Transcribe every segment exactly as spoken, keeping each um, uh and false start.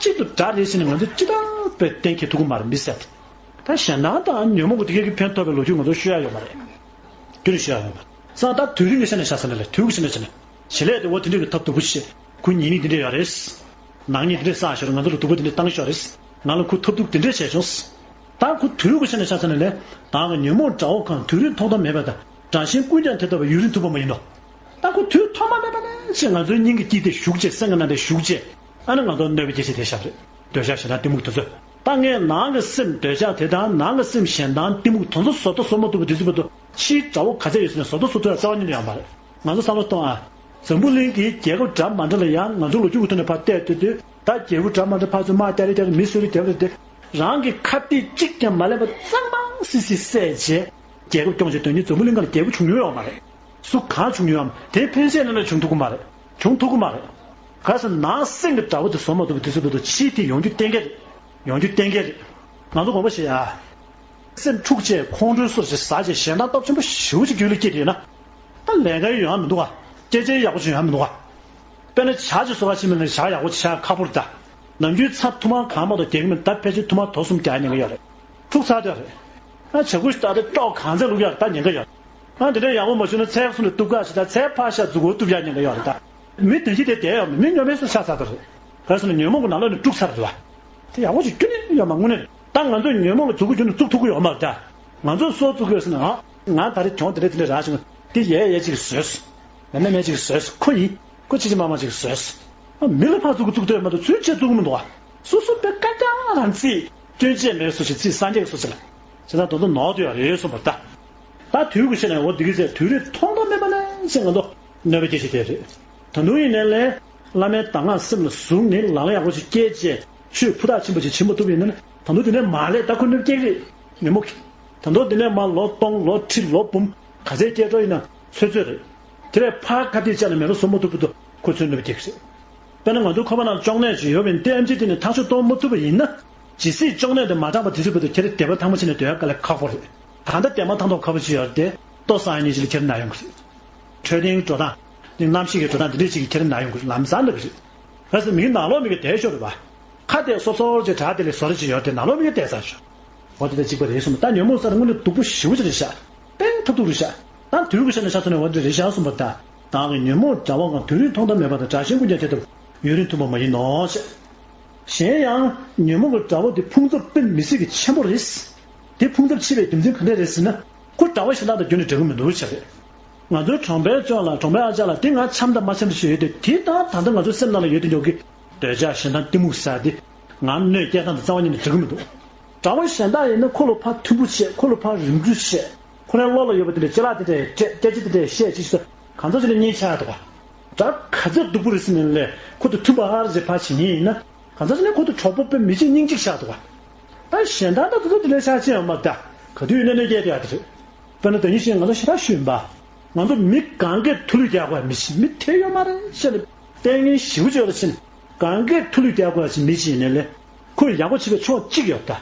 གཅིག་ཏུ་འདྲ་རེད་ཟེར་ནས་ང་ཚོ་ཅི་ལྟར་བས་གཏན་འཁེལ་ཐུབ་ཀྱི་མ་རེད། མི་ཟེར་ཏེ། ད་གཞན་དོན་དང་ཉོན་མོངས་ཀྱི་དེ་གའི་ཕན་ཐོགས་པའི་ལོ་རྒྱུས་ང་ཚོ་ཤོད་ཡ་ཡོད་མ་རེད། རྒྱུན་རིང་ཤོད་ཡ་ཡོད་མ་རེད། སང་ད་དུས་རིང་གི་ཆ་ནས་ཆ་ས་ནས་ལས། དུས་ཀྱི་ཆ་ནས་ཆ་ནས་བྱེད་ལས་དེ་འོ་དེ་འདྲའི་གི་ཐབས་སྡུག་པོ་ཞིག་ཁོ་ཉེས་དམིགས་དེ་འདྲ་ཡོད་རེད། ནག་ཉེས་དེ་འདྲ་བསགས་ཤོར། ང་ཚོ་ལ་སྡུག་པོ་དེ་འདྲ་བཏང་ཤོར་རེད། ང་ལ་ཁོ་ཐབས་སྡུག་དེ་འདྲ་བྱས་བྱུང་། ད་ཁོ་དུས་ཀྱི་ཆ་ནས་ཆ་ས་ནས་ལས། ད་གི་ཉོན་མོངས་དགྲ་བོ་གང་། དུས་རིང་ཐོག་མཐའ་མེད་པ་དང་། དགྲ་གཞན་ཀུན་ཀྱང་དེ་ལྟ་བུ། ཡུན་རིང་ཐུབ་པ་མ་ཡིན་ནོ། ད་ཁོ་དུས་ཐོག་མ་མེད་པ་ནས་ཅེས་ང་ཚོའི་སྙིང་གི་དཀྱིལ་དེ་ཞུགས་བྱས། སེམས་ཀྱི་ནང་དེ་ཞུགས་བྱས། ཨ་ནི་ང་ཚོ་གནོད་པའི་རྒྱུ་ཆེ་དེ་ཤ་རེད། འདོད་ཆགས་ཞེ་སྡང་གཏི་མུག་དེ་ཚོས། ད་ངས་ནང་གི་སེམས་འདོད་ཆགས་དེ་དང་། ནང་གི་སེམས་ཞེ་སྡང་གཏི་མུག་དེ་ཚོ་བཟོ་ལྟ་བཟོ་མ་ཐུབ་པ་དེ་ཚོའི་བར་དུ་ཕྱིའི་དགྲ་བོ་ག་ཚད་ཡོད་ཟེར་ནས་བཟོ་ལྟ་བཟོ་ཐུབ་ཡ་རྩ་བ་ཉིད་ནས་ཡོད་མ་རེད། ང་ཚོ་བསམ་བློ་གཏོང་ཨ། འཛམ་བུ་གླིང་གི་རྒྱལ་ཁབ་འདྲ་མ་འདྲ་ལ་ཡང་ང་ཚོ་ལོ་རྒྱུས་ཀྱི་ཐོག་ནས་ཕར་བལྟས་དུས་དུས། ད་རྒྱལ་ཁབ་འདྲ་མ་འདྲ་ཕར་ཚུར་དམག་རྒྱག་རེས་རྒྱག་རེས། མི་གསོད་རེས་རྒྱག་རེས་དེ། རང་གི་ཁ་གཏད་གཅིག་ཀྱང་མ་ལེན་པར་གཙང་མ་སི་སི་བསད་བྱས་རྒྱལ་ཁབ་སྐྱོང་བྱས། དོན་གཉིས་འཛམ་བུ་གླིང་སྒང་ལ་རྒྱལ་པོ་བྱུང་མྱོང་ཡོད་མ་རེད། སུ་གང་བྱུང་ཡོད་དམ། དེ་ཕན་ཆད་ནས་ལ་བྱུང་ཐུབ་ཀྱི་མ་རེད། བྱུང་ཐུབ་ཀྱི་མ་རེད། ག་ས་ནང་སེམས་ཀྱི་དགྲ་བོ་དེ་བཟོ་མ་ཐུབ་པ་དེ་ཚོའི་བར་དུ་ཕྱིའི་དེ་ཡོང་རྒྱུ་གཏན་འཁེལ་རེད། ཡོང་རྒྱུ་གཏན་འཁེལ་རེད། ང་ཚོ་དགོངས་པ་བཞེས་ཨ། སེམས་འཁྲུག་བྱས་ཁོང་ཁྲོའི་སོར་ཞིག་ཟ་བྱས་ཞེ་སྡང་སྟོབས་ཆེན་པོ་ཞེ་པོ་ཅིག་རྒྱུད་ལ་སྐྱེས་ཏེ་ཡོད་ན། ད་ལས་ཀ་ཡོང་ཡ་མི་འདུག་ག་སྐད་ཆ་ཡག་པོ་བྱུང་ཡ་མི་འདུག་ག་དཔེར་ན་ཇ་ཅིག་བཟོ་ག་ཕྱིན་པ་ན་ཇ་ཡག་པོ་ཇ་ཁ་པོ་རེད་ད། ནམ་རྒྱུན་ཚྭ་ཐུར་མ་གང་མ་གཏོགས་རྒྱག་གི་མིན། ད་ཕལ་ཆེར་ཐུར་མ་དོ་གསུམ་རྒྱག་ཉེན་ཁ་ཡོད་རེད། འཁྲུག་ཚར་དེ་རེད། ཨ་ཇ་ཁུ་ཞིག་ད་དེ་ཀྲོག་གང་ཚད་བླུག་ཡ་རེད། ད་ཉེན་ཁ་ཡོད་རེད། ཨ་དེ་འདྲ་ཡག་པོ་མ་བྱུང་ན་ཚྭ་གསུམ་ལ་གཏུབ་ཁ་ཞིག་ད་ཚྭ་ཕར་བཞག་མཛུབ་གུ་གཏུབ་ཡ་ཉེན་ཁ་ཡོད་རེད་ད། མི་དོན་གྱིས་དེ་བསྡད་ཡོད་མེད། མི་ཉོ་མེད་སུ་ཆགས་ཚར་དེ་རེད། ག་རེ་ཟེར་ན་ཉོན་མོངས་ཀྱི་ནང་ལོགས་ནས་དཀྲུགས་ཚར་རེད་བ། དེ་ཡག་པོ་ཞིག་ཁྱོན་ནས་ཡོད་མ་དངོས་གནས། ད་ང་ཚོས་ཉོན་མོངས་ལ་མཛུབ་གུ་གྱོན་ནས་བཙུགས་ཐུབ་ཀྱི་ཡོད་མ་རེད་ད། ང་ཚོས་སོ་བཙུགས་ཡོད་ཟེར་ན། ཨ་ང་ད་རེས་གྱོང་དེ་འདྲ་དེ་འདྲ་རག་བྱུང་། དེ་ཡས་ཡས་ཅིག་བཟོས། མེད་མེད་མེད་ཅིག་བཟོས། ཁོ་ཡིན། ཁོ་ཅི་ཅི་མ་མ་ཅིག་བཟོས། ཨ་མི་ལ་ཕར་བཙུགས་གི་བཙུགས་འདོད་མ་གཏོགས་ཚུར་ཆེད་བཙུགས་གི་མི་འདུག་ཨ། སོ་སོ་དཔེ་དཀའ་རྐྱང་རང་རྩིས་སྐྱོན་ཅན་མེད་སོ་ཞིག་རྩིས་སངས་རྒྱས་ཀྱི་སོ་ཞིག་ལ། བྱས་ཙང་དོན་དུ་ནོར་དུ་ཡོད་རེད་གསུངས་པ་ད། ད་དུས་ཀྱི་ཆ་ནས་འོ་འདི་གི་ཚེ་དུས་རེ་ཐོག་མཐའ་མེད་པ་ནས་ཅིག་ང་ཚོ་གནོད་པ་སྐྱེལ་བྱེད་དེ་རེད། ད་དུང་ཡིན་ནའི་ལས། བླ་མའི་གདམས་ངག་སེམས་ལ་བཟུང་ནས་ལག་ལེན་ཡག་པོ་ཞིག་སྐྱེལ་བྱས་ཆོས་ཕུ་ཐག་ཆེན་པོ་ཞིག་བྱེད་མ་ཐུབ་པ་ཡིན་ན། ད་དུང་དེ་ནས་མ་ལས་ད་ཁོ་གནོད་སྐྱེལ་གི་རེད། ཉོན་མོངས་ཀྱིས། ད་དུང་དེ་ནས་མ་ལོ་སྟོང་ལོ་ཁྲི་ལོ་འབུམ་ག་ཚད་སྐྱེལ་འགྲོ་ཡིན་ན་ཚོད་ཚོད་རེད། དེ་རེད། ཕར་ཁ་གཏད་བཅག་ནས་མེད་པ་བཟོ་མ་ཐུབ་པ་དུ་ཁོ་ཚོས་གནོད་པ་སྐྱེལ་གི་རེད། དཔེར་ན་ང་ཚོའི་ཁོག་པ་ནང་གཅོང་ནད་ཅིག་ཡོད་པ་ཡིན་ཏེ། ཨེམ་ཆི་དེ་ནས་ཐག་གཅོད་གཏོང་མ་ཐུབ་པ་ཡིན་ན། ཇི་སྲིད་གཅོང་ནད་དེ་མ་དྲག་པ་དེ་ཚོའི་བར་དུ་ཁྱེད་རང་སྡེ་པ་ཐང་མ་ཕྱིན་ནས་སྡོད་ཡ་དཀའ་ལས་ཁག་པོ་རེད། ད་ལྟ་སྡེ་པ་ཐང་ཐོག་ཁ་པོ་ཅིག་ཡོད་རེད་དེ། ལྟོ་བཟའ་ཡ་ཉིན་ཞིག་ལ་ཁྱེད་རང་ན་ཡོང་གི་རེད། འཕྲོད་བསྟེན་གྱི་འགྲོ་སྟངས། ནི་གནམ་གཤིས་ཀྱི་འགྲོ་སྟངས་འདི་འདྲས་ཅིག་གིས་ཁྱེད་རང་ན་ཡོང་གི་རེད། ལམ་སང་ན་གི་རེད། གལ་སྲིད་མིག་ནང་ལོགས་མིག་གིས་བསྡད་ཤོར་རེད་པ། ཁ་གཏད་སོ་སོར་ཅིག་དྲག་དེ་ལས་བཟོ་རེ་ཅིག་ཡོད་དེ་ནང་ལོགས་མིག་གིས་བསྡད་ཚར་ཤོག་འོ་དེ་དང་གཅིག་པ་རེད་གསུངས་པ། ད་ཉོན་མོངས་ཟེར་དངོས་གནས་སྡུག་པོ་ཞེ་པོ་ཅིག་རེད་ཤག་དཔེ་ཐབས་སྡུག་རེད་ཤག་ད་དུས་ཀྱི་ཆ་ནས་ཆ་མཚོན་ནས་འོ་འདི་རེད་ཤག་གསུངས་པ། ད་བདག་གི་ཉོན་མོངས་དགྲ་བོ་གང་། དུས་རིང་ཐོག་མཐའ་མེད་པ་དང་། དགྲ་གཞན་ཀུན་ཀྱང་དེ་ལྟ་བུ། ཡུན་རིང་ཐུབ་པ་མ་ཡིན་ནོ་ཞེས། གཞན་ཡང་ཉོན་མོངས་ཀྱི་དགྲ་བོ་དེ་ཕུང་ཚབ་དཔེ་མི་སྲིད་ཀྱི་ཆེན་པོ་རེད། དེ་ཕུང་ཚབ་ཆེ་བའི་རྒྱུ་མཚན་ག་འདྲས་རེད་ཟེར་ན། ཁོ་དགྲ་བོ་གཞན་དག་དང་རྒྱུན་ནས་འདྲ་གི་མི་འདུག་ཅེས་རེད། ང་ཚོའི་གྲོང་པའི་ཅོག་ལ་གྲོང་པའི་ཨ་ཅག་ལ་དེ་ང་འཆམ་དང་མ་འཆམ་ཞིག་ཡོད་དེ། དེ་དང་ད་ལྟ་ང་ཚོའི་སེམས་ནང་ལ་ཡོད་དེ་འཇོག་གི། འདོད་ཆགས་ཞེ་སྡང་གཏི་མུག་ཟེར་དེ། ང་གནོད་སྐྱེལ་སྟངས་དང་རྩ་བ་ཉིད་ནས་འདྲ་གི་མི་འདུག་དགྲ་བོ་གཞན་དག་ཡིན་ན་ཁོ་ལ་ཕར་མཐུན་པོ་བྱེད། ཁོ་ལ་ཕར་རིམ་གྲོ་བྱེད། ཁོ་རའི་བློ་ལ་ཡོད་པ་དེ་འདྲ་ཅ་ལག་དེ་འདྲ་སྤྲད། སྐད་ཆ་དེ་འདྲ་བཤད་ཅིག་ཟེར། གང་ཚོད་ཅིག་ལ་གཉེན་ཆགས་འདུག་ག་དགྲ་ག་ཚོད་སྡུག་པོ་རེད་ཟེར་ནས་ལས་ཁོ་དང་མཐུན་པ་ཨ་རེ་ཅིག་ཕར་བྱེད་མཁན་ཡིན་ན། གང་ཚོད་ཅིག་ནས་ཁོ་དང་གྲོགས་པོ་དཔེ་མི་གཅིག་སྙིང་གཅིག་ཆགས་འདུག་ག་ད་གཞན་དག་དང་དེ་ཚོ་དེ་འདྲ་ཆགས་ཅི་ཡང་མ་རེད་ད། ག་དུས་ཡིན་ན་གནོད་སྐྱེལ་དེ་ཡག་དེ་རེད། དཔེར་ན་ད་ཉིན་ཞིག་ང་ཚོ་ཞེ་དྲག་ཤོད་ཡིན་པ། ང་ཚོ་མི་གང་གས་ཐུགས་ལུས་རྒྱག་དགོས་མི་ཞིག་མི་དེ་ཡོད་མ་རེད་ཟེར་ནས། ལྟས་ངན་ཞེ་པོ་ཅིག་ཡོད་ལ་ཕྱིན། གང་གས་ཐུགས་ལུས་རྒྱག་དགོས་ཅིག་མི་ཞིག་ཡིན་ནའི་ལས། ཁོས་ཡག་པོ་བྱེད་པའི་ཕྱོགས་གཅིག་ཡོད་ད།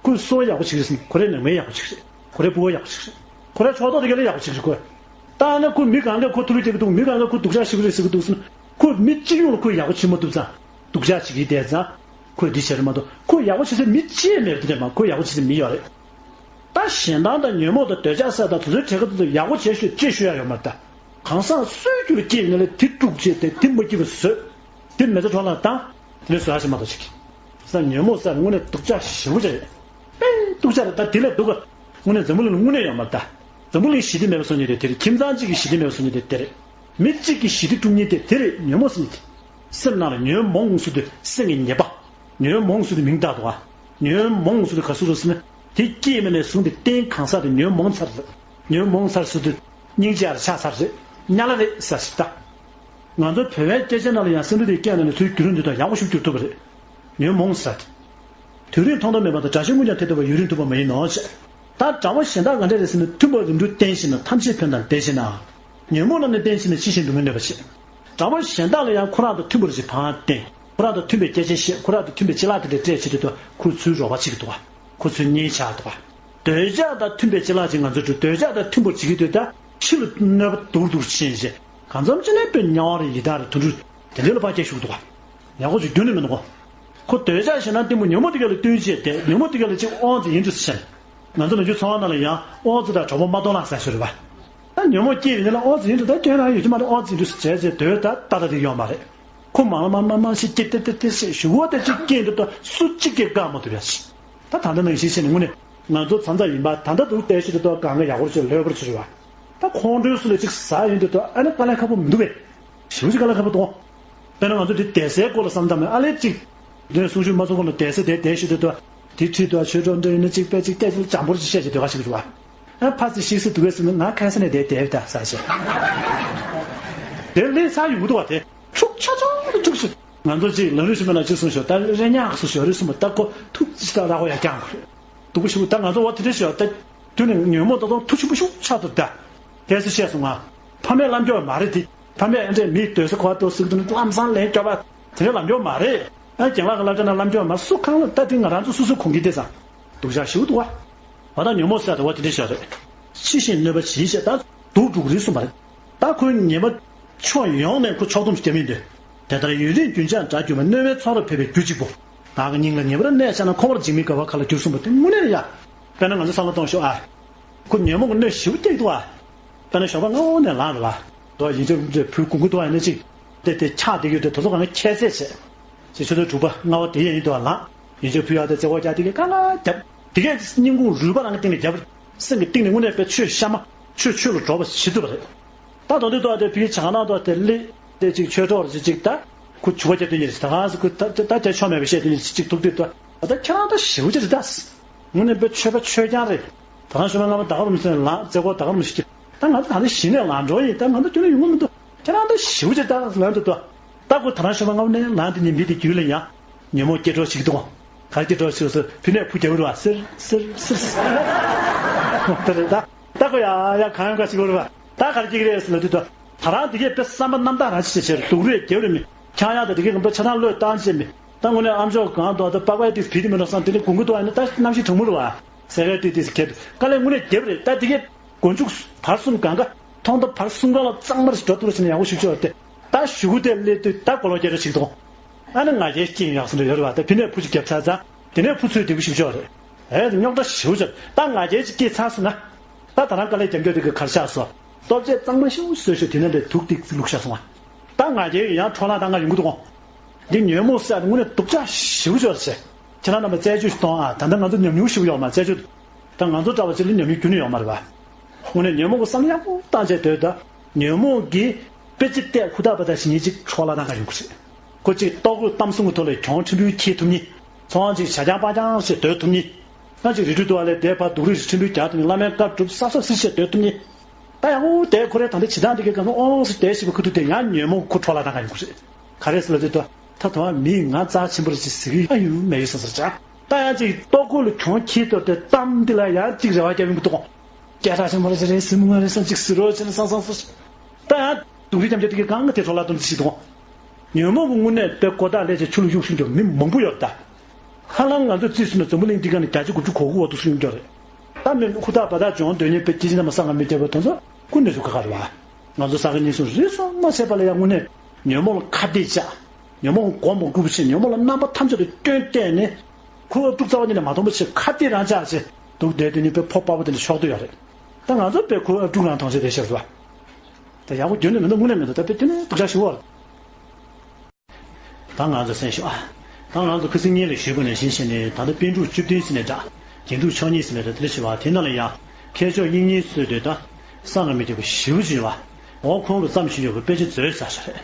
ཁོས་སོ་ཡག་པོ་བྱེད་ཀྱི་རེད་ཟེར་ན་ཁོ་རའི་ནང་མི་ཡག་པོ་བྱེད་ཀྱི་རེད། ཁོ་རའི་ཕྲུ་གུ་ཡག་པོ་བྱེད་ཀྱི་རེད། ཁོ་རའི་ཕྱོགས་གཏོགས་དེ་ག་ལས་ཡག་པོ་བྱེད་ཀྱི་རེད་ཁོས། ད་ནི་ཁོས་མི་གང་གས་ཁོ་ཐུགས་ལུས་རྒྱག་གི་འདུག་མི་གང་གས་ཁོ་སྡུག་ཅག་བྱེད་ཀྱི་རེད་ཟེར་གྱི་འདུག་ཟེར་ན། ཁོས་མི་གཅིག་ཡོང་ལ་ཁོས་ཡག་པོ་བྱེད་མ་ཐུབ་ཙང་། སྡུག་ཅག་བྱེད་ཀྱི་བསྡད་ཙང་། ཁོས་འདི་བྱེད་རེད་མ་གཏོགས་ཁོས་ཡག་པོ་བྱེད་སའི་མི་ཅི་ཡང་མེད་པ་དེ་འདྲ་མ། ཁོས་ཡག་པོ་བྱེད་སའི་མི་ཡོད་རེད། ད་གཞན་དོན་དང་ཉོན་མོངས་དང་འདོད་ཆགས་ཟེར་དང་དེ་ཚོའི་གྲས་ཁ་དེ་ཚོ་ཡག་པོ་བྱས་ཤོག་ཅེས་ཞུ་ཡ་ཡོད་མ་རེད་ད། གང་ཟག་སུའི་རྒྱུད་ལ་སྐྱེས་ཡོད་ན་ལས་དེ་དཀྲུགས་བྱས་ཏེ་དེ་མ་སྐྱིད་པ་བཟོས། དེ་མེ་བཙའ་གྲོགས་ལ་བཏང་། དེ་འདྲ་བཟོ་ཡ་ཞིག་མ་གཏོགས་ཅིག་ས་ཉོན་མོངས་ཟེར་དངོས་གནས་སྡུག་ཅག་ཞེ་པོ་ཅིག་རེད། དཔེ་སྡུག་ཅག་རེད་ད། དེ་ལས་སྡུག་ག་དངོས་གནས་འཛམ་བུ་གླིང་ལ་དངོས་གནས་ཡོད་མ་རེད་ད། འཛམ་བུ་གླིང་ཞི་བདེ་མེད་པ་བཟོ་མཁན་དེ་དེ་རེད། ཁྱིམ་ཚང་གཅིག་གི་ཞི་བདེ་མེད་པ་བཟོ་མཁན་དེ་དེ་རེད། མི་གཅིག་གི་ཞི་བདེ་དཀྲུག་མཁན་དེ་དེ་རེད། ཉོན་མོངས་ཟེར་མཁན་དེ། སེམས་ནང་ལ་ཉོན་མོངས་ཟེར་དུས་སེམས་ཀྱི་ཉེས་པ། ཉོན་མོངས་ཟེར་དུས་མིང་བཏགས་འདུག་ག་ཉོན་མོངས་ཟེར་དུས་ག་ཟེར་རེད་ཟེར་ན། དེ་སྐྱེས་མ་ནས་བཟུང་སྟེ་རྟེན་གང་ཟག་དེ་ཉོན་མོངས་ཚར་རེད། ཉོན་མོངས་ཚར་ཟེར་དུས་སྙིང་རྗེ་ཡར་ཆག་ཚར་རེད། དམྱལ་བ་རེད་ཟེར་ཞིག་ད། ང་ཚོ་བོད་པའི་སྐད་ཆ་ནང་ལ་ཡང་སེམས་ཁྲལ་དེ་སྐྱེས་ན་ནི་ཚུར་རྒྱུན་རིང་དུ་དང་ཡག་པོ་ཞིག་འགྱུར་ཐུབ་པ་རེད། ཉོན་མོངས་ཟེར་དེ། དུས་རིང་ཐོག་མཐའ་མེད་པ་དང་། དགྲ་གཞན་ཀུན་ཀྱང་དེ་ལྟ་བུ། ཡུན་རིང་ཐུབ་པ་མ་ཡིན་ནོ་ཞེས། ད་དགྲ་བོ་གཞན་དག་ག་འདྲ་རེད་ཟེར་ན། མཐུན་པ་རིམ་གྲོ་བསྟེན་ཞིང་ན། ཐམས་ཅད་ཕན་དང་ལྡན་ཞིང་ན། ཉོན་མོངས་རྣམས་ནི་བསྟེན་ཞིང་ན། ཕྱི་བཞིན་སྡུག་བསྔལ་གནོད་པར་བྱེད། དགྲ་བོ་གཞན་དག་ལ་ཡང་ཁོ་རང་དང་མཐུན་པར་ཅིག་ཕངས་བསྟེན། ཁོ་རང་དང་མཐུན་པའི་སྐད་ཆ་བཤད། ཁོ་རང་དང་མཐུན་པའི་ཅ་ལག་དེ་འདྲ་སྤྲད་བྱེད་དུས་དུ་ཁོ་ཚུར་རོགས་པ་བྱེད་ཀྱི་འདུག་ག་ཁོ་ཚུར་གཉེན་ཆགས་འདུག་ག་འདོད་ཆགས་དང་མཐུན་པའི་ཅ་ལག་ཅིག་ང་ཚོས་འདོད་ཆགས་དང་མཐུན་པར་བྱེད་ཀྱི་འདུག་ད་ཕྱི་ལ་གནོད་པ་སྡུག་སྡུག་ཕྱིན་བྱས། གང་འཚམ་ཅིག་ལ་དཔེ་དམྱལ་བ་རེད། ཡི་དྭགས་རེད། དུད་འགྲོ་རེད། དེ་འདྲ་ལ་ཕར་སྐྱེ་བཞག་འདུག་ག་ཡག་པོ་ཅིག་རྒྱུན་ནས་མི་འདུག་ག་ཁོ་འདོད་ཆགས་ཞེ་སྡང་གཏི་མུག་ཉོན་མོངས་དེ་ག་ལ་བསྟུན་བྱས་ཏེ་ཉོན་མོངས་དེ་ག་ལ་ཅིག་དབང་དུ་ཡིན་འགྲོ་ཟེར། ང་ཚོ་ནམ་རྒྱུན་ཚོང་བ་ནང་ལ་ཡང་དབང་དུ་དང་གྲོགས་པོ་མ་གཏོང་ལགས་ཟེར་ཞུ་རེད་པ། ད་ཉོན་མོངས་སྐྱེས་ཡིན་ན་དབང་དུ་ཡིན་འགྲོ། ད་སྐྱོན་རང་ཡོད་ཀྱི་མ་རེད། དབང་དུ་ཡིན་འགྲོ་ཟེར་བྱས་བྱས་འདོད་ད་ལྟ་ལྟ་དེ་ཡོད་མ་རེད། ཁོ་མང་མང་མང་མང་ཞིག་སྐྱེས་ཏེ་ཏེ་ཏེ་ཞེས་ཞུ་བ་དེ་གཅིག་སྐྱེས་འགྲོ། ད་སུ་གཅིག་གིས་བཀག་མ་ཐུབ་ཡ་ཞིག་ད་ད་ལྟ་ནང་བཞིན་བྱས་ནས་དངོས་གནས་ང་ཚོ་ཚང་ཚ་ཡིན་པ་ད་ལྟ་འདུག་བལྟས་ཤིག་ད་ལྟ་གང་ག་ཡག་པོ་བྱས་ལྷོད་པོར་བྱས་བ། ད་ཁོང་ཁྲོའི་སུ་ལ་ཅིག་ཟ་ཡོང་དུས་ད་ཨ་ནི་དཀའ་ལས་ཁག་པོ་མི་འདུག་པས། ཞེ་པོ་ཅིག་དཀའ་ལས་ཁག་པོ་འདུག་དཔེར་ན་ང་ཚོ་འདི་བསྡད་སའི་སྐོར་ལ་བསམ་བཏང་ན་ཨ་ལས་ཅིག་དེ་གསུང་ཆོས་མ་གསུང་གོང་ལ་བསྡད་ས་དེ་བསྡད་ཤིག་ད་ལྟ་དེ་ཁྲིད་དུ་ཆོས་གྲོགས་འདྲ་ཡིན་ན་ཅིག་དཔེ་ཅིག་སྐད་ཅིག་འཇམ་པོར་ཅིག་བཤད་ཅིག་སྡོད་ག་ཞིག་རེད་བ། ཨ་ཕ་ཚེ་ཤིག་སེ་འདུག་གས་ཟེར་ན་ང་ཁ་སང་ནས་བསྡད་བསྡད་ད་ཟ་ཞེས། དེ་ལས་ས་ཡོང་གི་འདུག་བ། དེ་འཁྲུག་ཆ་ཆ་དུ་འཁྲུག་ཞིག་ང་ཚོ་ཅིག་ལམ་རིམ་ཞིག་མེད་ན་ཅིག་གསུངས་ཤོག་ད་རེ་ཉག་གསུངས་ཤོག་རེ་གསུངས་པ་ད་ཁོ་ཐུག་ཅིག་ད་ར་ཧོ་ཡ་རྐྱང་གོ་རེད། སྡུག་པོ་ཞིག་ད་ང་ཚོ་བ་དེ་འདྲ་ཞིག་ད་དུས་ནས་ཉོན་མོངས་ད་དུང་མཐུ་ཆེན་པོ་ཤུགས་ཆག་ཏུ་ད། གལ་སྲིད་བཤད་སོང་ང་། ཕ་མས་ལམ་སྐྱོར་མ་རེད་དེ། ཕ་མས་ཨ་འདྲས་མིའི་སྡོད་ས་ཁོ་ཏོ་སུག་ཏུ་ལམ་སང་ལན་སྐྱོར་བ་དེ་འདྲ་ལམ་སྐྱོར་མ་རེད། ཨ་རྒན་ལགས་ཀྱི་བསླབ་བྱ་ན་ལམ་སྐྱོར་མ་སུ་གང་ལ་ད་དེ་ང་རང་ཚོ་སུ་སུ་གོང་གི་དེ་ས། སྡུག་ཅག་ཞིག་འདུག་བ། བ་དང་ཉོན་མོངས་ཟེར་ད་བ་དེ་འདྲ་ཞིག་རེད། ཕྱི་བཞིན་གནོད་པ་ཇི་བྱེད་ད་སྡུག་འགྲོ་གི་རེད་གསུངས་པ་རེད། ད་ཁོའི་ཉེས་པ་ཕྱོགས་ཡོངས་ནས་ཁོ་ཕྱོགས་བསྡོམས་བརྒྱབ་མིན་འདོད། དེ་ལྟར་ཡུན་རིང་རྒྱུན་ཆགས་དགྲ་གྱུར་པ། གནོད་པའི་ཚོགས་རབ་འཕེལ་བའི་རྒྱུ་གཅིག་པུ། བདག་གི་སྙིང་ལ་ངེས་པར་གནས་འཆའ་ན། འཁོར་བར་འཇིགས་མེད་དགའ་བ་ག་ལ་འགྱུར་གསུངས་པ་དེ་དངོས་གནས་ཡ། དཔེར་ན་ང་ཚོ་བསམ་བློ་གཏོང་ཤོག་ཨ། ཁོ་ཉོན་མོངས་ཀྱི་གནོད་ཞེ་པོ་སྐྱེས་འདུག་ཨ། དཔེར་ན་ཞོགས་པ་སྔ་བོ་ནས་ལངས་རེད་བ། དོ་ཡིན་ཚོད་རེ་བུ་དགུང་ཁུ་དོ་ཡིན་ན་ཅིག་དེ་དེ་ཆགས་བསྡད་ཡོད་དེ་དོ་ཚོ་ག་ན་ཁྱད་བསད་བྱས། ཅེས་ཆུ་ཚོད་དྲུག་པ་སྔ་བོ་དེ་ཡ་ཡིན་དུ་བ་ལངས། ཡིན་ཚོད་ཕུ་ཡག་དེ་རྩེ་བོ་རྒྱག་དེ་གས་ཀ་ང་རྒྱབ། དེ་གས་སྙིང་ཁུང་རུས་པ་རང་གི་སྟེང་ནས་རྒྱབ། སེམས་ཀྱི་གཏིང་ནས་དངོས་གནས་པའི་ཆོས་གཤའ་མ་ཆོས་ཆོས་ལ་འགྲོ་བ་ཞིག་ཐུབ་པ་རེད། ད་དོ་དེ་དོ་དེ་ཕི་ཆག་ན་དོ་དེ་ལི་དེ་ཅིག་ཆོས་གྲོགས་རེ་ཅིག་ད་ཁུ་ཆུ་བ་རྒྱབ་དེ་ཉེར་ཞིག་ད་ག་ཟེ་ཁུ་ད་ད་དེ་ཆོ་མེད་པའི་བཤད་དེ་ཉེར་ཞིག་ཅིག་ཐུག་དུས་དོ་ད་ཁྱེད་རང་ད་ཞེ་པོ་ཅིག་རེད་ད། དངོས་གནས་པའི་ཆོས་པ་ཆོས་རྐྱང་རེད། ད་རང་ཤོད་པ་ལྔ་པ་ད་ག་རུ་མི་སེམས་ལངས་རྩེ་སྐོར་ད་ག་རུ་མི་ཤེས་ཀྱི། ད་ང་ཚོ་ད་ནི་གཞི་ནས་ལངས་འགྲོ་ཡིན། ད་ང་ཚོ་ཁྱོད་ནས་ཡོང་གི་མི་འདུག་ཁྱེད་རང་ད་ཞེ་པོ་ཅིག་ད་ལངས་འདུག་ཏོ། ད་ཁོ་ད་རང་ཤོད་པ་ལྔ་པ་ནས་ལངས་དེ་ཉིན་མི་དེ་རྒྱུད་ལ་ཡང་ཉོན་མོངས་སྐྱེ་གྲོགས་ཤིག་འདུག་ག་རེ་སྐྱེ་གྲོགས་ཤིག་སོ་ཕི་ནས་ཕུ་རྒྱབ་རུ་བ་སིར་སིར་སིར་སིར། ད་རེད་ད། ད་ཁོ་ཡ་ཡ་གང་ཡོང་ག་ཞིག་རུ་བ་ད་ག་རེ་སྐྱེ་གི་རེད་ཟེར་ལ་དུས་ད། ད་རང་དེ་གས་དཔེ་བསམ་པ་རྣམ་དག་རང་ཅི་བྱེད་བྱེད་སྡུག་རུས་རྒྱབ་རུ་མི་ཁྱང་ཡག་ད་དེ་གས་ངམ་ད་ཆ་ཚང་བློས་བཏང་བྱེད་མི། ད་དངོས་གནས་ཨ་མཆོག་གང་དུ་ད་པགས་པའི་ཏིས་བི་དི་མི་འགྲོ་སང་དེ་ནི་དགུང་གི་དུ་ཨ་ནི་ད་གནམ་གཤིས་གྲང་མོ་རུ་བ། ཟེར་གའི་ཏིས་ཏིས་ཁེ་དུ་དཀའ་ལས་དངོས་གནས་རྒྱབ་རེད། ད་དེ་གས་མགོ་མཇུག་བར་གསུམ་གང་ག་ཐོང་ད་བར་གསུམ་གང་ལ་གཙང་མར་འགྲོ་ཐུབ་ར་ཕྱིན་ན་ཡག་པོ་ཞིག་ཆོག་སྟེ། ད་གཞུག་གུ་དེ་སླེབས་དུས་ད་གོ་ལོ་རྒྱ་ར་ཞིག་དང་། ཨ་ནི་ང་རྒྱལ་སྐྱེ་ཡོང་ཡག་སུ་འདྲ་ཡོད་རེད་བ། ད་ཕི་ནས་ཕུ་ཅིག་རྒྱབ་ཚར་ཙང་དེ་ནས་ཕུ་ཚོས་དེ་གུ་ཞིག་ཆོག་རེད། ཨེ་རྙོག་དྲ་ཞེ་པོ་ཅིག་ད་ང་རྒྱལ་ཅིག་སྐྱེས་ཚར་སོང་ན། ད་ད་རང་དཀའ་ལས་རྒྱབ་རྒྱབ་དེ་གི་གར་ཆགས་སོ། སྟོབས་ཆེ་གཙང་མ་ཤུ་བཟོས་ཤོག་དེ་ནས་ལས་དུག་ཏིག་ལུག་ཤ་སོང་བ། ད་ང་རྒྱལ་ཡང་འཕྲོ་བརླག་བཏང་ག་ཡོང་གི་འདུག་གོ། འདི་ཉོན་མོངས་ཟེར་དེ་དངོས་གནས་སྡུག་ཅག་ཞེ་པོ་ཅིག་རེད་ཟེར། ཁྱེད་རང་རྣམ་པ་རྩད་གཅོད་ཞིག་གཏོང་ཨ། ད་ལྟ་ང་ཚོ་ཉམས་མྱོང་ཞེ་པོ་ཡོད་མ་རྩད་གཅོད། ད་ང་ཚོ་འདྲ་བ་ཅིག་ལ་ཉམས་མྱོང་ཁྱོན་ནས་ཡོད་མ་རེད་པ། དངོས་གནས་ཉོན་མོངས་ཀྱི་བསམ་བློ་ཡག་པོ་བཏང་བྱས་སྡོད་ད། ཉོན་མོངས་ཀྱི་དཔེ་ཅིག་བལྟས་ཧུར་ཐག་པ་ད་ཞིག་ཉིན་གཅིག་འཕྲོ་བརླག་བཏང་ག་ཡོང་གི་རེད། ཁོ་གཅིག་ལྟོ་གོས་གཏམ་གསུམ་གྱི་ཐོག་ལ་གྱོང་ཕྲན་བུ་འཁྱེར་ཐུབ་མཁན། ཚོང་གཅིག་བྱ་རྐྱང་པ་རྐྱང་བྱས་སྡོད་ཐུབ་མཁན། ང་གཅིག་རི་ཁྲོད་དུ་བ་ལས་བསྡད་ཕར་སྡུག་རུས་ཕྲན་བུ་རྒྱག་ཐུབ་མཁན། བླ་མའི་བཀའ་སྒྲུབ་སབ་སབ་སིབ་བྱས་སྡོད་ཐུབ་མཁན། ད་ཡག་པོ་དེ་ཁོ་རའི་ད་ལྟ་བྱེད་སྟངས་དེ་གའི་སྒང་ལ་ཨོང་ཟེར་བསྡད་ཞིག་པ་ཁུ་ཐུག་དེ་ཡང་ཉོན་མོངས་ཁོ་འཕྲོ་བརླག་བཏང་ག་ཡོང་གི་རེད། ག་རེ་ཟེར་ལབ་དུས་ད་ད་དུང་མིས་ང་རྩ་ཆེན་པོ་རེད་ཅེས་ཟེར་གི་ཨ་ཡུ་མེད་ཡུ་ས་ཟེར་བྱ། ད་ཡང་ཅིག་ལྟོ་གོས་ལ་གྱོང་ཁྱེར་ཏོ་དེ་གཏམ་འདི་ལ་ཡང་ཅིག་རེ་བ་རྒྱག་ཡོང་གི་འདུག་གོ། སྐད་གྲགས་ཆེན་པོ་རེད་ཟེར་རེད་ཟེར་མོ་ང་རེད་སང་ཅིག་ཟེར་རོ་ཟེར་ནས་སང་སང་སོ། ད་ཡང་སྡུག་རུས་རྐྱང་རྐྱང་དེ་གའི་སྒང་ང་དེ་འཕྲོ་བརླག་གཏོང་རྩིས་ཤིག་འདུག་གོ། ཉོན་མོངས་ཀྱི་དངོས་གནས་དཔེ་ཀོ་ཐག་ལས་ཆེ་ཆུ་ལ་གཡུག་ཤིང་གྱོན་མི་མང་པོ་ཡོད་ད། ཧ་ལམ་ང་ཚོ་རྩིས་སུ་ན་འཛམ་བུ་གླིང་འདི་ག་ནས་བརྒྱ་ཆ་དགུ་བཅུ་གོ་དགུ་བ་དུ་སུ་ཡོང་རྒྱུ་རེད། ད་མི་ཧུར་ཐག་བ་ཐག་སྦྱོང་འདོད་མཁན་དཔེ་སྐྱེ་ཆེན་རྣམས་སང་ང་མི་བརྒྱབ་པ་དེ་ཚོ་ཀུན་ནས་སུ་ཁ་ཁ་རེད་བ། ང་ཚོ་ས་ག་ཉིན་སུ་རེ་སོང་མ་བྱས་པ་ལ་ཡང་དངོས་གནས་ཉོན་མོངས་ལ་ཁ་གཏད་བཅག་ཉོན་མོངས་སྒོ་མོ་རྐུབ་བྱས་ཉོན་མོངས་ལ་རྣམ་པ་ཐམས་ཅད་དུ་སྐྱོན་གཏད་ནས། ཁུ་བ་དཀྲུག་རྩ་བ་ཉིད་ནས་མ་མཐོང་པ་བྱས་ཁ་གཏད་རང་བཅག་བྱས་འདུག་བསྡད་དེ་ནི་དཔེ་ཕོ་པ་པོ་དེ་འདྲ་ཤོག་དུ་ཡོད་རེད། ད་ང་ཚོ་དཔེ་ཁུ་བ་དཀྲུག་རང་མཐོང་བྱས་བསྡད་ཤག་རེད་བ། ད་ཡག་པོ་རྒྱུན་ནས་མི་འདུག་དངོས་གནས་མི་འདུག་ད་དཔེ་རྒྱུན་ནས་སྡུག་ཅག་ཞུ་བ། ད་ང་ཚོ་གསན་ཞུ་ཨ། ད་ང་ཚོ་ཁ་སང་ཉིན་ལ་ཞུས་པ་ནང་བཞིན་བྱས་ནས་ད་ལྟ་པཎ་གྲུབ་བཅུ་བདུན་ཟེར་ནས་འདྲ། རྒྱན་དྲུག་མཆོག་གཉིས་ཟེར་ནས་འདྲ་དེ་འདྲ་ཞུ་བ་དེ་ནང་ལ་ཡང་མཁས་མཆོག་དབྱིག་གཉེན་སྲོལ་འདོད་ད། སང་ག་མི་ཐེག་པ་ཞེ་པོ་ཅིག་ཡོད་པ། འོ་ཁོང་གི་བརྩམས་བཞིན་ཡོད་པ་དཔེ་ཆ་མཛོད་ཟེར་ཞིག་རེད།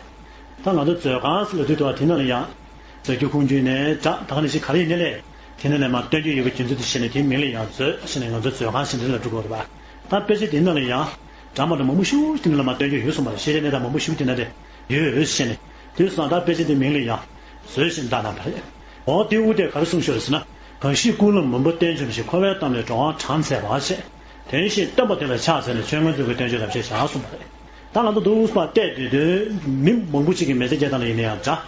ད་ང་ཚོ་མཛོད་ཁང་ཟེར་ལབ་དུས་ད་དེ་ནང་ལ་ཡང་། མཛོད་ཀྱི་ཁུངས་བརྒྱུད་ནས་འདྲ་ད་ག་ནང་བཞིན་ག་རེ་ཡིན་ནའི་ལས། དེ་ནང་ལ་མར་སྟོན་རྒྱུ་ཡོད་པའི་རྒྱུ་མཚན་དེ་བྱས་ནས་དེའི་མིང་ལ་ཡང་མཛོད་ཟེར་ནས་ང་ཚོ་མཛོད་ཁང་ཟེར་འདི་ལ་འགྲོ་དགོས་རེད་པ། ད་དཔེ་ཆ་དེ་ནང་ལ་ཡང་། འདྲ་མ་འདྲ་མང་པོ་ཞིག་དེ་ནང་ལ་མར་སྟོན་རྒྱུ་ཡོད་གསུངས་པ་རེད། ཤེས་བྱའི་གནས་སྟངས་མང་པོ་ཞིག་དེ་ནང་ལ་ཡོད་ཟེར་ནས། དེ་སོང་ད་དཔེ་ཆ་དེའི་མིང་ལ་ཡང་། མཛོད་ཟེར་བཏགས་གནང་བ་རེད། འོ་དེའི་དབུ་དེས་ག་རེ་གསུངས་ཤོག་རེད་ཟེར་ན། གང་ཞིག་ཀུན་ལ་མུན་པ་སྟོན་འཇོམས་ཤིང་། འཁོར་བའི་གཏམས་ལས་འགྲོ་བ་གྲངས་ཚད་པ་ཞེས། དོན་བཞིན་སྟོན་པ་དེ་ལ་ཕྱག་འཚལ་ནས། ཆོས་མངོན་རྫོགས་ཀྱི་བསྟན་བཅོས་རབ་བཤད་བྱ་གསུངས་པ་རེད། ད་ང་ཚོ་འདུག་སེ་བལྟས་དུས་དུས་མི་མང་པོ་ཅིག་གིས་མེ་ལྕེ་རྒྱག་སྟངས་ལ་ཡིན་ན་ཡང་འདྲ།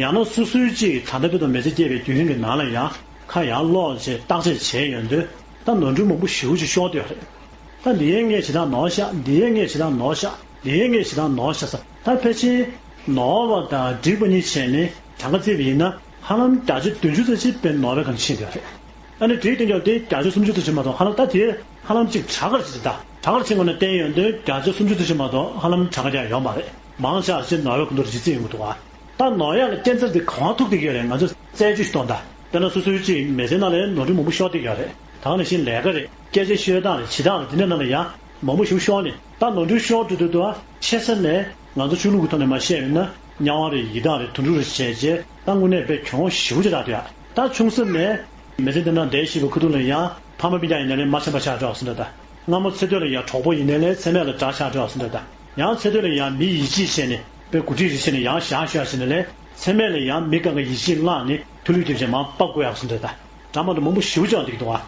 ཡང་ན་སོ་སོའི་ཅིག་ད་ལྟ་བར་དུ་མེ་ལྕེ་རྒྱས་པའི་རྒྱུན་གྱི་ནང་ལ་ཡང་ཁ་ཡར་སློག་བྱས་བརྟག་དཔྱད་བྱས་ཡོང་དུས་ད་ནོར་འཁྲུལ་མང་པོ་ཞེ་པོ་ཅིག་ཤོར་བསྡད་ཡོད་རེད། ད་འདི་ཡས་ངས་ཇི་ལྟར་ནོར་ཤག་འདི་ཡས་ངས་ཇི་ལྟར་ནོར་ཤག་འདི་ཡས་ངས་ཇི་ལྟར་ནོར་ཤག་ཟེར་ད་ཕལ་ཆེར་ནོར་བ་དང་འགྲིག་པ་གཉིས་བྱས་ནས་གྲངས་ཀ་བརྩིས་པ་ཡིན་ན། ཧ་ལམ་བརྒྱ་ཆ་བདུན་ཅུ་ཙམ་ཞིག་དཔེ་ནོར་བའི་སྒང་ཕྱིན་ཡོད་རེད། ཨ་ནི་དེའི་སྟེང་ཀྱང་དེ་བརྒྱ་ཆ་སུམ་ཅུ་ཙམ་ཞིག་མ་གཏོགས་ཧ་ལམ་ད་དེ་ཧ་ལམ་ཅིག་གྲངས་ཀ་ཅིག་ད་གྲངས་ཀ་ཕྱིན་དགོས་ན་བསྟན་ཡོང་དུས་བརྒྱ་ཆ་སུམ་ཅུ་ཙམ་ཞིག་མ་གཏོགས་ཧ་ལམ་གྲངས་ཀ་ཀྱང་ཡོད་མ་རེད། མང་ཆེ་བ་ཞིག་ནོར་བའི་ཁོངས་གཏོགས་རེད་ཅེས་ཡོང་གི་འདུག་ཨ། ད་ནོར་ཡག་ལ་རྐྱེན་རྩ་དེ་གང་ཐུག་བསྡད་ཀྱི་ཡོད་རེད། ང་ཚོས་རྩད་གཅོད་ཞིག་གཏོང་ད། དཔེར་ན་སོ་སོའི་ཅིག་མི་ཚེའི་ནང་ལ་ནོར་འཁྲུལ་མང་པོ་ཤོར་བསྡད་ཀྱི་ཡོད་རེད། ད་ག་ནང་བཞིན་ལས་ཀ་རེད། སྐད་ཆ་ཤོད་སྟངས་རེད། བྱེད་སྟངས་རེད། དེ་འདྲའི་ནང་ལ་ཡང་མང་པོ་ཞིག་ཤོར་ནས། ད་ནོར་འཁྲུལ་ཤོར་དུས་དུས་དུ་ཆེ་ས་ནས་ང་ཚོ་ཆོས་ལུགས་ཀྱི་ཐོག་ནས་མར་བཤད་ཡོད་ན་དམྱལ་བ་རེད། ཡི་དྭགས་རེད། དུད་འགྲོ་རེད་བྱས་རྗེས་ད་དངོས་གནས་དཔེ་གྱོང་ཞེ་པོ་ཅིག་རག་འདུག་ཡ། ད་ཆུང་ས་ནས་མི་ཚེ་འདི་ནང་བསྡད་བཞིན་པའི་ཁུ་ཐུག་ལ་ཡང་ཕ་མ་སྤུན་ཀྱག་ཡིན་ནའི་མ་ཤེས་པ་ཆགས་འགྲོ་ཟེར་འདྲ་ད། སྔ་མོ་ཚེ་སྟོད་ལ་ཡང་གྲོགས་པོ་ཡིན་ནའི་ཚེ་སྨད་ལ་དགྲ་ཆགས་འགྲོ་ཟེར་འདྲ་ད། ཡང་ཚེ་སྟོད་ལ་ཡང་མི་ཡིད་ཆེས་བྱས་ནས་དཔེ་གུ་ཁྲིད་རེ་བྱས་ནས་ཡང་བཞག་ཤོག་ཟེར་ནའི་ཚེ་སྨད་ལ་ཡང་མི་གང་ག་ཡིད་ཆེས་བླངས་ནས་ཐུགས་ལུས་རྒྱབ་བྱས་མར་ཕབ་དགོས་ཡག་ཟེར་འདྲ་ད། འདྲ་མ་འདྲ་མང་པོ་ཞེ་པོ་ཅིག་ཡོང་བསྡད་ཀྱི་འདུག་ཨ།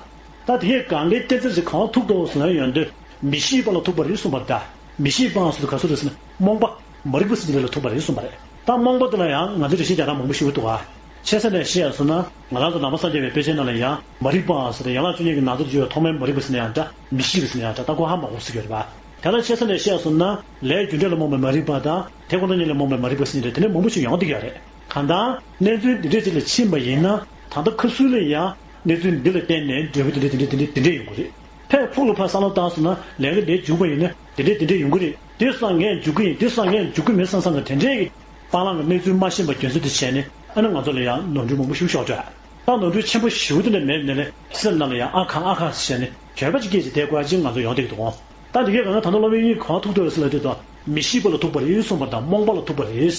ད་དེ་གས་གང་གའི་རྐྱེན་རྩ་ཞིག་གང་ཐུག་འདུག་ཟེར་ན་ཡོང་དུས་མི་ཤེས་པ་ལ་ཐུག་པ་རེད་གསུངས་པ་རེད་ད། མི་ཤེས་པའང་ཟེར་དུས་ག་ཚོད་རེད་ཟེར་ན་རྨོངས་པ། མ་རིག་པ་ཟེར་དེ་ལ་ཐུག་པ་རེད་གསུངས་པ་རེད། ད་རྨོངས་པ་དེ་ལ་ཡང་ང་ཚོས་འགྲེལ་བཤད་རྒྱག་སྟངས་མང་པོ་ཞེ་པོ་འདུག་ཨ། ཆེ་ས་ནས་བཤད་ཡག་སོང་ན་ང་རང་ཚོ་ནང་པ་སངས་རྒྱས་པའི་དཔེ་ཆའི་ནང་ལ་ཡང་མ་རིག་པའང་ཟེར་ཏེ་ཡན་ལག་བཅུ་གཉིས་ཀྱི་ནང་དུ་འཇུག་པའི་ཐོག་མའི་མ་རིག་པ་ཟེར་ན་ཡང་འདྲ། མི་ཤེས་པ་ཟེར་ན་ཡང་འདྲ། ད་ཁོ་ཧ་མ་གོ་ཟེར་གྱི་ཡོད་རེད་པ། དེ་ལ་ཆེ་ས་ནས་བཤད་ཡག་སོང་ན་ལས་རྒྱུ་འབྲས་ལ་རྨོངས་པའི་མ་རིག་པ་དང་དེ་ཁོ་ན་ཉིད་ལ་རྨོངས་པའི་མ་རིག་པ་ཟེར་ནས་དེ་འདྲ་མང་པོ་ཞིག་ཡོང་བསྡད་ཀྱི་ཡོད་རེད། གང་ལྟར་གནས་ཚུལ་འདི་འདྲས་ཅིག་ལ་ཕྱིན་པ་ཡིན་ན་ད་ལྟ་ཁ་སུ་ལ་ཡང་གནས་ཚུལ་འདི་ལ་བརྟེན་ནས་འབྲས་བུ་འདི་འདྲས་འདི་འདྲས་འདི་འདྲས་འདི་འདྲས་ཡོང་གི་རེད། ཕར་ཕུགས་ལ་ཕར་བསམ་བློ་བཏང་སོང་ན་ལས་ཀ་འདི་འཇུག་པ་ཡིན་ན་འདི་འདྲས་འདི་འདྲས་ཡོང་གི་རེད། འདི་སང་ངས་འཇུག་གི་ཡིན། འདི་སང་ངས་འཇུག་གི་མིན་བསམ་བསམ་ནས་དེ་འདྲས་ཀྱི་སྤང་བླང་གི་གནས་ཚུལ་མ་ཤེས་པ་རྒྱུ་མཚན་དུ་བྱས་ནས་ཨ་ནི་ང་ཚོ་ལ་ཡང་ནོར་འཁྲུལ་མང་པོ་ཞིག་ཤོར་འགྲོ་ཡ། ད་ནོར་འཁྲུལ་ཆེན་པོ་ཞེ་པོ་དེ་འདྲ་མེད་ནས་ལས་སེམས་ནང་ལ་ཡང་ཨ་ཁ་ཨ་ཁ་ཟེར་ནས་འགྱོད་པ་ཅིག་སྐྱེས་ཅིག་བསྡད་དགོས་ཡ་ཅིག་ང་ཚོ་ཡོང་བསྡད་ཀྱི་འདུག་གོ། ད་འདི་གས་གང་ལ་ད་ལྟ་སློབ་དཔོན་གཉིས་གང་ཐུག་ཐུག་ཟེར་ལབ་དུས་ད་མི་ཤེས་པ་ལ་ཐུག་པ་རེད་གསུངས་པ་དང་རྨོངས་པ་ལ་ཐུག་པ་རེད།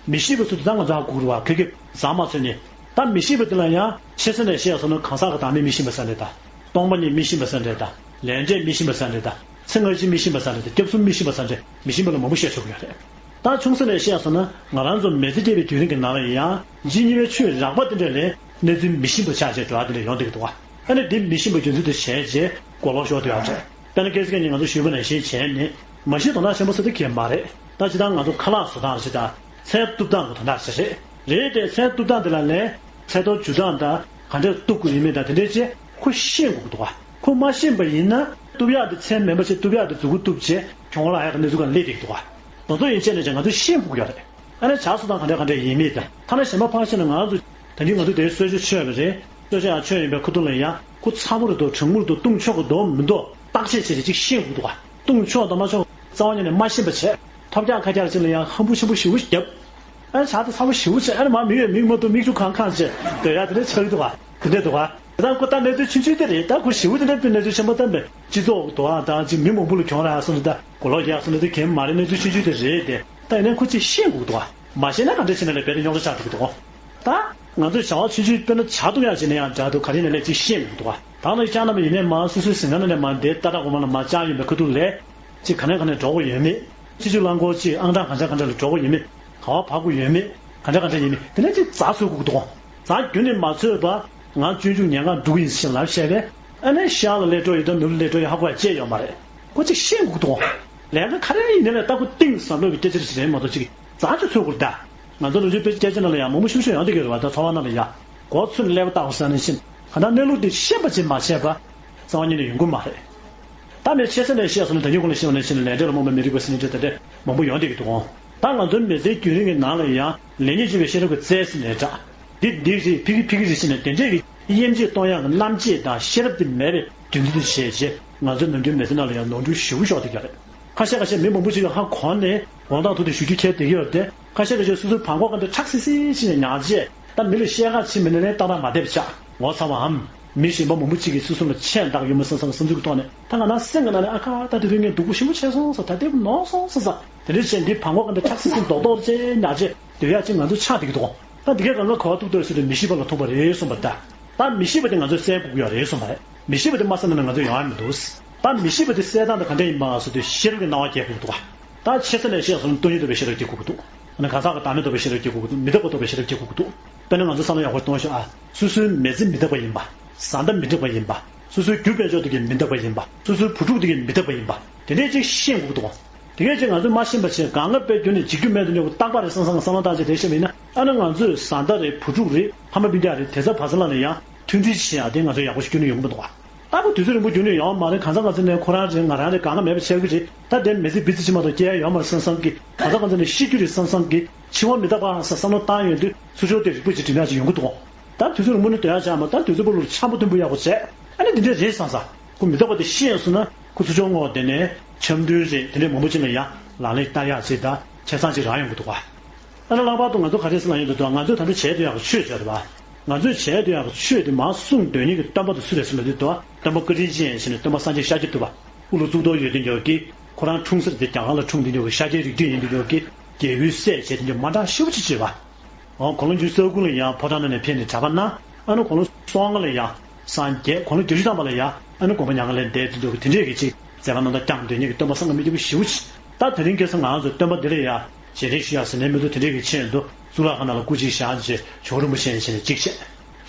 མི་ཤེས་པ་ཚོ་དེ་ད་ང་ཚོ་ཧ་གོ་གི་རེད་བ། ཁ་སྐད་ཟ་མ་ཚོད་ནས་ད་མི་ཤེས་པ་དེ་ལ་ཡང་ཆེ་ས་ནས་བཤད་སོང་ན་གང་ཟག་གི་བདག་མེད་མི་ཤེས་པ་ཟེར་འདྲ་ད། སྟོང་པ་ཉིད་མི་ཤེས་པ་ཟེར་འདྲ་ད། ལས་འབྲས་མི་ཤེས་པ་ཟེར་འདྲ་ད། ཚེ་སྔ་ཕྱི་མི་ཤེས་པ་ཟེར་འདྲ་ད། སྐྱབས་གསུམ་མི་ཤེས་པ་ཟེར་འདྲ་མི་ཤེས་པ་ལ་མང་པོ་བཤད་ཆོག་གི་ཡོད་རེད། ད་ཆུང་ས་ནས་བཤད་སོང་ན་ང་རང་ཚོ་མི་ཚེ་སྐྱེལ་བའི་དུས་རིང་གི་ནང་ལ་ཡང་ཇི་སྙེད་པའི་ཆོས་རགས་པ་དེ་འདྲ་ལས་གནས་ཚུལ་མི་ཤེས་པ་ཆགས་བྱས་འགྲོ་བ་དེ་འདྲ་ཡོང་བསྡད་ཀྱི་འདུག་བ། ཨ་ནི་འདི་མི་ཤེས་པ་རྒྱུ་མཚན་དུ་བྱས་རྗེས་གོ་ལོག་ཤོར་སྡོད་ཡག་རེད། དཔེར་ན་སྐལ་སྲིད་སྐྱབས་གཉིས་ང་ཚོ་ཞུས་པ་ནང་བཞིན་བྱས་ནས་མ་གཞི་དོ་སྣང་ཆེན་པོ་ཟེར་དེ་གལ་མ་རེད། ད་ཇི་ལྟར་ང་ཚོ་ཁ་ལག་བཟོ་སྟངས་ཅིག་དང་ཚལ་གཏུབ་སྟངས་ཀྱི་དོན་དག་ཅིག་རེད། རེད་དེ་ཚལ་གཏུབ་སྟངས་དེ་ལ་ལས་ཚལ་ཐོ་འཇུ་སྟངས་དང་ག་འདྲས་གཏུབ་དགོས་ཡོད་མེད་དང་དེ་འདྲས་ཅིག་ཁོ་ཤེས་དགོས་ཀྱི་འདུག་བ། ཁོ་མ་ཤེས་པ་ཡིན་ན་གཏུབ་ཡག་དེ་ཚལ་མིན་པ་ཅིག་གཏུབ་ཡག་དེ་མཛུབ་གུ་གཏུབ་བྱས་གྱོང་ལ་ཡག་གི་གནས་ཚུལ་གང་སླེབས་བསྡད་ཀྱི་འདུག་བ། དེ་ཚོ་ཡིན་ཆད་ནས་ཀྱང་ང་ཚོས་ཤེས་དགོས་ཀྱི་ཡོད་རེད། ཨ་ནི་བྱ་བཟོ་སྟངས་ག་འདྲ་ག་འདྲ་ཡིན་མིན་དང་ཐ་ན་གཞན་པ་ཕར་ཕྱིན་ན་ང་ཚོ་ད་གིན་ང་ཚོ་དེའི་གསོལ་ཇ་མཆོད་པ་རེད། གསོལ་ཇ་ཡང་མཆོད་ཡིན་པའི་ཁ་ཐུག་ལ་ཡང་ཁོ་ཚ་པོ་རེད་འདུག་གྲང་མོ་རེད་འདུག་བཏུང་ཆོག་གི་འདུག་མི་འདུག་བརྟག་དཔྱད་བྱས་ཏེ་ཅིག་ཤེས་དགོས་འདུག་བ། བཏུང་ཆོག་དང་མ་ཆོག་རྩ་བ་ཉིད་ནས་མ་ཤེས་པ་བྱས་ཐོབ་རྒྱག་ཁ་རྒྱག་ཅིག་ལ་ཡང་ཧམ་པོ་ཆེན་པོ་ཞེ་པོ་བརྒྱབ། ཨ་ནི་ཇ་དེ་ཚ་པོ་ཞེ་པོ་བྱས་ཨ་ནི་མར་མིག་ཡོད་མིག་མ་འདུག་མིག་ཆུ་གང་གང་བྱས་སྡོད་ཡག་དེ་འདྲ་ཆགས་ཀྱི་འདུག་བ། དེ་འདྲ་འདུག་བ། དེ་དང་ཁོ་ད་གནས་ཚུལ་ཆུང་ཆུང་དེ་རེད། ད་ཁོ་ཞེ་པོ་དེ་འདྲ་དཔེ་གནས་ཚུལ་ཆེན་པོ་བསྟན་པས་སྤྱི་ཚོགས་འདུག་ཨ་དང་ཅིག་མི་མང་པོ་ལ་གྱོང་རག་སོང་ད་གོ་ལོག་རྒྱག་སོང་ད་དེ་གན་མ་རེད། གནས་ཚུལ་ཆུང་ཆུང་དེ་རེད་དེ། ད་ཡིན་ནའི་ཁོ་ཅིག་ཤེས་དགོས་འདུག་བ། མ་ཤེས་ན་ག་འདྲ་བྱས་ན་ལས་རྦད་དེ་རྙོག་དྲ་ཆགས་འགྲོ་གི་འདུག་གོ། ད་ང་ཚོས་བྱ་བ་ཆུང་ཆུང་དཔེར་ན་ཇ་བཏུང་ཡག་བྱས་ན་ཡང་འདྲ་འདུག་ག་རེ་ཡིན་ན་ལས་ཅིག་ཤེས་དགོས་འདུག་བ། ད་ལྟ་ཅག་རྣམས་ཡིན་ནའི་མ་སོ་སོའི་གཟིམ་ཁང་ནང་ནས་མ་འདས་ཏག་ཏག་གོང་མ་ལ་མ་ཅག་ཡོད་པའི་ཁ་ཐུག་ལས། ཅིག་ག་ནས་ག་ནས་འགྲོ་དགོས་ཡོད་མེད། ཕྱི་ཕྱོགས་རླངས་འཁོར་ཅིག་ཨང་གྲངས་གང་ཆ་གང་འདྲ་ལ་འགྲོ་དགོས་ཡོད་མེད། ག་བ་བབས་དགོས་ཡོད་མེད། ག་འདྲ་ག་འདྲ་ཡིན་མིན་དེ་ནས་ཅིག་རྫ་འཚོལ་དགོས་འདུག་གོ། རྫ་རྒྱུན་ནས་མ་འཚོལ་བར་ང་སྤྱོད་འཇུག་ཉལ་ཁང་འགྲོ་གི་ཡིན་ཟེར་ལབ་བཤད་པས། ཨ་ནི་ཤར་ལ་སླེབས་འགྲོ་ཡོད་དམ་ནུབ་ལ་སླེབས་འགྲོ་ཡོད་ཧ་གོ་ཡ་བཅས་ཡོད་མ་རེད། ཁོ་ཅིག་ཤེས་དགོས་འདུག་གོ། ལས་ཀ་ག་རེ་ཡིན་ནའི་ལས་ལྟ་བུ་གཏིང་ཟབ་ལོས་ཀྱི་སྐད་ཆ་རེ་ཞིག་རེད་མ་གཏོགས་ཅིག་རྫ་ཅིག་འཚོལ་དགོས་རེད་ད། ང་ཚོ་ལོ་རྒྱུས་དཔེ་སྐད་ཆ་ནང་ལ་ཡང་མང་པོ་ཞིག་ཞིག་ཡོང་བསྡད་ཀྱི་རེད་བ། ད་འཚོ་བ་ནང་ལ་ཡ། སྒོ་ཚུར་ནས་ཀླད་པ་བཏགས་པ་ཟེར་ནང་བཞིན་གང་ལྟར་གནས་ལུགས་དེ་ཤེས་པ་ཅིག་མ་བྱས་པ། རྩ་བ་ཉིད་ནས་ཡོང་གི་མ་རེད། ད་མི་ཆེ་ས་ནས་བཤད་སོང་ན་ད་ཉིད་ཁོང་ལ་བཤད་པ་ནང་བཞིན་ལས་འབྲས་ལ་རྨོངས་པའི་མི་རིགས་པ་ཟེར་ནས་འདྲ་དེ་འདྲ་མང་པོ་ཡོང་བསྡད་ཀྱི་འདུག་གོ། ད་ང་ཚོའི་མི་ཚེའི་རྒྱུན་རིང་གི་ནང་ལ་ཡང་ལེགས་ཉེས་འབྱེད་པའི་ཤེས་རབ་ཀྱི་རྩལ་ཟེར་ནས་འདྲ། འདི་འདི་རེད་ཕ་གི་ཕ་གི་རེད་ཟེར་ནས་དེ་འདྲས་ཀྱི་དབྱེ་འབྱེད་གཏོང་ཡག་གི་རྣམ་དཔྱོད་དང་ཤེས་རབ་དེ་མེད་པའི་རྒྱུ་མཚན་དེ་བྱས་རྗེས་ང་ཚོའི་ནམ་རྒྱུན་མི་ཚེ་ནང་ལ་ཡང་ནོར་འཁྲུལ་ཞེ་པོ་ཤོར་བསྡད་ཀྱི་རེད། ཁ་ཤས་ཁ་ཤས་མི་མང་པོ་ཞིག་གིས་ཧ་གོ་ནས་དགོངས་དག་ཐུགས་དེ་ཞུ་རྒྱུ་ཁྱེར་བསྡད་ཀྱི་ཡོད་དེ། ཁ་ཤས་ཁ་ཤས་སོ་སོའི་བྲང་ཁོག་ག་འདྲ་ཁྲག་སིལ་སིལ་ཞིག་ནས་ཉར་རྗེས་ད་མི་ལ་བཤད་ག་ཕྱིན་པ་ནས་ལན་ཏག་ཏག་མ་བསྡད་པ་ཆགས། ངོ་ཚ་བའམ་མི་གཞན་པ་མང་པོ་གཅིག་གིས་སོ་སོ་ལ་ཆད་བཏགས་ཡོད་མ་བསམ་བསམ་བསམ་ཚུལ་གྱི་ཐོག་ནས་ད་ང་རང་སེམས་ཀྱི་ནང་ནས་ཨ་ཁ་ད་དེ་དུས་ངས་སྡུག་པོ་ཞེ་པོ་བྱས་སོང་ཟེར། ད་ལྟ་བུ་ནོར་སོང་ཟེར་ཟེར། དེ་འདྲ་བྱས་འདི་བྲང་ཁོག་ག་འདྲ་ཁྲག་སིལ་སིལ་རྡོག་རྡོག་ཅིག་ཉར་རྗེས་སྡོད་ཡག་ཅིག་ང་ཚོ་ཆགས་བསྡད་ཀྱི་འདུག་ད་འདི་གས་རང་ལ་གོ་བ་ཐུག་ཐུག་ཟེར་དུས་མི་ཤེས་པ་ལ་ཐུག་པ་རེད་གསུངས་པ་རེད་ད། ད་མི་ཤེས་པ་དེ་ང་ཚོས་བསལ་དགོས་ཀྱི་ཡོད་རེད་གསུངས་པ་རེད། མི་ཤེས་པ་དེ་མ་བསལ་ན་ང་ཚོ་ཡོང་ཡ་མི་འདུག་ད་མི་ཤེས་པ་དེ་བསལ་སྟངས་དེ་ག་འདྲ་ཡིན་པ་ཟེར་དུས་ཤེས་རབ་ཀྱི་སྣང་བ་སྐྱེ་དགོས་འདུག་ད་ཆེ་ས་ནས་བཤད་སོང་ན་སྟོང་ཉིད་རྟོགས་པའི་ཤེས་རབ་སྐྱེ་དགོས་ཀྱི་འདུག་ཨ་ནི་གང་ཟག་གི་བདག་མེད་རྟོགས་པའི་ཤེས་རབ་སྐྱེ་དགོས་ཀྱི་འདུག་མི་རྟག་པ་རྟོགས་པའི་ཤེས་རབ་སྐྱེ་དགོས་ཀྱི་འདུག་དཔེར་ན་ང་ཚོ་བསམ་བློ་ཡག་པོ་གཏོང་ཤོག་ཨ། སོ་སོའི་མི་ཚེ་མི་རྟག་པ་ཡིན་པ། བཟའ་ཟླ་མི་རྟག་པ་ཡིན་པ། སོ་སོའི་རྒྱུ་དཔལ་འབྱོར་དེ་གས་མི་རྟག་པ་ཡིན་པ། སོ་སོའི་བུ་ཕྲུག་དེ་གས་མི་རྟག་པ་ཡིན་པ། དེ་འདྲས་ཅིག་ཤེས་དགོས་ཀྱི་འདུག་དེ་གས་ཅིག་ང་ཚོས་མ་ཤེས་པ་བྱས་གང་ག་དཔེ་རྒྱུན་ནས་འཇིག་རྒྱུ་མེད་དུ་གྱུར་པ་རྟག་པ་རེད་བསམ་བསམ་བསམ་བློ་བཏང་བྱས་དེ་ཤེས་པ་ཡིན་ན་ཨ་ནི་ང་ཚོས་བཟའ་ཟླ་རེད་བུ་ཕྲུག་རེད་ཕ་མ་སྤུན་ཀྱག་རེད་དེ་ཚོ་བར་མཚམས་ལ་ནས་ཡང་མཐུན་སྒྲིལ་བྱེད་ཡག་དེ་ང་ཚོས་ཡག་པོ་ཞིག་ཁྱོན་ནས་ཡོང་གི་མི་འདུག་བ། ལྟ་བུ་ དུས་ཚོད་རིང་པོ་རྒྱུན་ནས་ཡོང་བ་མ་རེད། གང་ཟག་གང་ཚེ་ནས་ཁོ་རང་རེད། ང་རང་རེད། གང་ག་མེད་པ་ཆགས་ཀྱི་རེད། ད་དེ་མི་ཚེ་བི་ཙི་ཅིག་མ་གཏོགས་སྐྱེལ་ཡ་ཡོད་མ་རེད་བསམ་བསམ་གྱི། གང་ཟག་གང་ཚེ་ནས་ཤི་རྒྱུ་རེད་བསམ་བསམ་གྱི། འཆི་བ་མི་རྟག་པ་ཟེར་བསམ་བློ་བཏང་ཡོང་དུས་ཚུར་ཕྱོགས་དེ་རིག་པ་ཅིག་འབྲི་ཡ་ཅིག་ཡོང་གི་འདུག་ད་དུས་ཚོད་རིང་པོ་ནས་སྡོད་ཡ་ཅིག་མ་གཏོགས། ད་དུས་ཚོད་པོ་ལོ་འཆམ་པོ་མཐུན་པོ་ཡག་པོ་བྱས། ཨ་ནི་འདི་འདྲས་རེད་བསམ་བསམ། ཁོ་མི་རྟག་པ་དེ་ཤི་ཡོང་སོང་ན་ཁོ་ཚུར་ཕྱོགས་ངོ་དེ་ནས་འཆམ་མཐུན་རེད། དེ་འདྲས་མང་པོ་ཅིག་ལ་ཡ་ལག་ལེན་བསྟར་ཡག་ཅིག་དང་ཆ་ཚང་ཅིག་རག་ཡོང་གི་འདུག་ག་ཨ་ནི་ལྷག་པར་དུ་ང་ཚོ་ག་རེ་ཟེར་ལབ་ཡོང་དུས། ང་ཚོས་ད་ལྟ་བྱས་སྡོད་ཡག་གི་ཆོས་ཅིག་ཡོད་རེད་པ། ང་ཚོས་བྱས་སྡོད་ཡག་གི་ཆོས་དེ་མར་གསུངས་སྡོད་མཁན་གྱི་སྟོན་པ་དེ་སུ་རེད་ཟེར་ལབ་དུས། སྟོན་པ་བཀའ་དྲིན་ཅན་ཟེར་ནས་སྟོན་པ་སངས་རྒྱས་ཤཱཀྱ་ཐུབ་པ། དབུ་ལ་གཙུག་ཏོར་ཡོད་དེ་འདྲ་གི། ཁོ་རང་འཁྲུངས་ས་དེ་རྒྱ་གར་ལ་འཁྲུངས་དེ་འདྲ་གི། ཤཱཀྱའི་རིགས་རྒྱུད་ཡིན་དེ་འདྲ་གི། རྒྱལ་པོའི་སྲས་བྱས་དེ་འདྲ་མ་འདྲ་ཞེ་པོ་ཅིག་བྱས་པ། འོ་ཁོ་རང་ཚོའི་ས་ཁུལ་ལ་ཡང་ཕོ་བྲང་ནང་ནས་ཕེབས་ནས་གྲྭ་པ་གནང་། ཨ་ནི་ཁོ་རང་སོ་ལྔ་ལ་ཡང་སངས་རྒྱས། ཁོ་རང་བརྒྱད་ཅུ་ཐམ་པ་ལ་ཡང་ཨ་ནི་དགོན་པ་ཉག་ག་ལ་བསྡད་དེ་འདྲ་གི། དེ་འདྲས་ཀྱི་ཅིག་མཛད་པ་རྣམ་དག་བསྐྱངས་སྡོད་མཁན་གྱི་སྟོན་པ་སངས་རྒྱས་མི་འདྲ་བོ་ཞེ་པོ་ཅིག་ད་དེ་རིང་ཁ་སང་ང་རང་ཚོ་སྟོན་པ་འདི་ལ་ཡ་ཞལ་འདེབས་ཞུ་ཡག་ཟེར་ནས་མི་འདུག་དེ་འདྲས་ཀྱི་ཆེད་དུ་གཙུག་ལག་ཁང་ནང་ལ་སྐུ་གཅིག་བཞག་བྱས་ཇོ་བོ་རིན་པོ་ཆེ་བྱས་ནས་གཅིག་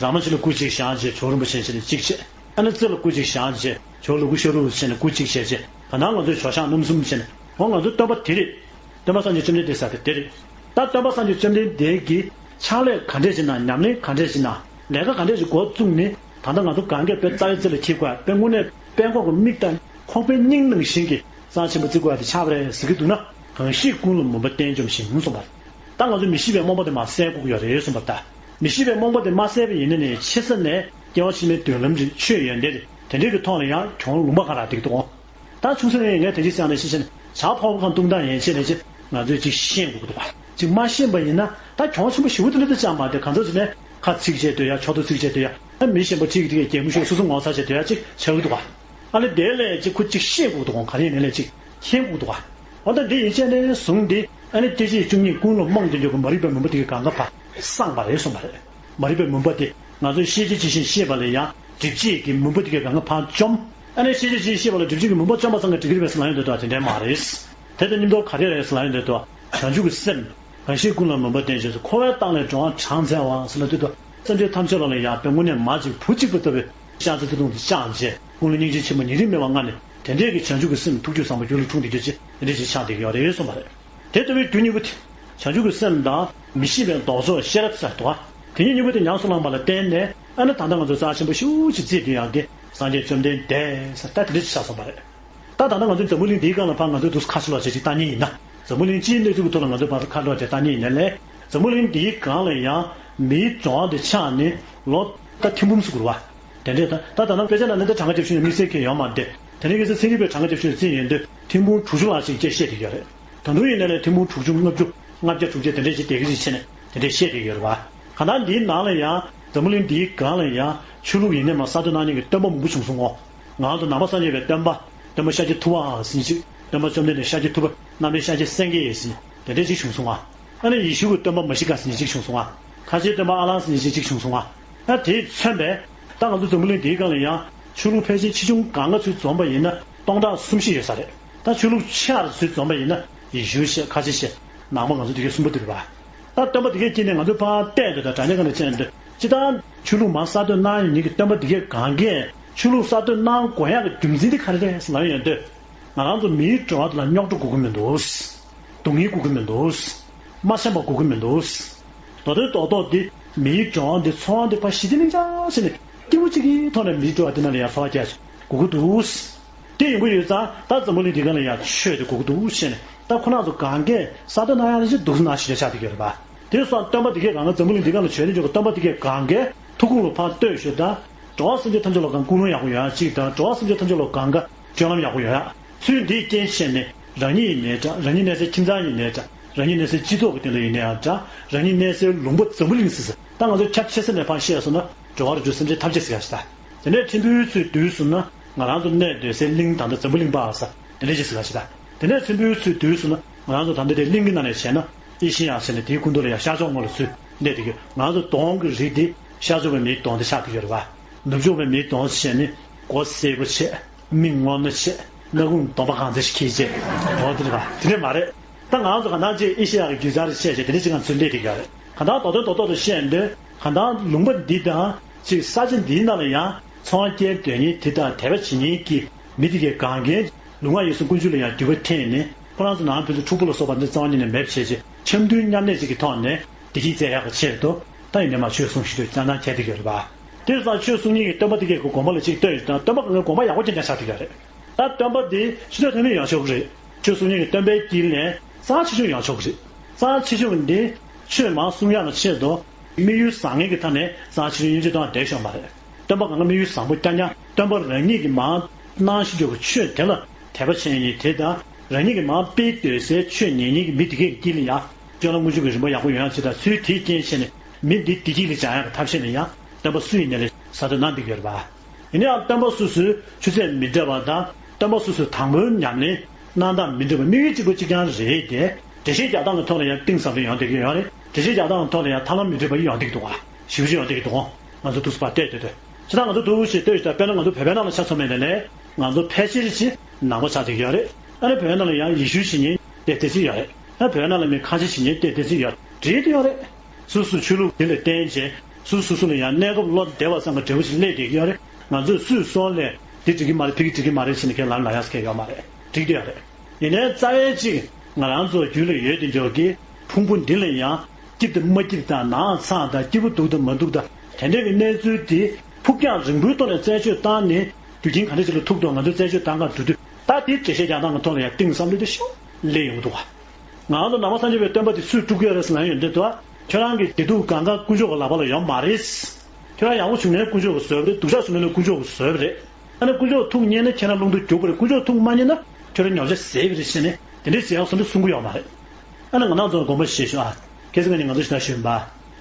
བྱས། ར་མ་ཆེ་ལ་སྐུ་གཅིག་བཞག་བྱས་ཇོ་བོ་རིན་པོ་ཆེ་བྱས་ནས་གཅིག་བྱས། ཨ་ནི་རྩེ་ལ་སྐུ་གཅིག་བཞག་བྱས་ཇོ་བོ་ཀླུ་སྒྲུབ་ཤ་རུ་བྱས་ནས་སྐུ་གཅིག་བྱས་བྱས། ད་ནང་ང་ཚོའི་ཇོ་ཤཱཀ་རྣམ་གསུམ་བྱས་ནས། འོ་ང་ཚོའི་སྟོན་པ་དེ་རེད། སྟོན་པ་སངས་རྒྱས་བཅོམ་ལྡན་འདས་ཟེར་དེ་དེ་རེད། ད་སྟོན་པ་སངས་རྒྱས་བཅོམ་ལྡན་འདས་ཀྱི་ཕྱག་ལས་ག་འདྲས་ཞིག་གནང་། ཉམས་ལེན་ག་འདྲས་ཞིག་གནང་། ལས་ཀ་ག་འདྲས་ཞིག་འགོ་བཙུགས་ནས། ད་ལྟ་ང་ཚོ་གང་གས་དཔེ་རྩ་བའི་རྩེ་ལ་འཁྱེར་དགོས། དཔེ་དངོས་གནས་དཔེ་འགོག་གི་མིག་དང་ཁོག་པའི་སྙིང་ནང་བཞིན་གྱི་རྩ་ཆེན་པོ་བརྩི་དགོས་ཡ་དེ་ཆགས་པ་རེད་ཟེར་གྱི་འདུག་ན། གང་ཞིག་ཀུན་ལ་མུན་པ་གཏན་འཇོམས་ཤིང་གསུངས་པ་རེད། ད་ང་ཚོ་མི་ཤེས་པའི་རྨོངས་པ་དེ་མར་སེལ་དགོས་ཀྱི་ཡོད་རེད་གསུངས་པ་རེད། ད་མི་ཤེས་པའི་རྨོངས་པ་དེ་མ་སེལ་བ་ཡིན་ན་ནི་ཕྱི་ས་ནས་སྐྱེ་བ་ཕྱི་མའི་མདུན་ལམ་རེད། ཆོས་ཡོན་ཏན་རེད། དེ་འདྲའི་གི་ཐོག་ལ་ཡང་གྱོང་ལུང་པ་ག་རང་བསྡད་ཀྱི་འདུག་འོང་། ད་ཆུང་ས་ནས་ངས་དེ་ཅིག་བསམ་ནས་ཤེས་བྱས་ནས་བྱ་ཕོར་པ་གང་བཏུང་སྟངས་ཡན་ཆད་ནས་ཅིག་ང་ཚོས་ཅིག་ཤེས་དགོས་ཀྱི་འདུག་པ། ཅིག་མ་ཤེས་པ་ཡིན་ན་ད་གྱོང་ཆེན་པོ་ཞེ་པོ་དེ་འདྲ་དེ་ཅང་མ་རེད། གང་འཚམ་ཅིག་ནས་ཁ་ཚིག་བྱས་སྡོད་ཡ། ཕྱོགས་མཐུ་ཚིག་བྱས་སྡོད་ཡ། ཨ་མི་གཞན་པ་ཅིག་གིས་དེ་གའི་གད་མོ་ཤོར་སོ་སོ་ངོ་ཚ་བྱས་སྡོད་ཡ་ཅིག་ཆགས་ཀྱི་འདུག་པ། ཨ་ནི་དེ་ལས་ཅིག་ཁོ་ཅིག་ཤེས་དགོས་ཀྱི་འདུག་ག་ག་རེ་ཡིན་ནའི་ལས་ཅིག་མཁྱེན་དགོས་ཀྱི་འདུག་ག་འོ་ད་འདི་ཡན་ཆད་ནས་བཟུང་སྟེ། ཨ་ནི་བསྟན་བཅོས་བཅུ་གཉིས་ཀུན་ལ་རྨོངས་ཏེ་འཇོག་གི་མ་རིག་པའི་མུན་པ་དེ་གའི་གང་ག་ཕར་སངས་པ་རེད་གསུངས་པ་རེད། མ་རིག་པའི་མུན་པ་དེ་ང་ཚོས་ཤེས་བྱ་ཇི་བཞིན་ཤེས་པ་ལ་ཡང་སྒྲིབ་བྱེད་ཀྱི་མུན་པ་དེ་གའི་གང་ག་ཕར་བཅོམ། ཨ་ནི་ཤེས་བྱ་ཇི་བཞིན་ཤེས་པ་ལ་སྒྲིབ་བྱེད་ཀྱི་མུན་པ་བཅོམ་པ་ཙམ་གྱིས་འགྲིག་གི་རེད་པས་ཟེར་ལབ་ཡོང་དུས་ད་དེ་འདྲ་མ་རེད། དེ་དང་མཉམ་དུ་ག་རེ་རེད་ཟེར་ལབ་ཡོང་དུས་ད་བྱང་ཆུབ་ཀྱི་སེམས། གང་ཞིག་ཀུན་ལ་མུན་པ་གཏན་འཇོམས་སོ། འཁོར་བའི་གཏམ་ལས་འགྲོ་བ་གྲངས་བཙལ་བ་ཟེར་ལབ་དུས་ད་སེམས་ཅན་ཐམས་ཅད་ལ་ལ་ཡང་དཔེ་དངོས་གནས་མ་གཅིག་བུ་གཅིག་པ་ལྟ་བུའི་ཤ་ཚ་ཚ་གདུང་དེ་བཅངས་བྱས། ཀུན་ལ་སྙིང་རྗེ་ཆེན་པོ་ཉེ་རིང་མེད་པར་མངའ་ནས། དེ་འདྲས་ཀྱི་བྱང་ཆུབ་ཀྱི་སེམས་ཐུགས་རྒྱུད་བཟང་པོ་རྒྱུད་ལ་འཁྲུངས་བསྡད་རྒྱུ་ཅིག་དེ་འདྲས་ཅིག་ཆགས་བསྡད་ཀྱི་ཡོད་རེད་གསུངས་པ་རེད། དེ་ལྟ་བུའི་རྒྱུ་གཉིས་པོ་དེ། བྱང་ཆུབ་ཀྱི་སེམས་དང་མི་ཤེས་པའི་ལྡོག་ཕྱོགས་ཤེས་རབ་ཟེར་དོ། དེ་གཉིས་གཉིས་པོ་དེ་ཉམས་སུ་བླངས་པ་ལ་བརྟེན་ནས། ཨ་ནི་ད་ལྟ་ང་ཚོ་རྩ་ཆེན་པོ་ཞེ་པོ་ཅིག་བརྩིས་བསྡད་ཡག་གི་སངས་རྒྱས་བཅོམ་ལྡན་འདས་ཟེར་ད་དེ་འདྲས་ཅིག་ཆགས་སོང་བ་རེད། ད་ད་ལྟ་ང་ཚོ་འཛམ་བུ་གླིང་འདིའི་སྒང་ལ་ཕར་ང་ཚོས་འདུག་སེ་ཁ་ཕྱོགས་ལ་བྱས་ཅིག་བལྟ་མཁན་ཡིན་ན། འཛམ་བུ་གླིང་སྤྱིའི་གནས་ཚུལ་གྱི་ཐོག་ལ་ང་ཚོས་ཕར་ཁ་ཕྱོགས་བྱས་བལྟ་མཁན་ཡིན་ན་ལས། འཛམ་བུ་གླིང་འདིའི་སྒང་ལ་ཡང་མིའི་འགྲོ་བ་འདི་ཆགས་ནས་ལོ་ད་ཐེར་འབུམ་ཟེར་དགོས་རེད་པ། དེ་འདྲས་ད་ད་ད་ནང་དཔེ་ཆ་ནང་ནས་ད་གྲངས་ཀ་རྒྱབ་ཤོད་ནས་དམིགས་བསལ་གྱི་ཡོད་མ་རེད། དེ་རིང་ཁ་སང་ཚན་རིག་པས་གྲངས་ཀ་རྒྱབ་ཤོད་ནས་བརྩིས་ཡོང་དུས་ཐེར་འབུམ་དྲུག་ཅུ་ལྷག་ཅིག་བཅས་བཤད་བསྡད་ཡོད་རེད། ད་དུང་ཡིན་ན་ལས་ཐེར་འབུམ་དྲུག་ཅུ་ལྔ་བཅུ་ལྔ་བརྒྱ་དྲུག་ཅུ་དེ་འདྲས་ཅིག་བསྡད་ཀྱི་རེད་བྱས་ནས་དེ་འདྲས་བཤད་བསྡད་ཡོད་རེད་པ། གང་ལྟར་འདིའི་ནང་ལ་ཡང་འཛམ་བུ་གླིང་འདིའི་སྒང་ལ་ཡང་ཆོས་ལུགས་ཡིན་ནའི་མ་གསར་གཏོད་གནང་མཁན་གྱི་སྟོན་པ་མང་པོ་བྱུང་སོང་ངོ་། ང་ཚོ་ནང་པ་སངས་རྒྱས་པའི་སྟོན་པ། སྟོན་པ་ཤཱཀྱ་ཐུབ་པ་ཟེར་མཁན་ཅིག་སྟོན་པ་བཅོམ་ལྡན་འདས་ཤཱཀྱ་ཐུབ་པ། རྣམ་འདྲེན་ཤཱཀྱ་སེང་གེ་ཟེར་མཁན་དེ་འདྲས་ཅིག་བྱུང་སོང་ང་། ཨ་ནི་ཡེ་ཤུ་གི་སྟོན་པ་མ་ཤི་ཀ་ཟེར་མཁན་ཅིག་བྱུང་སོང་ང་། ཁ་ཆེའི་སྟོན་པ་ཨ་ལཱ་ཟེར་མཁན་ཅིག་བྱུང་སོང་ང་། ཨ་དེས་མཚོན་པའི་ད་ང་ཚོ་འཛམ་བུ་གླིང་འདིའི་སྒང་ལ་ཡང་ཆོས་ལུགས་ཕལ་ཆེར་ཆེ་ཆུང་གང་ག་ཚུར་འཛོམས་པ་ཡིན་ན་སྟོང་ཕྲག་གསུམ་བཞི་ཡོད་ས་རེད། ད་ཆོས་ལུགས་ཆེ་བ་ཚུར་འཛོམས་པ་ཡིན་ན་ཡེ་ཤུ་བྱས། ཁ་ཆེ་བྱས། ནང་པ་ང་ཚོ་འདི་གའི་གསུམ་པོ་འདི་རེད་པ། ད་སྟོན་པ་འདི་གའི་དཀྱིལ་ནས་ང་ཚོས་ཕར་བལྟས་འདུག་ད་དྲ་བརྙན་སྒང་ནས་བལྟས་འདུག་སྤྱིར་བཏང་ཆོས་ལུགས་མར་གསར་གཏོད་གནང་ཡོང་མཁན་གྱི་སྟོན་པ་འདི་གའི་སྒང་གས་ཆོས་ལུགས་གསར་གཏོད་གནང་དགོས་ཡག་གི་རྒྱུ་མཚན་དེ་ག་རེ་རེད་ཟེར་ལབ་ཡོང་དུས། ང་རང་ཚོ་མིའི་འགྲོ་བ་དེ་ལ་རྙོག་དྲ་དགོས་ཀྱི་མི་འདུག་སྡུག་བསྔལ་དགོས་ཀྱི་མི་འདུག་མ་འཆམ་པ་དགོས་ཀྱི་མི་འདུག་མདོ་དོན་རྡོག་རྡོག་འདི་མིའི་འགྲོ་བ་འདི་འཚོ་བ་འདི་ཕར་ཞི་བདེ་ལྷིང་འཇགས་བྱས་ནས་སྐྱིད་པོ་གཅིག་གི་ཐོག་ནས་མིའི་འགྲོ་བ་འདི་ནང་ལ་ཡང་འཚོ་བ་སྐྱེལ་དགོས་ཀྱི་འདུག་དེ་ཡོང་གི་ཡོད་ཙང་ད་འཛམ་བུ་གླིང་འདི་སྒང་ལ་ཡང་ཆོས་དེ་དགོས་ཀྱི་འདུག་བྱས་ནས། ད་ཁོ་རང་ཚོ་གང་གས་གསར་གཏོད་གནང་ཡག་ལ་ཅིག་འདུག་སེ་གནང་བཞིན་ཆགས་བསྡད་ཡོད་རེད་པ། དེ་སོགས་སྟོན་པ་འདི་གས་གང་ག་འཛམ་བུ་གླིང་འདི་སྒང་ལ་བྱོན་ནས་འཇོག་གི་སྟོན་པ་འདི་གས་གང་གས་ཐུགས་ཁུར་ལ་ཕར་ལྟོས་ཞོར་དང་། འགྲོ་བ་སེམས་ཅན་ཐམས་ཅད་ལ་གང་ཀུན་སློང་ཡག་པོ་ཡོང་ཡག་གཅིག་དང་། འགྲོ་བ་སེམས་ཅན་ཐམས་ཅད་ལ་གང་ག་སྤྱོད་ལམ་ཡག་པོ་ཡོང་ཡག་ཚུལ་འདིའི་རྐྱེན་བྱས་ནས་རང་ཉིད་ཡིན་ནའི་འདྲ། རང་ཉིད་གནས་སའི་ཁྱིམ་ཚང་ཡིན་ནའི་འདྲ། རང་ཉིད་གནས་སའི་སྤྱི་ཚོགས་ཀྱི་སྟེང་དུ་ཡིན་ནའི་འདྲ། རང་ཉིད་གནས་སའི་ལུང་པ་འཛམ་བུ་གླིང་ཟེར་ས། ད་ང་ཚོ་ཁྱབ་ཆེ་ས་ནས་ཕར་བཤད་སོང་ན་འགྲོ་བ་རིགས་དྲུག་སེམས་ཅན་ཐམས་ཅད་ཟེར་ཡག་ཞིག་དང་། དེ་ནས་ཕྲན་བུའི་ཚུལ་བསྡུས་སོང་ན་ང་རང་ཚོ་གནས་སྡོད་སའི་གླིང་། ད་ལྟ་འཛམ་བུ་གླིང་པ་ཟེར་དེ་འདྲ་ཞིག་ཟེར་ཡག་ཞིག་དང་། དེ་ནས་ཕྲན་བུའི་ཚུལ་བསྡུས་སོང་ན་ང་རང་ཚོ་ད་ལྟ་དེ་གླིང་གི་ནང་ནས་བྱས་ན་ཨེ་ཤེ་ཡ་ཟེར་ནས་དེའི་ཁུངས་གཏུགས་ལ་ཡ་ཤར་ཕྱོགས་ངོས་ལ་ཚུར་གནས་བསྡད་ཀྱི་ཡོད། ང་ཚོ་གདོང་གི་རིགས་དེ་ཤར་ཕྱོགས་པའི་མིའི་གདོང་དེ་ཆགས་ཀྱི་ཡོད་རེད་པ། ནུབ་ཕྱོགས་པའི་མིའི་གདོང་ཟེར་ནི་མགོ་སེར་པོ་བྱས། མིག་སྔོ་ནག་བྱས། སྣ་ཁུང་གདོང་པ་གང་ཚ་ཞིག་འཁྱེར་བྱས། འོ་དེ་རེད་པ། དེ་འདྲ་མ་རེད། ད་ང་ཚོ་གང་ལྟར་ཅིག་ཨེ་ཤེ་ཡ་གི་རྒྱུད་ཆ་རེད་བཤད་བྱས་དེ་འདྲ་ཅིག་ང་ཚོས་སླེབས་བསྡད་ཀྱི་ཡོད་རེད། གང་ལྟར་རྡོག་རྡོག་རྡོག་རྡོག་ཏུ་བཤད་འདོད། གང་ལྟར་ལུང་པ་འདི་དང་ཅིག་ས་ཆ་འདིའི་ནང་ལ་ཡང་འཚོ་བ་སྐྱེལ་སྡོད་མཁན་དེ་དང་དད་པ་བྱེད་མཁན་གྱི་མི་དེ་གས་གང་གས་ལུས་ངག་ཡིད་གསུམ་ཀུན་སྤྱོད་ལ་ཡང་འགྱུར་བ་ཐེབས་ནས་ཁོ་རང་ཚོ་ནང་ཕན་ཚུན་འཁྲུག་པོ་ལ་སོགས་པ་འདི་རྩ་བ་ཉིད་ནས་མེད་པ་བྱས་བྱས། འཆམ་མཐུན་མཉམ་གནས་ཅིག་གི་ཐོག་ནས་བདེ་སྐྱིད་བཙལ་ཡག་གི་ཆེད་དུ་ད་ཡིན་ནའི་མ་ཆོས་གསུང་ཞུ་འདོད་ཅང་ཅང་བྱས་བསྡད་ཀྱི་ཡོད་རེད་པ། དེ་ཙང་ཆོས་གསུང་མཁན་གྱི་སྟོན་པ་དེ་གའི་དགོངས་པ་ལ་གཅིག་ལྟོས་ཡོད་ན། སྟོན་པ་གང་གའི་དགོངས་པ་ཡག་པོ་རྐྱང་རྐྱང་ཆགས་བསྡད་ཡོད་རེད། ད་སྟོན་པ་འདི་ཕྱི་སྣོད་ཐོན་མི་ཡོང་ཆོག་གི་རེད། ཆོས་གསུང་མཁན་གྱི་སྟོན་པའི་དཀྱིལ་ནས་རྩ་ཆེ་ཆུང་ཡོང་ཆོག་གི་རེད། རྩ་ཆེ་ཆུང་འདི་ཆོས་མང་གསུང་ཡག་གི་ཆེད་དུ་དམིགས་ཡུལ་བཟང་ངན་གྱི་ཐད་ནས་རྩ་ཆེ་ཆུང་དབྱེ་འབྱེད་གཏོང་བསྡད་ཤོག་མ་རེད། སྟོན་པ་གང་ག་དམིགས་ཡུལ་བཟང་པོ་རྐྱང་རྐྱང་སྟོན་པ་རང་ཉིད་ཀྱིས་མང་གནང་ཤེས་རྒྱུ་གི་ཆོས་དེ་ལ་དད་པ་བྱེད་མཁན་དེ་དང་། རང་ཉིད་ཀྱིས་མང་སྤེལ་འདོད་སའི་ཆོས་ཉན་མཁན་གྱི་མི་དེ་གའི་དཀྱིལ་ལ་ཡང་སྤྱོད་ལམ་དངོས་བྱུང་གི་རིམ་པ་ཡག་པོ་ཡོང་ཡག་ཆེད་དང་། ཚུལ་དེའི་རྐྱེན་བྱས་ནས་མི་འདི་བདེ་སྐྱིད་ལ་སྦྱང་ཡག་གི་ཐབས་ཤེས་ལ་ཡང་སྟོན་པ་སུ་ཡིན་ནའི་ལས་གཟབ་གཟབ་གནང་བསྡད་ཀྱི་ཡོད་རེད་པ། ཡིན་ན་ཡང་སྟོན་པ་སོ་སོའི་ཆུ་ཚད་མི་འདྲ་བ་དང་། སྟོན་པ་སོ་སོའི་དང་པོའི་ཉམས་ལེན་གནང་སྟངས་མི་འདྲ་བ། དམིགས་ཡུལ་གཅིག་པ་གཅིག་རྐྱང་རེད་དེ། འགྲེལ་བཤད་རྒྱག་སྟངས་ཀྱི་ཐོག་ལ་ཡང་གཏིང་ཟབ་པོ་ཡོང་བསྡད་ཀྱི་ཡོད་རེད། འགྲེལ་བཤད་རྒྱག་སྟངས་ཀྱི་ཐོག་ལ་ཡང་ཐབས་ལམ་མི་འདྲ་བ་ཡོང་བསྡད་ཀྱི་འདུག་ག་ཞེ་པོ་ཅིག་ཡོང་བསྡད་ཀྱི་འདུག་ང་ཚོ་ཐུགས་སུ་ཕར་བལྟས་བསྡད་དུས། བྱས་ཙང་ང་ཚོ་ཐུགས་རྗེ་ཆེ་ལྟོས་ཤིག་དཔེར་ན་ང་ཚོ་བོད་པའི་ནང་ལ་ཆ་མཚོན་པ་ཡིན་ན་ལས། ང་ཚོ་ཕལ་ཆེར་ཅིག་ནང་པ་ཆགས་བསྡད་ཀྱི་ཡོད་རེད། ཨ་ནི་བོད་པའི་ནང་ལ་ཡང་ཡེ་ཤུ་བྱེད་མཁན་དེ་དེ་ཚོ་ཡོད་རེད། ཨ་ནི་བོད་པའི་ནང་ལ་མི་ཁ་ཆེ་བྱེད་མཁན་དེ་དེ་ཚོ་ཡོད་རེད། རེད་དེ་ཡོད་རེད། སོ་སོ་ཆོས་ལུགས་དེ་ལ་བརྟེན་བྱས་སོ་སོ་སོ་ལ་ཡང་གནས་སྐབས་བློ་བདེ་བ་ཙམ་གྱི་འབྲས་བུ་ཞིག་སླེབས་བསྡད་ཀྱི་ཡོད་རེད། ང་ཚོས་སུས་སོང་ལས་འདི་འགྲིག་གི་མ་རེད། ཕ་གི་འགྲིག་གི་མ་རེད་ཟེར་ནས་ཁས་ལེན་ལབ་ཡག་ཟེར་མཁན་ཡོད་མ་རེད། འགྲིག་བསྡད་ཡོད་རེད། ཡིན་ནའི་རྩ་བའི་གཅིག་ང་རང་ཚོ་རྒྱུད་ལ་ཡོད་དེ་འདྲ་གི་ཕུང་པོ་འདི་ལ་ཡང་སྐྱིད་དང་མ་སྐྱིད་དང་ནགས་ཚང་དང་སྐྱིད་པོ་འདུག་དང་མ་འདུག་དང་དེ་འདྲ་གི་གནས་ཚུལ་དེ་ཕུགས་རྒྱང་རིང་པོའི་ཐོག་ནས་རྩད་གཅོད་བཏང་ནས་རྒྱུ་རྐྱེན་ག་འདྲ་ཞིག་ལ་ཐུག་འདུག་ང་ཚོས་རྩད་གཅོད་བཏང་ག་འགྲོ་དུས། ད་དེ་འགྲེལ་བཤད་རྒྱག་སྟངས་ཀྱི་ཐོག་ལ་ཡང་གཏིང་ཟབ་ལོས་དེ་ཤོག་སླེབས་ཡོང་གི་འདུག་ག་ང་ཚོ་ནང་པ་སངས་རྒྱས་པའི་སྟོན་པ་དེ་སུས་དཀྲུག་གི་ཡོད་རེད་ཟེར་ན་ཡོད་འདྲ་འདུག་ཁྱོད་རང་གི་བདེ་སྡུག་གང་ག་དཀོན་མཆོག་གི་ལག་པ་ལ་ཡོད་མ་རེད། ཁྱོད་རང་ཡག་པོ་བྱུང་ནའི་དཀོན་མཆོག་གིས་བཟོས་པ་རེད། སྡུག་ཅག་བྱུང་ནའི་དཀོན་མཆོག་གིས་བཟོས་པ་རེད། ཨ་ནི་དཀོན་མཆོག་ཐུགས་མཉེས་ན་ཁྱེད་རང་ལུང་དུ་རྒྱུག་པ་རེད། དཀོན་མཆོག་ཐུགས་མ་མཉེས་ན་ཁྱོད་རང་ཉོག་བྱ་ཟས་པ་རེད་ཟེར་ནས་དེ་འདྲའི་ཟེར་ཡག་སོ་འདྲ་གསུང་གི་ཡོད་མ་རེད། ཨ་ནི་ང་རང་ཚོ་དགོངས་པ་བཞེས་ཤོག་ཨ། ཁ་སང་ང་ནས་ང་ཚོ་ཞེ་དྲག་ཞུས་པ།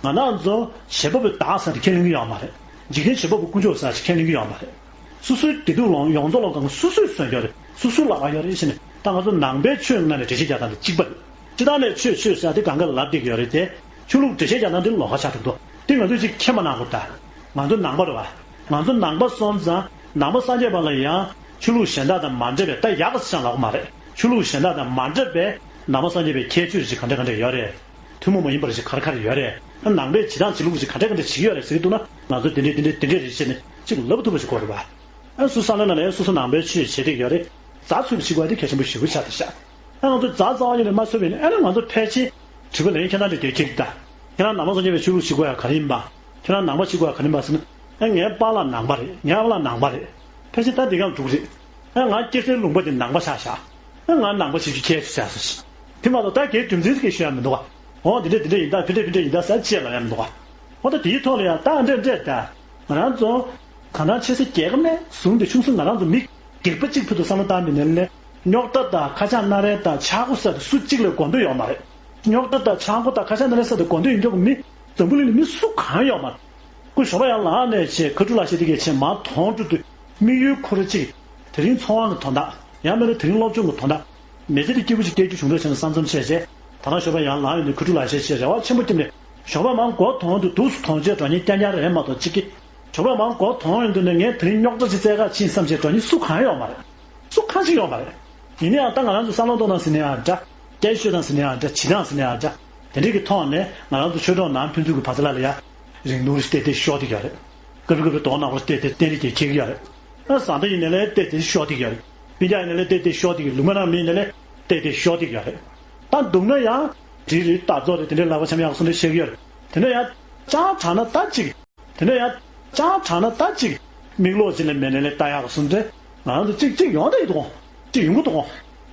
ང་རང་ཚོ་བྱེད་པ་པོའི་བདག་ཟེར་དེ་ཁས་ལེན་གྱི་ཡོད་མ་རེད། འཇིག་རྟེན་བྱེད་པ་པོ་དཀོན་མཆོག་ཟེར་ཞིག་ཁས་ལེན་གྱི་ཡོད་མ་རེད། སོ་སོའི་བདེ་སྡུག་ལོངས་ཡོངས་རྫོགས་ལོངས་གང་སོ་སོས་བཟོས་ཀྱི་ཡོད་རེད། སོ་སོའི་ལག་པར་ཡོད་རེད་ཟེར་ནས། ད་ང་ཚོ་ནང་པའི་ཆོས་ནང་ནས་འགྲེལ་བཤད་རྒྱག་སྟངས་དེ་གཅིག་པ་རེད། སྤྱིར་བཏང་ནས་ཆོས་ཆོས་ཟེར་དེ་གང་ག་ལབ་བསྡད་ཀྱི་ཡོད་རེད་དེ། ཆོས་ལུགས་འགྲེལ་བཤད་རྒྱག་སྟངས་དེ་ལོགས་ཀ་ཆགས་འདུག་འདུག་དེ་ང་ཚོས་ཅིག་ཁས་མ་གནང་དགོས་ད། ང་ཚོ་ནང་པ་རེད་བ། ང་ཚོ་ནང་པ་སོང་ཙང་ནང་པ་སངས་རྒྱས་པ་ལ་ཡང་ཆོས་ལུགས་གཞན་དག་དང་མ་འདྲ་བའི། ད་ཡག་ག་ཟེར་ལབ་ཀྱི་མ་རེད། ཆོས་ལུགས་གཞན་དག་དང་མ་འདྲ་བའི་ནང་པ་སངས་རྒྱས་པའི་ཁྱད་ཆོས་ཅིག་ག་འདྲ་ག་འདྲ་ཡོད་རེད། ཐུན་མོང་མ་ཡིན་པ་རེ་ཞིག་ག་རེ་ག་རེ་ཡོད་རེད། ཨ་ནང་པའི་བྱེད་སྟངས་བྱེད་ལུགས་ཅིག་ག་འདྲ་ག་འདྲ་བྱེད་ཀྱི་ཡོད་རེད་ཟེར་གྱི་འདུག་ན། ང་ཚོ་དེ་འདྲས་དེ་འདྲས་དེ་འདྲས་རེད་ཟེར་ནས་ཅིག་ལབ་ཐུབ་པ་ཞིག་དགོས་རེད་པ། ཨ་སོ་སོ་བསམ་བློའི་ནང་ལ་ཡང་སོ་སོ་ནང་པའི་ཆོས་བྱེད་བསྡད་ཀྱི་ཡོད་རེད། རྩ་འཚོལ་བྱེད་དགོས་པ་དེ་གལ་ཆེན་པོ་ཞེ་པོ་ཆགས་བསྡད་ཤག་ཨ་ང་ཚོ་རྩ་རྩ་བ་ཉིད་ནས་མ་འཚོལ་བ་ཡིན་ན། ཨ་ནི་ང་ཚོ་ཕལ་ཆེར་དྲི་བ་ལན་ཁྱེད་རང་འདྲ་དེ་ཁྱེད་ཀྱིས་ད། ཁྱེད་རང་ནང་པ་སངས་རྒྱས་པའི་ཆོས་ལུགས་བྱེད་དགོས་ཡ་ག་རེ་ཡིན་པ། ཁྱེད་རང་ནང་པ་བྱེད་དགོས་ཡ་ག་རེ་ཡིན་པ་ཟེར་ན། ཨ་ངའི་པཱ་ལགས་ནང་པ་རེད། ངའི་ཨ་ལགས་ནང་པ་རེད། ཕལ་ཆེར་ད་འདི་ག་ལ་འདུག་རེད། ཨ་ང་སྐྱེ་སའི་ལུང་པ་དེ་ནང་པ་ཆགས་ཤག་ཨ་ང་ནང་པ་བྱེད་རྒྱུ་ཁྱད་ཆོས་ཆགས་སོང་ཞིག་དེ་མ་གཏོགས་ད་གའི་རྒྱུ་མཚན་ཟེར་གྱི་ཤོད་ཡ་མི་འདུག་ག་འོ་འདི་འདྲ་འདི་འདྲ་ཡིན་ད། ཕི་འདྲ་ཕི་འདྲ་ཡིན་ད་ཟེར་ཅེས་ལབ་ཡ་མི་འདུག་ག་འོ་ད་དེའི་ཐོག་ལ་ཡ་ད་འདྲ་འདྲ་ད། ང་རང་ཚོ་གང་ལྟར་ཆེ་ས་རྒྱལ་ཁབ་ནས་བཟུང་སྟེ་ཆུང་ས་ང་རང་ཚོ་མི་སྒེར་པ་གཅིག་ཕུད་དུ་བསམ་བློ་བཏང་བའི་ནང་ལས། རྙོག་དྲ་དང་ཁ་བྱང་སྣ་རལ་དང་ཆག་སྒོ་ཟེར་དེ་སུ་གཅིག་ལས་གོ་འདོད་ཡོད་མ་རེད། རྙོག་དྲ་དང་ཆག་སྒོ་དང་ཁ་བྱང་སྣ་རལ་ཟེར་དེ་གོ་འདོད་ཡོད་མཁན་གྱི་མི་འཛམ་བུ་གླིང་ལ་མི་སུ་གང་ཡོད་མ་རེད། སྐུ་ཞོགས་པ་ཡར་ལངས་ནས་བྱས། མཁའ་འགྲོ་ལག་ཤེས་དེ་གས་བྱས་མར་དོང་སྤྲུགས་དུས། དམིགས་ཡུལ་ཁོ་རང་གཅིག་དེ་རིང་འཚོ་བ་གི་དོན་དག་ཡང་མིན་ན་དེ་རིང་སློབ་སྦྱོང་གི་དོན་དག་མི་ཚེ་འདི་སྐྱིད་པོ་ཞིག་སྐྱེལ་རྒྱུ་བྱུང་འདུག་བྱས་ནས་བསམ་བསམ་བྱས་བྱས། ད་ལྟ་ཞོགས་པ་ཡར་ལངས་ཡོང་དུས་མཁའ་འགྲོ་ལག་ཤེས་བྱས་རེ་བ་ཆེན་པོ་བརྒྱབ་ནས། ཞོགས་པ་མར་སྒོ་དོང་དུ་འདུག་སེ་དོང་ཆེན་འགྲོ་མཁན་རྐྱང་རྐྱང་རེད་མ་གཏོགས་གཅིག་གིས། ཞོགས་པ་མར་སྒོ་དོང་ཡོང་དུས་ནས་ངས་དེ་རིང་རྙོག་དྲ་ཅིག་བཙལ་ག་ཕྱིན་བསམ་བྱས་འགྲོ་མཁན་སུ་གང་ཡོད་མ་རེད། སུ་གང་ཞིག་ཡོད་མ་རེད། ཡིན་ན་ཡང་ད་ང་རང་ཚོ་བསམ་བློ་གཏོང་སྟངས་ཟེར་ན་ཡང་འདྲ། སྐད་ཆ་ཤོད་སྟངས་ཟེར་ན་ཡང་འདྲ། བྱེད་སྟངས་ཟེར་ན་ཡང་འདྲ། དེ་འདྲས་ཀྱི་ཐོག་ནས་ང་རང་ཚོ་ཆོས་གྲོགས་ནང་ཕན་ཚུན་གྱི་བར་མཚམས་ལ་ལ་ཡ། རིང་ཐུང་རེ་ཏོག་ཏོག་ཤོར་བསྡད་ཀྱི་ཡོད་རེད། སྐབས་རེ་སྐབས་རེ་དོགས་སྣང་རེ་ཏོག་ཏོག་ཏན་ཏན་ཅིག་འཁྱེར་གྱི་ཡོད་རེད། ཨ་བཟའ་ཟླ་ཡིན་ནའི་ལས་ཏོག་ཏོག་ཤོར་བསྡད་ཀྱི་ཡོད་རེད། སྤུན་ཀྱག་ཡིན་ནའི་ལས་ཏོག་ཏོག་ཤོར་བསྡད་ཀྱི། ལུང་པ་ནང་མི་ཡིན་ནའི་ལས་ཏོག་ཏོག་ཤོར་བསྡད་ཀྱི་ཡོད་རེད། ད་སྡུག་ན་ཡང་། འདྲེ་རེད། རྟ་རྫོགས་རེད། དེ་འདྲའི་ལག་པ་འཆང་ཡག་གསུང་འདྲ་བཤད་ཀྱི་ཡོད་རེད། དེ་འདྲ་ཡང་། ཅང་དྲག་ན་ད་ཅིག་དེ་འདྲ་ཡང་། ཅང་དྲག་ན་ད་ཅིག་མིག་ལོག་ཅིག་ལ་མེད་ནས་ལས་ལྟ་ཡག་གསུང་འདྲ། ང་རང་ཚོ་ཅིག་ཅིག་ཡོང་བསྡད་ཡོད་དོ། ཅིག་ཡོང་གི་འདུག་གོ།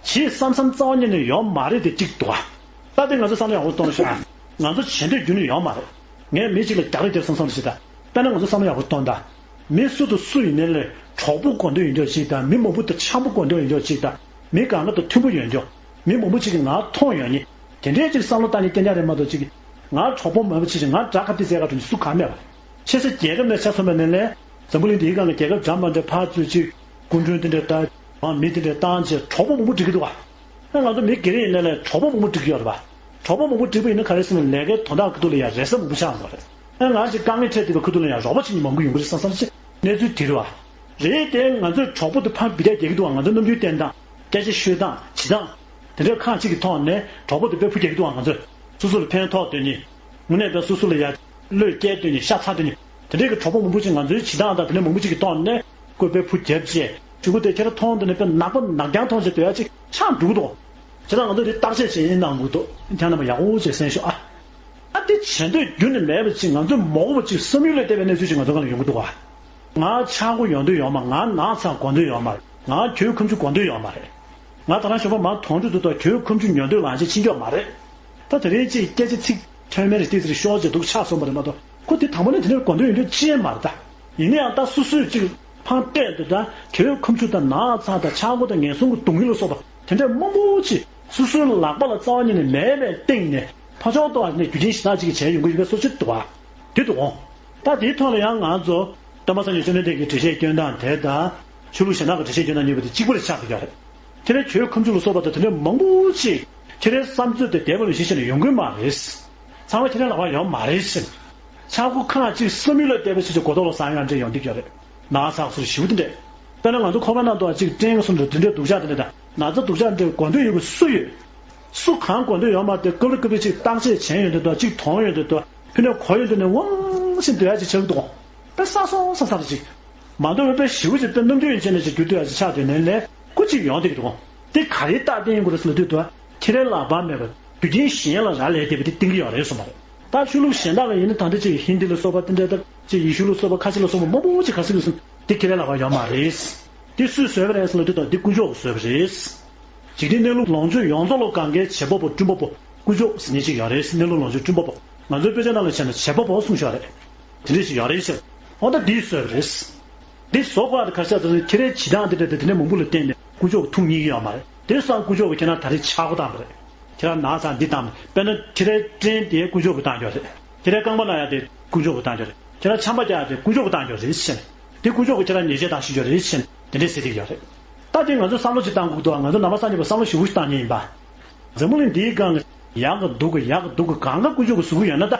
ཞེས་བསམ་བསམ་རྩ་བ་ཉིད་ནས་ཡོད་མ་རེད་དེ་གཅིག་འདུག་ག་ད་དེ་ང་ཚོ་བསམ་བློ་ཡག་པོ་གཏོང་ཤོག་ཨ། ང་ཚོ་བྱེད་འདོད་རྒྱུ་ནི་ཡོད་མ་རེད། ངས་མི་གཅིག་ལ་རྒྱག་རེས་རྒྱབ་བསམ་བསམ་ཞིག་ད། དཔེར་ན་ང་ཚོ་བསམ་བློ་ཡག་པོ་གཏོང་ད། མི་སུ་དང་སུ་ཡིན་ནའི་ལས་གྲོགས་པོ་དགོས་འདོད་ཡོད་འདོད་ཅིག་དང་། མི་མང་པོ་དང་འཆམ་པོ་དགོས་འདོད་ཡོད་འདོད་ཅིག་དང་། མི་གང་ག་དང་མཐུན་པོ་ཡོད་འདོད། མི་མང་པོ་ཅིག་གིས་ང་མཐོང་ཡོད་ནི། དེ་འདྲའི་ཅིག་བསམ་བློ་བཏང་ནས་རྐྱང་རྐྱང་རེད་མ་གཏོགས་ཅིག་ང་གྲོགས་པོ་མང་པོ་ཅིག་ཅིག་ང་དགྲ་ཁ་ཏི་བཙལ་ག་འགྲོ་ནི་སུ་གང་མེད་པ། ཆེ་ས་རྒྱལ་ཁབ་ནས་ཆ་མཚོན་པ་ནས་ལས། འཛམ་བུ་གླིང་འདིའི་སྒང་ལ་རྒྱལ་ཁབ་འདྲ་མ་འདྲ་ཕར་ཚུར་ཅིག་སྐུ་མགྲོན་དེ་འདྲ་ད། མི་དེ་འདྲ་བཏང་བྱས་གྲོགས་པོ་མང་པོ་སྒྲིག་གི་འདུག་ག་ཨ་ང་ཚོ་མི་སྒེར་ཡིན་ནའི་ལས་གྲོགས་པོ་མང་པོ་སྒྲིག་གི་ཡོད་རེད་པ། གྲོགས་པོ་མང་པོ་སྒྲིག་པ་ཡིན་ན་ག་རེ་ཟེར་ན་ལས་ཀའི་དོན་དག་གི་ཐོག་ལ་ཡང་རེ་ས་མང་པོ་ཆགས་འགྲོ་རེད། ཨ་ང་ཅིག་དཀའ་ངལ་འཕྲད་བསྡད་པའི་ཁ་ཐུག་ལ་ཡང་རོགས་པ་བྱེད་མཁན་མང་པོ་ཡོང་གི་རེད་བསམ་བསམ་ཅིག་གནས་ཚུལ་དེ་རེད་པ། རེད་དེ་ང་ཚོས་གྲོགས་པོ་དེ་ཕར་འབུད་རྒྱག་རྒྱག་གི་འདུག་ག་ང་ཚོའི་རྣམ་འགྱུར་བསྟན་སྟངས། སྐད་ཆ་ཤོད་སྟངས། བྱེད་སྟངས། དེ་འདྲའི་ཁག་ཅིག་གི་ཐོག་ནས་གྲོགས་པོ་དེ་དཔེ་འབུད་རྒྱག་གི་འདུག་ག་ང་ཚོས་སོ་སོ་ལ་ཕན་ཐོགས་འདོད་ནི། དངོས་གནས་དཔེ་སོ་སོ་ལ་ཡ། བློས་བཀལ་འདོད་ནི། ཤ་ཚ་འདོད་ནི། དེ་འདྲའི་གི་གྲོགས་པོ་མང་པོ་ཅིག་ང་ཚོའི་བྱེད་སྟངས་དང་དེ་འདྲ་མང་པོ་ཅིག་གི་ཐོག་ནས་ཁོས་དཔེ་འབུད་བརྒྱབ་བྱས། ཕྲུ་གུ་དེ་ཁྱེད་རང་མཐོང་དུས་ནས་དཔེ་ནག་པོ་ནག་རྐྱང་མཐོང་བྱས་སྡོད་ཡ་ཅིག་ཆགས་འགྲོ་གི་འདུག་བྱས་ཙང་ང་ཚོས་དེ་བརྟག་དཔྱད་བྱས་གནང་དགོས་འདུག་ཁྱེད་རྣམ་པ་ཡག་པོ་བྱས་གསན་ཤོག་ཨ། ཨ་ དེ་བྱེད་འདོད་རྒྱུ་ནི་མེད་པ་ཅིག་ང་ཚོས་མ་གོ་བ་ཅིག་བསམ་ཡུལ་ལས་འདས་པའི་གནས་ཚུལ་ཅིག་ང་ཚོ་སྒང་ལ་ཡོང་གི་འདུག་བ། ང་ཆག་སྒོ་ཡོང་འདོད་ཡོད་མ་རེད། ང་ནགས་ཚང་དགོས་འདོད་ཡོད་མ་རེད། ང་གྱོད་ཁ་མཆུ་དགོས་འདོད་ཡོད་མ་རེད། ང་ད་རང་གཞོན་པ་མར་དོན་གྲུབ་ཏུ་དང་གྱོད་ཁ་མཆུ་ཉོ་འདོད་ལངས་ཆེད་ཕྱིན་ཀྱོག་མ་རེད། ད་དེ་རིང་ཅིག་སྐད་ཆ་ཚིག་ཐོན་མེད་རེ་ཏིག་ཙི་རེ་ཤོར་རྗེས་སྡུག་ཆགས་སོང་བ་རེད་མ་གཏོགས་ཁོ་དེ་དང་པོ་ནས་དེ་འདྲར་དགོས་འདོད་ཡོད་འདོད་ཅི་ཡང་མ་རེད་ད། ཡིན་ན་ཡང་ད་སོ་སོས་ཅིག་ཕར་བལྟས་འདུག་ད་གྱོད་ཁ་མཆུ་དང་ནགས་ཚང་དང་ཆག་སྒོ་དང་ངན་སོང་གི་སྡུག་བསྔལ་ལ་སོགས་པ་དེ་འདྲ་མང་པོ་ཅིག་སོ་སོའི་ལག་པ་ལ་རྩ་བ་ཉིད་ནས་མེད་པའི་སྟེང་ནས་ཕར་ཕྱོགས་གཏོགས་ནས་རྒྱུ་རྐྱེན་ཞེ་དྲག་ཅིག་གིས་བྱས་ཡོང་གི་ཡོད་པའི་བཟོ་ཅིག་འདུག་བ། དེ་འདུག་འོང་། ད་དེའི་ཐོག་ལ་ཡང་ང་ཚོ་སྟོན་པ་སངས་རྒྱས་བཅོམ་ལྡན་འདས་ཀྱི་འགྲེལ་བཤད་སྐྱོན་སྟངས་དེ་དང་ཆོས་ལུགས་གཞན་དག་གི་འགྲེལ་བཤད་སྐྱོན་སྟངས་གཉིས་པོ་དེ་གཅིག་པ་རེ་ཆགས་ཀྱི་ཡོད་རེད། དེ་ནས་གྱོད་ཁ་མཆུ་ལ་སོགས་པ་དང་དེ་འདྲ་མང་པོ་ཅིག་ཁྱེད་རའི་བསམ་ཚུལ་དེ་འདས་པ་ལ་གཞི་བྱས་ནས་ཡོང་གི་མ་རེད། ཚང་མ་ཁྱེད་རའི་ལག་པར་ཡོད་མ་རེད་ཟེར། ཆག་སྒོ་ཁག་ཅིག་བསམ་ཡུལ་ལས་འདས་པའི་ཕྱིར་གྱི་གོ་རྟོགས་ལ་བཟང་ཡང་འདྲེ་ཡོང་འདི་ཀྱག་རེད། ནགས་ཚང་སོགས་ཞེ་པོ་དེ་འདྲས། དཔེར་ན་ང་ཚོ་ཁོག་པའི་ནང་དུ་ཅིག་སྐྲན་གསུམ་འདྲ་དེ་འདྲས་སྡུག་ཅག་དེ་འདྲས་དང་ན་ཚ་སྡུག་ཅག་འདྲས་གོ་འདོད་ཡོད་པ་སུ་ཡོད། སུ་གང་གོ་འདོད་ཡོད་མ་རེད། དེ་སྐབས་རེ་སྐབས་རེ་ཅིག་བརྟག་དཔྱད་བྱས་ཡོང་དུས་དང་ཅིག་མཐོང་ཡོང་དུས་དང་ཕི་ནས་གོ་ཡོང་དུས་ནས་དབང་ཞིག་འདོད་ཡག་ཅིག་ཆགས་ཀྱི་འདུག་དཔེ་བསགས་སོང་བསགས་བསགས་ཅིག་མ་འདོད་པའི་དཔེ་ཞེ་པོ་ཅིག་དཔེ་རྣམ་འགྱུར་ཡིན་བྱས་ནས་ཅིག་འགྱུར་འདོད་ཡག་ཅིག་ཆགས་དུས་ནས་ལས་སྐུ་ཅིག་ཡོང་བསྡད་ཀྱི་འདུག་དེ་ག་རེ་རྟགས་བསྟན་ཡོང་གི་རེད་ཟེར་ལབ་དུས་དང་ཁྱེད་རའི་ལག་པར་མེད་པར་རྒྱུ་རྐྱེན་གཞན་ལ་རག་ལས་བསྡད་པ་དེ་བསྟན་གྱི་ཡོད་རེད་གསུངས་པ་རེད། ད་ཆོས་ལུགས་གཞན་དག་ལ་ཡིན་ན་ད་ལྟ་ཅིག་ཧིན་དི་ལ་སོགས་པ་དེ་འདྲ་དང་ཅིག་ཡེ་ཤུ་ལ་སོགས་པ་ཁ་ཆེ་ལ་སོགས་པ་མང་པོ་ཅིག་ག་ཟེར་གྱི་སོང་དེ་ཁྱེད་རའི་ལག་པར་ཡོད་མ་རེད། དེ་སུས་བཟོས་པ་རེད་ཟེར་ལབ་དུས་དང་དེ་དཀོན་མཆོག་གིས་བཟོས་པ་རེད། འཇིག་རྟེན་གནས་ལུགས་ལོངས་སྤྱོད་ཡོངས་རྫོགས་ལ་གང་གའི་བྱེད་པ་པོ་བསྐྲུན་པ་པོ་དཀོན་མཆོག་ཟེར་མཁན་ཅིག་ཡོད་རེད། གནས་ལུགས་ལོངས་སྤྱོད་བསྐྲུན་པ་པོ་ང་ཚོའི་དཔེ་ཆ་ནང་ལ་བྱས་ན་བྱེད་པ་པོ་གསུངས་ཤག་རེད། དེ་འདྲ་ཞིག་ཡོད་རེད་ཟེར། འོ་ད་འདིས་བཟོས་པ་རེད། འདི་བཟོ་དགོས་ཡག་དེ་ག་རེ་ཆགས་ཟེར་ན་ཁྱེད་རའི་བྱེད་སྟངས་དེ་འདྲ་དེ་དེ་འདྲ་མང་པོ་ལ་བརྟེན་ནས་དཀོན་མཆོག་གིས་ཐུགས་མཉེས་ཀྱི་ཡོད་མ་རེད། དེ་སོང་དཀོན་མཆོག་གིས་ཁྱེད་རང་ད་རེས་ཆག་སྒོ་བཏང་བ་རེད། ཁྱེད་རང་ན་ཚ་འདི་བཏང་བ་རེད། དཔེར་ན་ཁྱེད་རའི་སྐྲན་དེ་དཀོན་མཆོག་གིས་བཏང་རྒྱུ་རེད། ཁྱེད་རའི་རྐང་པ་ན་ཡག་དེ་དཀོན་མཆོག་གིས་བཏང་རྒྱུ་རེད། ཁྱེད་རང་ཆམ་པ་རྒྱག་ཡག་དེ་དཀོན་མཆོག་གིས་བཏང་རྒྱུ་རེད་ཟེར་ནས། དེ་དཀོན་མཆོག་གིས་ཁྱེད་རང་ཉེས་ཆད་བཏང་ཤེས་རྒྱུ་རེད་ཟེར་ནས་དེ་འདྲས་ཟེར་བསྡད་ཀྱི་ཡོད་རེད། ད་དེ་ང་ཚོས་བསམ་བློ་ཅིག་བཏང་དགོས་འདུག་ང་ཚོ་ནང་པ་སངས་རྒྱས་པ་བསམ་བློ་ཞེ་པོ་ཞིག་བཏང་མཁན་ཡིན་པ། འཛམ་བུ་གླིང་འདིའི་སྒང་ལ་ཡག་གི་སྡུག་གི་ཡག་གི་སྡུག་གི་གང་ག་དཀོན་མཆོག་གིས་བཟོ་གི་ཡོད་ན་ད།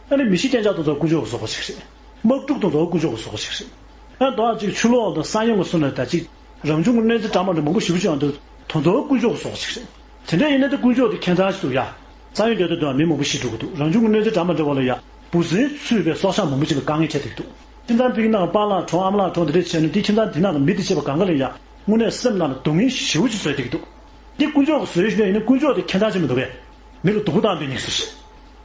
ཨ་ནི་མི་ཤི་རྐྱེན་ཆག་དེ་ཚོ་དཀོན་མཆོག་གིས་བཟོ་བ་ཞིག་རེད། དམག་འཁྲུག་དེ་ཚོ་དཀོན་མཆོག་གིས་བཟོ་བ་ཞིག་རེད། ཨ་དོ་ཅིག་ཆུ་ལོག་དང་ས་ཡོམ་གྱི་སོང་ནས་ད་ཅིག་རང་བྱུང་གི་གནོད་འཚེ་འདྲ་མི་འདྲ་མང་པོ་ཞེ་པོ་ཅིག་ཡོང་དུས་དེ་ཚོ་དཀོན་མཆོག་གིས་བཟོ་བ་ཞིག་རེད། དེ་འདྲ་ཡིན་ན་ད་དཀོན་མཆོག་དེ་ཁྱད་མཚར་ཞིག་འདུག་ཡ། ས་ཡོམ་རྒྱག་དུས་དུ་མི་མང་པོ་ཤི་འགྲོ་གི་འདུག་རང་བྱུང་གི་གནོད་འཚེ་འདྲ་མི་འདྲ་བ་ལ་ཡ་འབུ་སྲིན་ཚུད་པའི་སྲོག་ཆགས་མང་པོ་ཅིག་ལ་དཀའ་ངལ་འཕྲད་ཀྱི་འདུག་ཁྱིམ་ཚང་པའི་ནང་པཱ་ལགས་གྲོངས་ཨ་མ་ལགས་གྲོངས་དེ་འདྲ་བྱས་ནས་དེ་ཁྱིམ་ཚང་དེ་ནང་གི་མི་དེ་བྱས་པ་གང་ག་ལ་ཡ་དངོས་གནས་སེམས་ནང་ལ་སྡུག་བསྔལ་ཞེ་པོ་ཅིག་བཟོས་བསྡད་ཀྱི་འདུག་འདི་དཀོན་མཆོག་གིས་བཟོས་ཡོད་ཞུ་ན་ཡིན་ན་དཀོན་མཆོག་དེ་ཁྱད་མཚར་ཅིག་མི་འདུག་གས། མི་ལ་སྡུག་པོ་བཏང་དུས་ཉིག་སུ་ཞིག་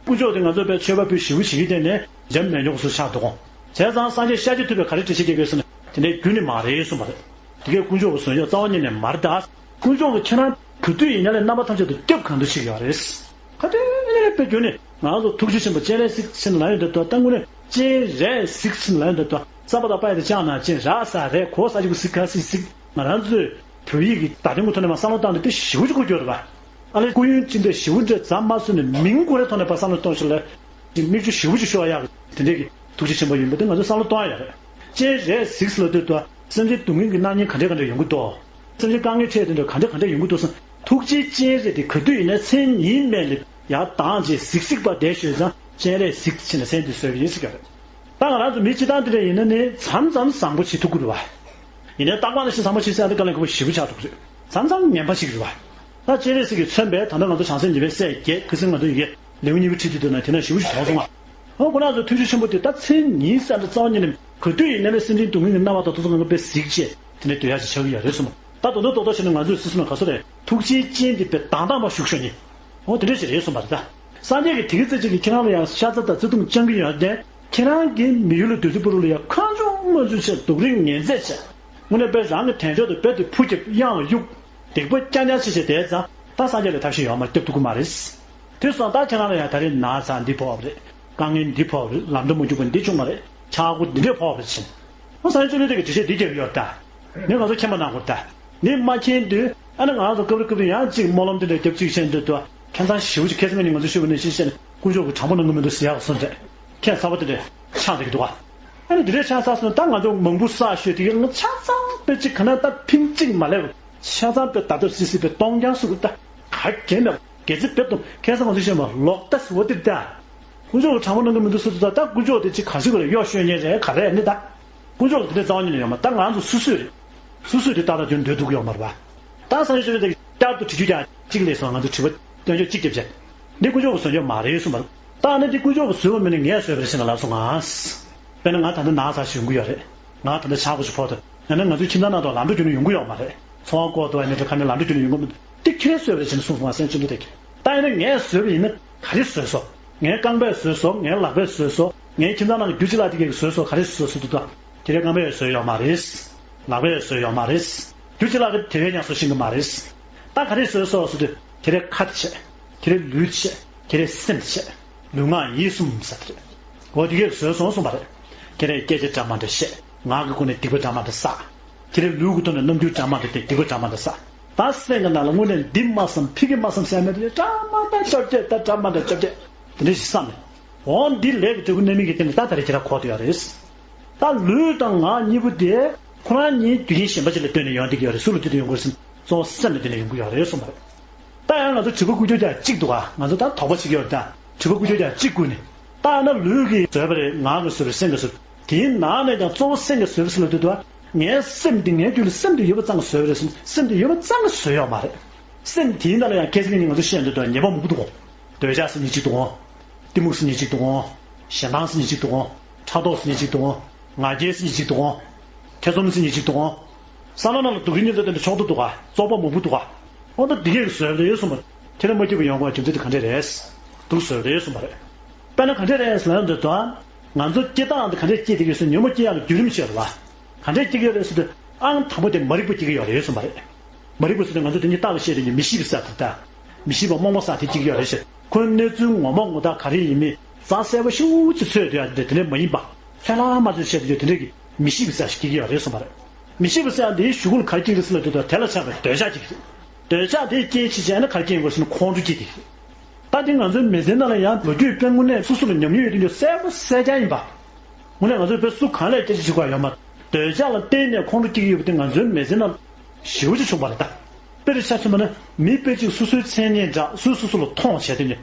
དཀོན་མཆོག་དེ་ང་ཚོ་དཔེ་མཆོད་པ་ཕུལ་ཞེ་པོ་བྱེད་ཀྱི་བསྡད་ནས་འཇམ་མི་འཇོག་སུ་ཆགས་འདུག་གོ་བྱས་ཙང་སངས་རྒྱས་ཤཱཀྱ་ཐུབ་པས་ག་རེ་འགྲེལ་བཤད་རྒྱག་གི་ཡོད་ཟེར་ན་དེ་འདྲའི་རྒྱུ་ནི་མ་རེད་གསུངས་པ་རེད། དེ་གའི་དཀོན་མཆོག་གིས་བཟོས་ཡོད་རྩ་བ་ཉིད་ནས་མ་རེད་ད། དཀོན་མཆོག་གིས་ཁྱེད་རང་ག་དུས་ཡིན་ན་ལས་རྣམ་པ་ཐམས་ཅད་དུ་སྐྱབས་གང་འདུལ་བྱེད་ཀྱི་ཡོད་རེད། ག་དུས་ཡིན་ན་ལས་དཔེ་རྒྱུ་ནི་ང་ཚོ་ཐུགས་རྗེ་ཆེན་པོ་སྤྱན་རས་གཟིགས་ཟེར་ནས་ལབ་ཡོང་དུས་ད་དངོས་གནས་སྤྱན་རས་གཟིགས་ཟེར་ནས་ལབ་ཡོང་དུས་ད་རྩམ་པ་དང་པ་ཡ་དེ་ཅང་ན་སྤྱན་ར་ས་རས་གོ་ས་ཅིག་གུ་གཟིགས་ག་གཟིགས་གཟིགས་ང་རང་ཚོས་བོད་ཡིག་གི་བརྡ་དོན་གྱི་ཐོག་ནས་མ་བསམ་བློ་བཏང་དུས་དེ་ཞེ་པོ་ཅིག་གོ་རྒྱུ་རེད་པ། ཨ་ལས་སྐུ་ཡོན་ཅི་འདྲ་ཞེ་པོ་འདྲ་ཙམ་མ་བཟོས་ནས་མིང་གོ་རེ་ཐོག་ནས་པ་བསམ་བློ་གཏོང་ཞིག་ལ་དེ་མིག་ཆུ་ཞེ་པོ་ཅིག་ཤོར་ཡག་གི་དེ་འདྲའི་གི་ཐུགས་རྗེ་ཆེན་པོ་ཡིན་པ་དེ་ང་ཚོས་བསམ་བློ་གཏོང་ཡ་ཡོད་རེད། སྤྱན་རས་གཟིགས་ལབ་དུས་དུ་སེམས་ཅན་སྡུག་བསྔལ་གྱི་སྣང་བརྙན་ག་འདྲ་ག་འདྲ་ཡོང་གི་འདུག་སེམས་ཅན་དཀའ་ངལ་འཕྲད་དེ་འདྲ་ག་འདྲ་ག་འདྲ་ཡོང་གི་འདུག་སེམས་ཐུགས་རྗེའི་སྤྱན་རས་དེ་ག་དུས་ཡིན་ན་མཚན་ཉིད་མེད་ལ་ཡར་ལྡང་རྗེས་གཟིགས་གཟིགས་པ་བསྡད་ཤོད་ཙང་སྤྱན་རས་གཟིགས་ཕྱིན་ལ་མཚན་དེ་བཟོས་པ་ཡིན་ཟེར་གྱི་རེད། ད་ང་རང་ཚོ་མི་སྤྱི་བཏང་དེ་འདྲ་ཡིན་ན་ནི་མཚམས་མཚམས་བཟང་པོ་བྱེད་ཐུབ་ཀྱི་རེད་བ། ཡིན་ནའི་རྟག་པར་ནི་ཤི་ཚང་མ་ཤི་ཟེར་ཡ་དེ་དཀའ་ལས་ཁག་པོ་ཞེ་པོ་ཆགས་འདུག་རེད། མཚམས་མཚམས་ངན་པ་ཞིག་རེད་བ། ད་སྤྱན་རས་གཟིགས་ཀྱིས་མཚོན་པའི་ད་ལྟ་ང་ཚོ་བྱང་སེམས་ཉི་མའི་སྲས་བརྒྱད་ཁ་སང་ང་ཚོ་ཡི་གེ་ལེའུ་གཉིས་པ་ཁྲིད་དུས་དུ་ན་དེ་ན་ཞེ་པོ་ཞིག་དོགས་སོང་ང་། ཨོ་ཁོ་རང་ཚོ་ཐུགས་རྗེ་ཆེན་པོ་དེ་ད་མཚན་ཉིད་ཟེར་འདྲ་རྩ་བ་ཉིད་ནས་ག་དུས་ཡིན་ན་ལས་སེམས་ཅན་སྡུག་བསྔལ་གྱི་སྣང་བ་དང་དེ་ཚོ་ང་ཚོ་དཔེ་གཟིགས་བྱས་དེ་ནས་སྡོད་ཡ་ཞིག་ཆགས་ཀྱི་ཡོད་རེད་གསུངས། ད་དོན་དུ་རྡོག་རྡོག་བྱས་ན་ང་ཚོས་སོ་སོ་ནང་ག་སོ་རེད་ཐུགས་རྗེའི་སྤྱན་དེ་དཔེ་དྭངས་དྭངས་པ་བཞུགས་ཤོག་ཉིན། འོ་དེ་འདྲ་ཞིག་རེད་གསུངས་པ་རེད་ད། སངས་རྒྱས་ཀྱིས་དེ་གི་རྩེ་གཅིག་གིས་ཁྱེད་རང་ལ་ཡང་ཤ་ཚ་དང་བརྩེ་དུང་བཅངས་ཀྱི་ཡོད་དེ་ཁྱེད་རང་གིས་མི་ཡུལ་ལ་སྡོད་དུས་པོ་རུ་ལ་ཡང་ཁོང་ཆུང་མ་ཆུང་བྱས་སྡུག་རུས་ངན་ཚད་བྱས། དངོས་གནས་དཔེ་རང་གི་དལ་འབྱོར་དུ་རྦད་དེ་ཕུ་རྒྱབ་གཡང་ལ་གཡུག་སྡིག་པ་རྐྱང་རྐྱང་བྱས་བྱས་བསྡད་ཙང་ད་སངས་རྒྱས་ལ་ཐབས་ཤེས་ཡོད་མ་རེད་སྐྱོབ་ཐུབ་ཀྱི་མ་རེད། དེ་སོང་ད་ཁྱེད་རང་ལ་ཡང་ད་རེས་ན་ཚ་འདི་ཕོག་པ་རེད། དཀའ་ངལ་འདི་ཕོག་པ་རེད། ལམ་འགྲོ་མ་བཅུག་པ་འདི་བྱུང་བ་རེད། ཆག་སྒོ་འདི་འདྲས་ཕོག་པ་རེད་ཟེར། ཨོ་སངས་རྒྱས་བཅོམ་ལྡན་འདས་ཀྱིས་འགྲེལ་བཤད་འདི་རྒྱབ་ཡོད་ད། ནི་ང་ཚོ་མཁྱེན་པ་གནང་དགོས་ད། ནི་མ་མཁྱེན་དུས་ཨ་ནི་ང་ཚོ་སྐབས་རེ་སྐབས་རེ་ཡང་ཅིག་སྨོན་ལམ་འདི་འདྲས་རྒྱབ་ཅིག་བྱས་འདུག་ཏུ་ཁྱད་མཚར་ཞེ་པོ་ཅིག་ཁ་སང་ཉིན་ང་ཚོ་ཞུས་པ་ནང་བཞིན་བྱས་ནས་དཀོན་མཆོག་གིས་དྲང་པོ་གནང་གི་མི་འདུག་ཟེར་ཡག་སོང་ཙང་ཁྱད་མཚར་པོ་དེ་འདྲས་ཆགས་བསྡད་ཀྱི་འདུག་ག་ཨ་ནི་འདི་འདྲས་ཆགས་ཚར་སོང་ད་ང་ཚོ་མང་པོ་བསགས་ཤོད་དེ་ང་ཆ་ཚང་དཔེ་ཅིག་ག་ན་ད་ཕིང་གཅིག་མ་ལས་ཆ་ཚང་དཔེ་ད་ལྟ་སི་སི་དཔེ་སྟོང་རྐྱང་སུ་ད་ག་གེ་མེད་གེ་ཚི་དཔེ་སྟོང་ཁ་སང་ང་ཚོ་བཤད་མ་ལོག་ལྟ་ཟེར་བ་དེ་ད། དཀོན་མཆོག་གིས་དྲང་པོ་གནང་གི་མི་འདུག་ཟེར་དུས་ད་ལྟ་དཀོན་མཆོག་དེ་ཅིག་ག་ཚོད་ཀྱི་ལ་གཡོ་ཤོད་མཁན་རེད་ག་རེ་ནི་ད། དཀོན་མཆོག་གིས་དེ་འདྲའི་རྩ་བ་ཉིད་ནས་ཡོད་མ་ད་ང་ཚོ་སོ་སོས་རེད། སོ་སོས་དེ་ཏག་ཏག་དོན་འདོད་ཐུབ་ཀྱི་ཡོད་མ་རེད་པ། ད་སངས་རྒྱས་བཅོམ་ལྡན་འདས་ཀྱིས་བསྐྱར་དུ་དྲི་རྒྱུ་ཀྱང་གཅིག་སླེབས་སོང་ང་ཚོ་དྲི་བ་སྟོན་ཕྱོགས་གཅིག་རྒྱབ་བྱས། འདི་དཀོན་མཆོག་གིས་བཟོས་ཡོད་མ་རེད་གསུངས་པ་རེད། ད་ནི་འདི་དཀོན་མཆོག་གིས་བཟོས་པ་མིན་ན་ངས་བཟོས་པ་རེད་ཟེར་ན་ལབ་སོང་ང་། དཔེར་ན་ང་ད་ལྟ་ན་ཚ་ཞིག་ཡོང་གི་ཡོད་རེད། ང་ད་ལྟ་ཆག་སྒོ་ཞིག་ཕོག་འདུག་ཡང་ན་ང་ཚོའི་ཁྱིམ་ཚང་ནང་དུ་ལམ་འགྲོ་རྒྱུ་ནི་ཡོང་གི་ཡོད་མ་རེད། ཚོང་ཁང་སྐོར་དུ་ཡང་ན་འགྲོ་ཁ་ནས་ལམ་འགྲོ་རྒྱུ་ནི་ཡོང་གི་མི་འདུག་འདི་ཁྱེད་བཟོས་པ་རེད་ཟེར་ནས་གསུངས་སོང་ང་སེམས་ཅན་དུ་དེ་གི་ད་ཡིན་ན་ངས་བཟོས་པ་ཡིན་ན་ག་རེ་བཟོས་སོང་། ངའི་རྐང་པས་བཟོས་སོ། ངའི་ལག་པས་བཟོས་སོ། ངའི་ཁྱིམ་ཚང་ནང་གི་རྒྱུ་གཅིག་ལ་དེ་གས་བཟོས་སོ། ག་རེ་བཟོས་སོ་དུ་ད། དེ་རེ་རྐང་པས་བཟོས་ཡོད་མ་རེད། ལག་པས་བཟོས་ཡོད་མ་རེད། རྒྱུ་གཅིག་ལ་དེ་བས་ཀྱང་བཟོ་ཤེས་གི་མ་རེད། ད་ག་རེ་བཟོས་སོ་སོ་དུ་དེ་རེ་ཁ་དེ་བྱས། དེ་རེ་ལུས་དེ་བྱས། དེ་རེ་སེམས་དེ་བྱས། ལུས་ངག་ཡིད་གསུམ་ཟེར་དེ་རེད། འོ་དེ་གས་བཟོས་སོང་གསུངས་པ་རེད། ཁྱེད་རས་སྐད་ཆ་འདྲ་མ་འདྲ་བཤད། ངག་གི་སྒོ་ནས་སྡིག་པ་འདྲ་མ་འདྲ་བསགས། དེ་རིང་ལུས་ཀྱི་ཐོག་ནས་རྣམ་འགྱུར་འདྲ་མ་འདྲ་སྟེ་སྡིག་པ་འདྲ་མ་འདྲ་བསགས། ད་སེམས་ཀྱི་ནང་ལ་དངོས་གནས་འདི་མ་བསམ་ཕ་གི་མ་བསམ་བཤད་མེད་དེ་འདྲ་མ་འདྲ་བཅོ་བརྒྱད་ད་འདྲ་མ་འདྲ་བཅོ་བརྒྱད་དེ་འདྲ་ཞིག་བསམ་ནས། འོ་འདི་ལས་ཀྱི་འབྲས་བུ་རྣམ་སྨིན་གྱི་སྟེང་ནས་ད་ད་རེས་ཁྱེད་རང་གོ་བསྡད་ཡོད་རེད། ད་ལུས་དང་ངག་གཉིས་པོ་དེ་ཁོ་རང་ཉིད་རྒྱུ་རྐྱེན་གཞན་པ་ཅིག་ལ་ལྟོས་ནས་ཡོང་བསྡད་ཀྱི་ཡོད་རེད། སུ་ལ་ལྟོས་ནས་ཡོང་དགོས་ཟེར་ན་གཙོ་བོ་སེམས་ལ་ལྟོས་ནས་ཡོང་གི་ཡོད་རེད་གསུངས་པ་རེད། ད་ཡང་ང་ཚོ་དྲི་བ་བསྐུར་རྒྱུ་ཀྱང་གཅིག་འདུག་ག་ང་ཚོ་ད་དོགས་པ་བྱེད་ཀྱི་ཡོད་རེད་ད། དྲི་བ་བསྐུར་རྒྱུ་ཀྱང་གཅིག་བསྐུར་ནས། ད་ཨ་ན་ལུས་ཀྱིས་བཟོས་པ་རེད། ངག་གིས་བཟོས་པ་རེད། སེམས་ཀྱིས་བཟོས། དེའི་ནང་ནས་ཀྱང་གཙོ་བོ་སེམས་ཀྱིས་བཟོས་པ་ཟེར་ལབ་དུས་དུ་ངའི་སེམས་འདི་ངའི་རྒྱུད་ལ་སེམས་འདི་ཡོད་པ་ཙང་གིས་བཟོས་པ་རེད་ཟེར་ན་སེམས་འདི་ཡོད་པ་ཙང་གིས་བཟོས་ཡོད་མ་རེད། སེམས་དེའི་ནང་ལ་ཡང་སྐད་ཆ་ནི་ང་ཚོ་བཤད་འདོད་དུ་ཉེས་པ་མང་པོ་འདུག་གོ། འདོད་ཆགས་ཟེར་ནི་གཅིག་འདུག་གོ། གཏི་མུག་ཟེར་ནི་གཅིག་འདུག་གོ། ཞེ་སྡང་ཟེར་ནི་གཅིག་འདུག་གོ། ཕྲག་དོག་ཟེར་ནི་གཅིག་འདུག་གོ། ང་རྒྱལ་ཟེར་ནི་གཅིག་འདུག་གོ། ཐེ་ཚོམ་ཟེར་ནི་གཅིག་འདུག་གོ། བསམ་བློ་ནང་ལ་སྡུག་གི་ཉེན་ཚོ་དེ་འདྲ་ཕྱོགས་བསྡུ་འདུག་ག་བཙོག་པ་མང་པོ་འདུག་ག་འོ་ད་འདི་གས་ཀྱི་བཟོས་རེད་གསུངས་པ། དེ་ལ་མ་སྐྱིད་པ་ཡོང་དགོས་རྒྱུ་མཚན་དེ་ག་འདྲས་རེད། སྡུག་བཟོས་རེད་གསུངས་པ་རེད། དཔེར་ན་ག་འདྲས་རེད་ཟེར་ན་འདི་ལྟ། ང་ཚོ་སྐྱེ་སྟངས་འདི་ག་འདྲས་སྐྱེ་བསྡད་ཀྱི་ཡོད་ཟེར་ན་ཉོན་མོངས་སྐྱེ་ཡག་གི་བརྒྱུད་རིམ་ཤེས་རེད་བ། ག་འདྲས་སྐྱེ་གི་ཡོད་རེད་ཟེར་དུས་ཨང་དང་པོ་དེ་མ་རིག་པ་སྐྱེ་གི་ཡོད་རེད་གསུངས་པ་རེད། མ་རིག་པ་ཟེར་དུས་ང་ཚོ་དེ་ཉིད་རྟག་ཏུ་བཤད་དེ་ཉིད་མི་ཤེས་པའི་ས་དེ་ལྟ། མི་ཤེས་པ་རྨོངས་པ་ས་དེ་སྐྱེ་གི་ཡོད་རེད་ཟེར། ཁོའི་གནས་ཚུལ་ངོ་མ་ངོ་ཐག་ག་རེ་ཡིན་མིན་རྩ་གསལ་པོ་ཤུགས་ཀྱིས་ཚོད་དུ་ཡ་དེ་དེ་འདྲས་མ་ཡིན་པ། ལྷོད་ལྷོད་མ་ཚོད་བཤད་དུས་དེ་འདྲས་ཀྱི་མི་ཤེས་པའི་ས་ཞིག་སྐྱེ་གི་ཡོད་རེད་གསུངས་པ་རེད། མི་ཤེས་པའི་ས་འདིའི་གཞུག་གུ་ལ་ག་རེ་སྐྱེ་གི་རེད་ཟེར་ལབ་དུས་ད་དེ་ལ་ཆགས་པའི་འདོད་ཆགས་སྐྱེ་གི་རེད། འདོད་ཆགས་དེ་སྐྱེ་ཕྱིན་བྱས་ན་ག་རེ་སྐྱེ་དགོས་ཟེར་ན་ཁོང་ཁྲོ་སྐྱེ་གི་རེད། ད་དེ་ང་ཚོའི་མི་ཚེ་ནང་ལ་ཡང་ལོ་རྒྱུས་དཔེ་དངོས་གནས་སོ་སོ་ལ་ཉམས་མྱོང་ཡོད་དུས་ཀྱང་གསལ་པོ་གསལ་རྐྱང་ཡིན་པ། དངོས་གནས་ང་ཚོས་དཔེ་སུ་གང་ལ་སྐད་ཆ་བྱེད་དགོས་ཡོད་མ་རེད། འདོད་ཆགས་ལ་བརྟེན་ནས་ཁོང་ཁྲོ་སྐྱེ་གི་ཡོད་པ་དེ་ང་ཚོའི་མི་ཚེ་ནང་ཞེ་པོ་ཅིག་བྱུང་བ་རེད་ད། དཔེར་ཆ་མཚོན་པ་ན་མི་དཔེ་གཅིག་སོ་སོའི་མཚན་སྙན་གྲགས་སོས་སོ་སོ་ལ་མཐོང་བྱས་དུས་ནས།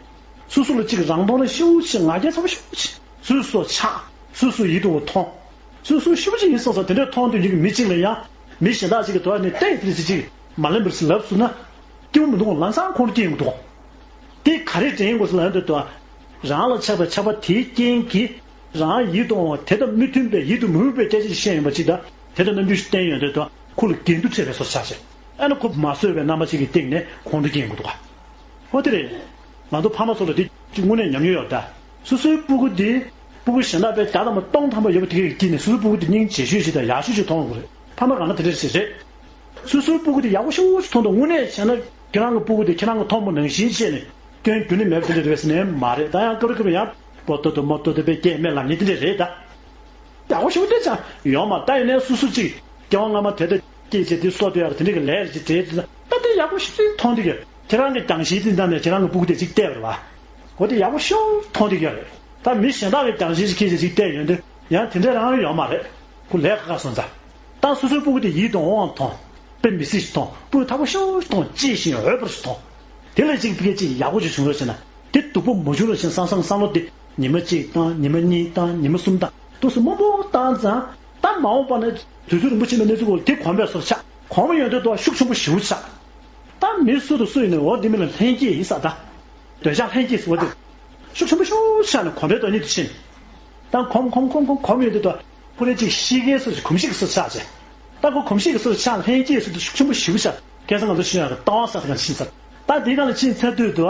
སོ་སོ་ལ་གཅིག་རང་མཐོང་ན་ཞེ་པོ་ཅིག་ང་རྒྱལ་ཚ་པོ་ཞེ་པོ་ཅིག་སོས་སོ་ཆགས་སོས་སོ་ཡིད་དུ་མཐོང་། སོས་སོ་ཞེ་པོ་ཅིག་ཡིན་སོང་ཙང་དེ་འདྲས་མཐོང་དུས་ཡིན་གྱི་མི་གཅིག་ལ་ཡང་མི་གཞན་དག་ཅིག་གི་དོ་ནི་ལྟས་དེ་ཅིག་མ་ལེན་པར་ལབ་སོང་ན། སྐྱིད་པོ་མི་འདུག་ལམ་སང་ཁོང་ཁྲོ་སྐྱེ་ཡོང་གི་འདུག་དེ་ག་རེ་དྲན་དགོས་སོ་ལབ་ན་འདོད་དོ། རང་ལ་ཆགས་པའི་ཆགས་པ་དེའི་རྐྱེན་གྱིས་རང་ཡིད་དུ་འོང་བ་དེ་དང་མི་མཐུན་པའི་ཡིད་དུ་མི་འོང་བའི་སྐད་ཆ་ཞིག་བཤད་ཡོང་པ་ཅིག་དང་དེ་དང་རྣམ་འགྱུར་ཞིག་བསྟན་ཡོང་དུས་དང་ཁོ་ལ་འགལ་འདུ་འཕྲད་པའི་བཟོ་ཆགས་ཤིང་ཨ་ནི་ཁོ་མ་བཟོད་པའི་རྣམ་པ་ཅིག་གི་སྟེང་ནས་ཁོང་ཁྲོ་སྐྱེ་ཡོང་གི་འདུག་ག་འོ་དེ་རེད། ང་ཚོ་ཕ་མ་ཚོ་ལ་དེ་ཅིག་དངོས་གནས་ཉམས་མྱོང་ཡོད་ད། སོ་སོའི་སྤུ་གུ་དེ་སྤུ་གུ་གཞན་དག་པའི་བརྒྱ་དང་སྟོང་ཐམ་པ་ཡོད་པ་དེ་གའི་དཀྱིལ་ནས་སོ་སོའི་སྤུ་གུ་དེ་སྙིང་རྗེ་ཤོས་ཤིག་དང་ཡག་ཤོས་ཤིག་མཐོང་དགོས་རེད། ཕ་མ་གང་ན་དེ་འདྲ་ཞིག་རེད། སོ་སོའི་སྤུ་གུ་དེ་ཡག་པོ་ཤོས་ཤིག་མཐོང་དང་དངོས་གནས་བྱས་ན་ཁྱེད་རང་གི་སྤུ་གུ་དེ་ཁྱེད་རང་གི་མཐོང་བ་ནང་བཞིན་བྱས་ནས་སྐྱོན་རྒྱུ་ནི་མེད་པ་དེ་འདྲ་རེད་པས་ཟེར་ནས་མ་རེད་ད། ཡང་སྐབས་རེ་སྐབས་རེ་ཡང་པོ་ཏོ་ཏོ་མོ་ཏོ་ཏོ་པའི་སྐད་སྨད་ལམ་ཉིན་དེ་འདྲ་རེད་ད། ཡག་པོ་ཞེ་པོ་དེ་ཙང་ཡོད་མ་རེད། ད་ཡིན་ནའི་སོ་སོ་གཅིག་སྐྱེ་བ་སྔ་མ་དེ་ལྟར་སྐྱེས་བྱས་དེ་སྲོག་དེ་ཡག་དེ་འདྲ་གི་ལས་རེད་ཅེས་བྲེལ་དེ་ད་ལྟ་དེ་ཡག་པོ་ཞེ་པོ་མཐོང་དེ་གི་ཁྱེད་རང་གི་རྒྱང་ཤེལ་དེ་འདྲ་ནས་ཁྱེད་རང་གི་སྤུ་གུ་དེ་གཅིག་བལྟས་པ་རེད་བ། འོ་དེ་ཡག་པོ་ཞེ་པོ་མཐོང་དེ་གི་རེད། ད་མི་གཞན་དག་གི་རྒྱང་ཤེལ་ཅིག་ཁྱེར་བྱས་ཅིག་བལྟས་ཡོང་དུས་ཡང་དེ་འདྲ་རང་ཡོད་མ་རེད། ཁོ་ལས་ཁག་ཁག་སོང་ཙང་། ད་སོ་སོའི་སྤུ་གུ་དེ་ཡིད་དུ་འོང་བ་མཐོང་། དཔེ་མི་སྲིད་ཞིག་མཐོང་། སྤུ་གུ་ཐག་པ་ཤོར་ཞིག་མཐོང་། གཅེས་ཤིང་འོས་པར་ཞིག་མཐོང་། དེ་ལ་གཅིག་ཕ་གི་གཅིག་ཡག་པོ་ཞིག་བྱུང་རོགས་བྱས་ན་དེ་སྡུག་པོ་མ་བྱུང་རོགས་བྱས་ན་བསམ་བསམ་བསམ་བློ་དེ་ཉི་མ་གཅིག་བཏང་། ཉི་མ་གཉིས་བཏང་། ཉི་མ་གསུམ་བཏང་། དུས་སུ་མང་པོ་བཏང་ཙང་ད་མ་འོངས་པ་ན་དུས་ཚོད་རིང་པོ་ཕྱིན་པའི་གནས་ཚུལ་གོ་དེ་གོམས་པའི་བཟོ་ཆགས། གོམས་ཡོང་དུས་དོ་ཤུགས་ཆེན་པོ་ཞེ་པོ་ཆགས། ད་མི་སུ་དང་སུ་ཡིན་ནའི་འོ་དེ་མི་ལ་ལྷན་སྐྱེས་ཡིན་ས་ད། འདོད་ཆགས་ལྷན་སྐྱེས་ཟེར་བ་དེ། ཤུགས་ཆེན་པོ་ཤུགས་ཆགས་ནས་གོམས་པའི་དོན་ཉིད་དུ་ཕྱིན། ད་གོམས་གོམས་གོམས་གོམས་གོམས་ཡོང་དུས་དོ། ཁོ་རེ་གཅིག་གཤིས་ཀའི་སོ་ཞིག་གོམས་གཤིས་ཀྱི་སོ་ཆགས་ཆེ། ད་ཁོ་གོམས་གཤིས་ཀྱི་སོ་ཆགས་ལྷན་སྐྱེས་སུ་དུ་ཤུགས་ཆེན་པོ་ཞེ་པོ་ཆགས། ཁ་སང་ང་ཚོ་ཤེས་ཡོན་གྱི་ལྟ་བ་གསར་དུ་གང་ཕྱིན་ཚར། ད་དེའི་སྒང་ལ་ཕྱིན་ཚར་དུས་དུ་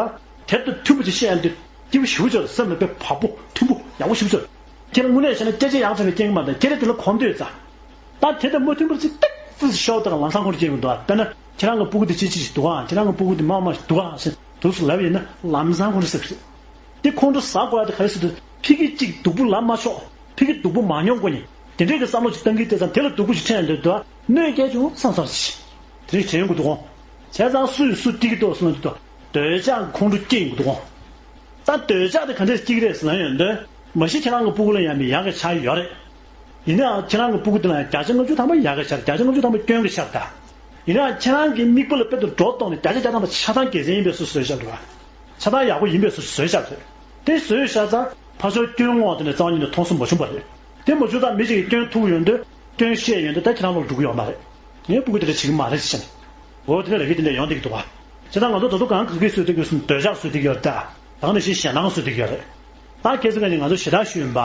དེབ་དང་མཐུན་པོ་ཅིག་བཤད་ཡོང་དུས་སྐྱིད་པོ་ཞེ་པོ་ཅིག་སེམས་ལ་དཔེ་བག་པོ་མཐུན་པོ་ཡག་པོ་ཞེ་པོ་ཅིག་ཁྱེད་རང་དངོས་གནས་བྱས་ན་སྐད་ཆ་ཡག་ཚ་བའི་རྐྱེན་གྱིས་མ་གཏོགས་ཁྱེད་རང་དེ་ལ་གོམས་དུས་ཙང་། ད་དེ་དང་མ་མཐུན་པར་ཅིག་ཏིག་ཙི་ཤོག་དང་ལམ་སང་ཁོང་ཁྲོ་སྐྱེ་ཡོང་འདུག་དཔེར་ན་ཁྱེད་རང་གི་སྤུ་གུ་དེ་ཅི་ཅི་ཞིག་འདུག་ཨང་། ཁྱེད་རང་གི་སྤུ་གུ་དེ་མ་མ་ཞིག་འདུག་ཨང་ཟེར་དུས་སུ་ལབ་ཡིན་ན་ལམ་སང་ཁོང་ཁྲོ་ཟ་གི་རེད། དེ་ཁོང་ཁྲོ་ཟ་དགོས་ཡ་དེ་ག་རེ་ཟེར་དུས་ཕ་གི་གཅིག་སྡུག་པོ་ལབ་མ་ཆོག་ཕ་གི་སྡུག་པོ་མ་མྱོང་དགོས་ནི་དེ་འདྲས་ཀྱི་བསམ་བློ་ཅིག་བཏང་གི་དེ་ཙང་དེ་ལ་སྡུག་པོ་ཞིག་འཕྲད་ཡོང་དུས་འདུག་ཨ་གནོད་སྐྱེལ་བྱུང་བསམ་བསམ་ཞིག་དེ་རིགས་དྲན་ཡོང་གི་འདུག་ཨང་། བྱས་ཙང་སུ་ཡིས་སུ་སྐྲག་གི་འདུག་ཟེར་ན་འདུག་འདོད་ཆགས་ཁོང་ཁྲོ་སྐྱེ་ཡོང་གི་འདུག་ཨང་། ད་འདོད་ཆགས་དེ་ག་འདྲས་སྐྱེ་གི་རེད་ཟེར་ན་ཡོང་དུས་མ་གཞི་ཁྱེད་རང་གི་སྤུ་གུ་ལ་ཡང་མི་ཡག་གི་ཆགས་ཡོད་རེད། ཡིན་ནའང་ཁྱེད་རང་གི་སྤུ་གུ་དེ་ལ་ཡང་བརྒྱ་ཆ་ལྔ་བཅུ་ཐམ་པ་ཡག་གི་ཆགས། བརྒྱ་ཆ་ལྔ་བཅུ་ཐམ་པ་སྐྱོན་གི་ཆགས་ད། ཡིན་ནའང་ཁྱེད་རང་གི་མིག་དཔེ་ལ་དཔེ་དེ་སྒྲོ་བཏགས་ནས་བརྒྱ་ཆ་བརྒྱ་ཐམ་པ་ཆ་ཚང་དགེ་མཚན་ཡིན་པའི་བཟོ་བཟོས་བཞག་འདུག་ག་ཆ་ཚང་ཡག་པོ་ཡིན་པའི་བཟོ་བཟོས་བཞག་རེད། དེ་བཟོས་བཞག་ཙང་ཕར་ཕྱོགས་སྐྱོན་ངོ་དེ་ནས་རྩ་བ་ཉིད་ནས་མཐོང་སུ་མ་བྱུང་བ་རེད། དེ་མ་བྱུང་ཙང་མི་ཞིག་གིས་སྐྱོན་ཐུག་ཡོང་དུས་སྐྱོན་བཤད་ཡོང་དུས་ད་ཁྱེད་རང་ལོག་འགྲོ་གི་ཡོད་མ་རེད། ངའི་སྤུ་གུ་དེ་འདྲ་བྱེད་ཀྱི་མ་རེད་ཟེར་ནས། འོ་དེ་འདྲ་ལབ་ཀྱི་དེ་འདྲ་ཡོང་བསྡད་ཀྱི་འདུག་ག་བྱས་ཙང་ང་ཚོ་ད་དུང་གང་ག་གི་བཟོས་བསྡད་ཀྱི་ཡོད་ཟེར་ན་འདོད་ཆགས་བཟོས་བསྡད་ཀྱི་ཡོད་རེད་ད། ད་ག་ནང་བཞིན་ཞེ་སྡང་བཟོས་བསྡད་ཀྱི་ཡོད་རེད། ད་ཁྱེད་ཚོ་ང་ནི་ང་ཚོ་ཞེ་དྲག་ཞུས་ཡིན་པ།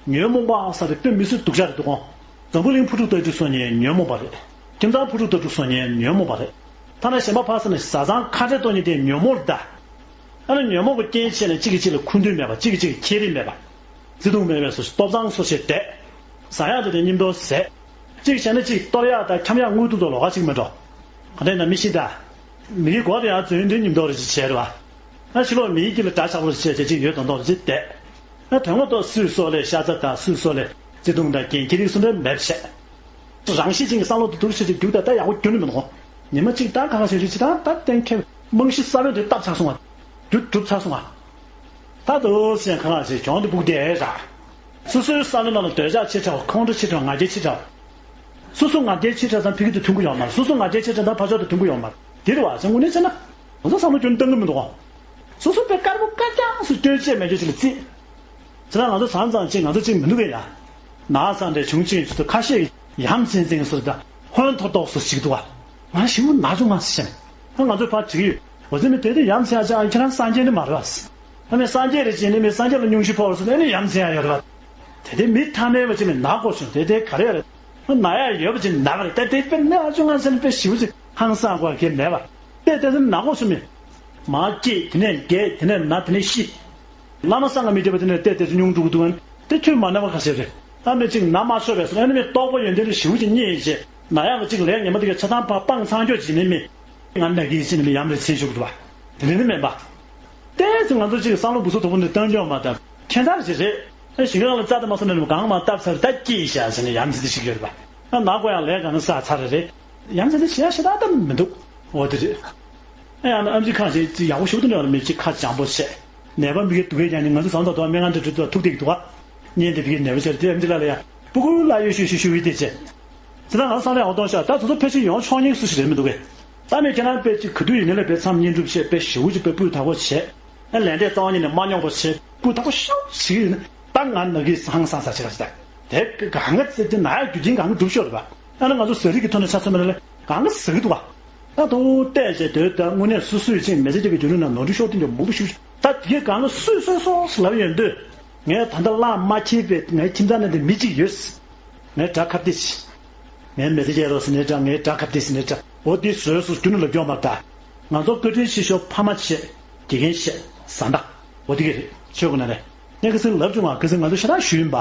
ཉོན་མོངས་པ་ཟེར་དེ་དཔེ་མི་སྲིད་སྡུག་ཅག་རེད་འདུག་གོ། འཛམ་བུ་གླིང་ཕུ་ཕྲུག་ལྟ་དུས་སོང་ནས་ཉོན་མོངས་པ་རེད། ཁྱིམ་ཚང་ཕུ་ཕྲུག་ལྟ་དུས་སོང་ནས་ཉོན་མོངས་པ་རེད། ཐ་ན་གཞན་པ་ཕར་ཟེར་ན་བཟའ་ཚང་ཁ་བྲལ་གཏོང་ཉིན་དེ་ཉོན་མོངས་རེད་ད། ཨ་ནི་ཉོན་མོངས་ཀྱི་རྐྱེན་བྱས་ནས་གཅིག་གིས་གཅིག་ལ་ཁུངས་འདུན་མེད་པ། གཅིག་གིས་གཅིག་ཁྱད་རིག་མེད་པ། བརྩེ་དུང་མེད་པའི་བཟོ་ཞིག་ལྟོ་ཚང་བཟོ་ཞིག་བསྡད། ཟ་ཡག་དེ་དང་མཉམ་དུ་ཟས། གཅིག་བྱས་ན་གཅིག་གཏོར་ཡག་དང་འཁྱམ་ཡག་དངུལ་ཐུབ་ཐུབ་ལོགས་ཀ་གཅིག་མི་འགྲོ། ག་འདྲ་ཡིན་ན་མི་ཤི་ད། མི་གི་མགོ་དེ་ཡང་འཛུལ་དུས་མཉམ་དུ་རེ་ཅིག་བྱས་རེད་བ། ཨ་ཕྱི་ལོགས་མིའི་དཀྱིལ་ལ་དགྲ་ཆགས་པོ་རེ་བྱས་བྱས་གཅིག་ཡོད་མདོག་མདོག་རེ་ཅིག་བསྡད། ཨ་དོན་ངོ་ཐོག་སུས་གསོ་ལས་ཤ་ཚ་དང་སུས་གསོ་ལས་བརྩེ་དུང་དང་རྐྱེན་ཁྱེད་རིགས་སུ་འདྲ་མེད་བྱས། རང་གཤིས་ཅན་གྱི་བསམ་བློ་དེ་འདུག་ཤེས་ཏེ་རྒྱུགས་ད་ལྟ་ཡག་པོ་རྒྱུགས་ནི་མི་འདུག་ཉི་མ་གཅིག་ད་ག་ག་ཞིག་རེད་ཅི་ད་ད་གཏན་འཁེལ་རྨང་གཞི་ས་བོན་དེ་བཏབ་ཚར་སོང་བ། རྒྱུ་གྲུབ་ཚར་སོང་བ། ད་དུ་སེམས་ཁ་ལག་ཞིག་གྱོང་དུ་སྦུག་བསྡད་ར། སོ་སོའི་བསམ་བློ་ནང་ལ་འདོད་ཆགས་ཆེ་དྲགས་ཁོང་ཁྲོ་ཆེ་དྲགས་ང་རྒྱལ་ཆེ་དྲགས། སོ་སོ་ང་རྒྱལ་ཆེ་དྲགས་ཙང་ཕ་གི་དེ་མཐུན་གི་ཡོད་མ་རེད། སོ་སོ་ང་རྒྱལ་ཆེ་དྲགས་ཙང་ཕར་ཕྱོགས་དེ་མཐུན་གི་ཡོད་མ་རེད། དེ་རེད་བ་ཟེར་དངོས་གནས་བྱས་ན། ང་ཚོ་བསམ་བློ་སྐྱོན་གཏོང་གི་མི་འདུག་སོ་སོ་དཔེ་དཀར་པོ་དཀར་རྐྱང་སུ་སྐྱོན་བཅས་མེད་སྐྱོན་ཅིག་ལ་བརྩིས། ཁྱེད་རང་ང་ཚོ་ཟང་ཟང་ཅིག་ང་ཚོ་ཅིག་མི་འདུག་གས་ཡ། ན་ཚ་འདྲ་བྱུང་ཅིག་ཚོ་ཁ་ཤས་ཡ་མཚན་ཚན་སོར་དང་ཧོན་ཐོར་ཏོག་སོ་ཞིག་འདུག་བ། ང་ཞིག་མོ་ན་ཆུང་ང་སི་ཤན། ང་ང་ཚོ་ཕར་བྲིས་ཡོད། འོ་ཚེ་མི་དེ་དེ་ཡ་མཚན་ཡ་ཅག་ཁྱེད་རང་སངས་རྒྱས་ནི་མ་རེད་བ། ཨ་མི་སངས་རྒྱས་རེད་ཅེས་ནི་མི་སངས་རྒྱས་ལ་སྙུང་གཞི་ཕོག་སོང་ནས་ནི་ཡ་མཚན་ཡ་ཡོད་རེད་བ། དེ་དེ་མི་ཐ་མལ་བ་ཅིག་མི་ན་གོ་བྱུང་དེ་དེ་ག་རེ་ཡོད་རེད། ང་ན་ཡ་ཡོད་པ་ཅིག་ན་བ་རེད་དེ་དེ་དཔེར་ན་ཨ་ཆུང་ང་སི་ནི་དཔེ་ཞིབ་ཅིག་ཧང་སང་གོ་གེ་མེད་བ། དེ་དེ་ཚོ་ན་གོ་སོང་མི། མ་སྐྱེས་དེ་ནས་རྒས་དེ་ནས་ན་དེ་ནས་ཤི། བླ་མ་སངས་ང་མི་རྒྱ་བ་དེ་ནས་བལྟས་དེ་ཚོ་ཉུང་འགྲོ་གི་འདུག་ཨ། དེ་ཐུགས་མ་ན་བ་ཁ་ཤས་རེད། ཨ་མི་གཅིག་ན་མ་ཆོག་པས་སོ་ཨ་ནི་མི་རྟོགས་པ་ཡོན་ཏན་ལ་ཞིའུ་ཅིག་རྙེད་ཡིན་ཅེ། ན་ཡག་གཅིག་ལས་ཉི་མ་དེ་ག་ཆ་ཚང་ཕར་སྤང་ཚང་སྐྱོ་ཅིག་ནི་མི། ང་ན་གི་ཅི་ནི་མི་ཡམ་རེ་ཚིན་ཆོག་གི་འདུག་བ། དེ་ནི་མེད་པ། དེ་ཚོ་ང་ཚོ་གཅིག་བསམ་བློ་འབུ་སོ་དོ་པོ་འདི་བཏང་ཆོག་མ་དང་ཁྱད་མཚར་ཞིག་རེད། ཨ་ཞིང་ཁང་ལ་རྩྭ་དེ་མ་སོང་ནས་གང་མ་བཏབ་ཚར་ད་སྐྱིད་ཤག་ཟེར་ནས་ཡམ་ཚིག་དེ་ཞིག་ཡོད་རེད་པ། ཨ་ནག་པོ་ཡང་ལས་གང་ས་ཚར་རེད། ཡང་ཟེར་ཏེ་བྱེད་ཡ་ཞེ་དྲག་ད་མི་འདུག་འོ་དེ་རེད། ཨ་ཡང་ན་ཨམ་ཆི་ཁ་ཞིག་ཅིག་ཡག་པོ་ཞུ་དུ་འདྲ་བ་མི་གཅིག་ཁ་བྱང་པོ་བྱས། ནད་པ་མི་གི་སྡུག་སྐད་ཀྱང་ནི་ང་ཚོ་བཟང་ཐོག་ཐོག་སྨན་ཁང་དུ་འགྲོ་དུས་ཐུག་བསྡད་ཀྱི་འདུག་ག་གཉེན་དེ་བི་གི་ནད་པ་བྱས་དེ་ཨམ་ཆི་ལ་ལ་ཡ་སྤུ་གུ་ལ་ཡོད་ཤུ་ཤུ་ཤུ་བི་དེ་བྱས། དེ་ལ་ང་བསམ་ལས་འོ་གཏོང་ཤག་ད་དུ་ཚོ་ཕལ་ཆེར་ཡོང་ཆོག་ཉིན་སུ་ཞིག་རེད་མི་འདུག་གས། ད་མེད་ཁྱེད་རང་དཔེ་ཅིག་ག་དུས་ཡིན་ནའི་ལ་དཔེ་མཚམས་བསྙེན་སྒྲུབ་བྱས་དཔེ་ཞེ་པོ་ཅིག་དཔེ་སྤུས་དག་པོ་བྱས། ཨ་ལན་འདས་རྩ་བ་ཉིད་ནས་མ་རྙོག་པ་བྱས་སྤུས་དག་པོ་ཤོག་ཞིག་ཡིན་ན་ད་ང་ན་གི་ཧང་སང་ས་ཆེ་ག་ཞིག་ད། དེ་གང་ག་ཚེ་དེ་ན་ཡ་རྒྱུ་རྐྱེན་གང་ག་སྒྲུབ་ཤོག་རེད་པ། ཨ་ན་ང་ཚོ་ཟ་རིགས་ཀྱི་ཐོག་ནས་ཆ་མཚོན་པ་ན་ལས་གང་ག་ཟ་གི་འདུག་བ། ད་དུང་བལྟས་བྱས་དོལ་ད་དངོས་གནས་སུ་སུས་ཅིག་མི་ཚེ་སྐྱིད་པའི་རྒྱུ་ནོར་ནང་ནོར་འཁྲུལ་ཤོར་དུས་ཀྱང་མང་པོ་ཞིག་ད་དེ་གས་གང་ལ་སུས་སུས་སོང་ཟེར་ལབ་ཡོང་དུས། ངས་ད་ལྟ་བླངས་མ་འཁྱེར་པའི་ངའི་ཁྱིམ་ཚང་ནང་དུ་མི་གཅིག་ཡོད། ངའི་དགྲ་ཁ་བདེ་ཞིག་ངའི་མི་ཚེ་སྐྱེལ་རོགས་ཟེར་ནས་འདྲ་ངའི་དགྲ་ཁ་བདེ་ཟེར་ནས་འདྲ་འོ་དེ་བཟོས་སུ་རྒྱུ་ནོར་ལ་སྐྱོན་མ་ད། ང་ཚོ་བཀའ་དྲིན་ཆེ་ཤོས་ཕ་མ་བྱས་དགེ་རྒན་བྱས་བཟའ་ཟླ་འོ་དེ་གས་རེད་ཆོས་གོ་ན་རེད། ངས་ཁ་སང་ལབ་བྱུང་ང་ཁ་སང་ང་ཚོ་ཞེ་དྲག་ཞུས་ཡིན་པ།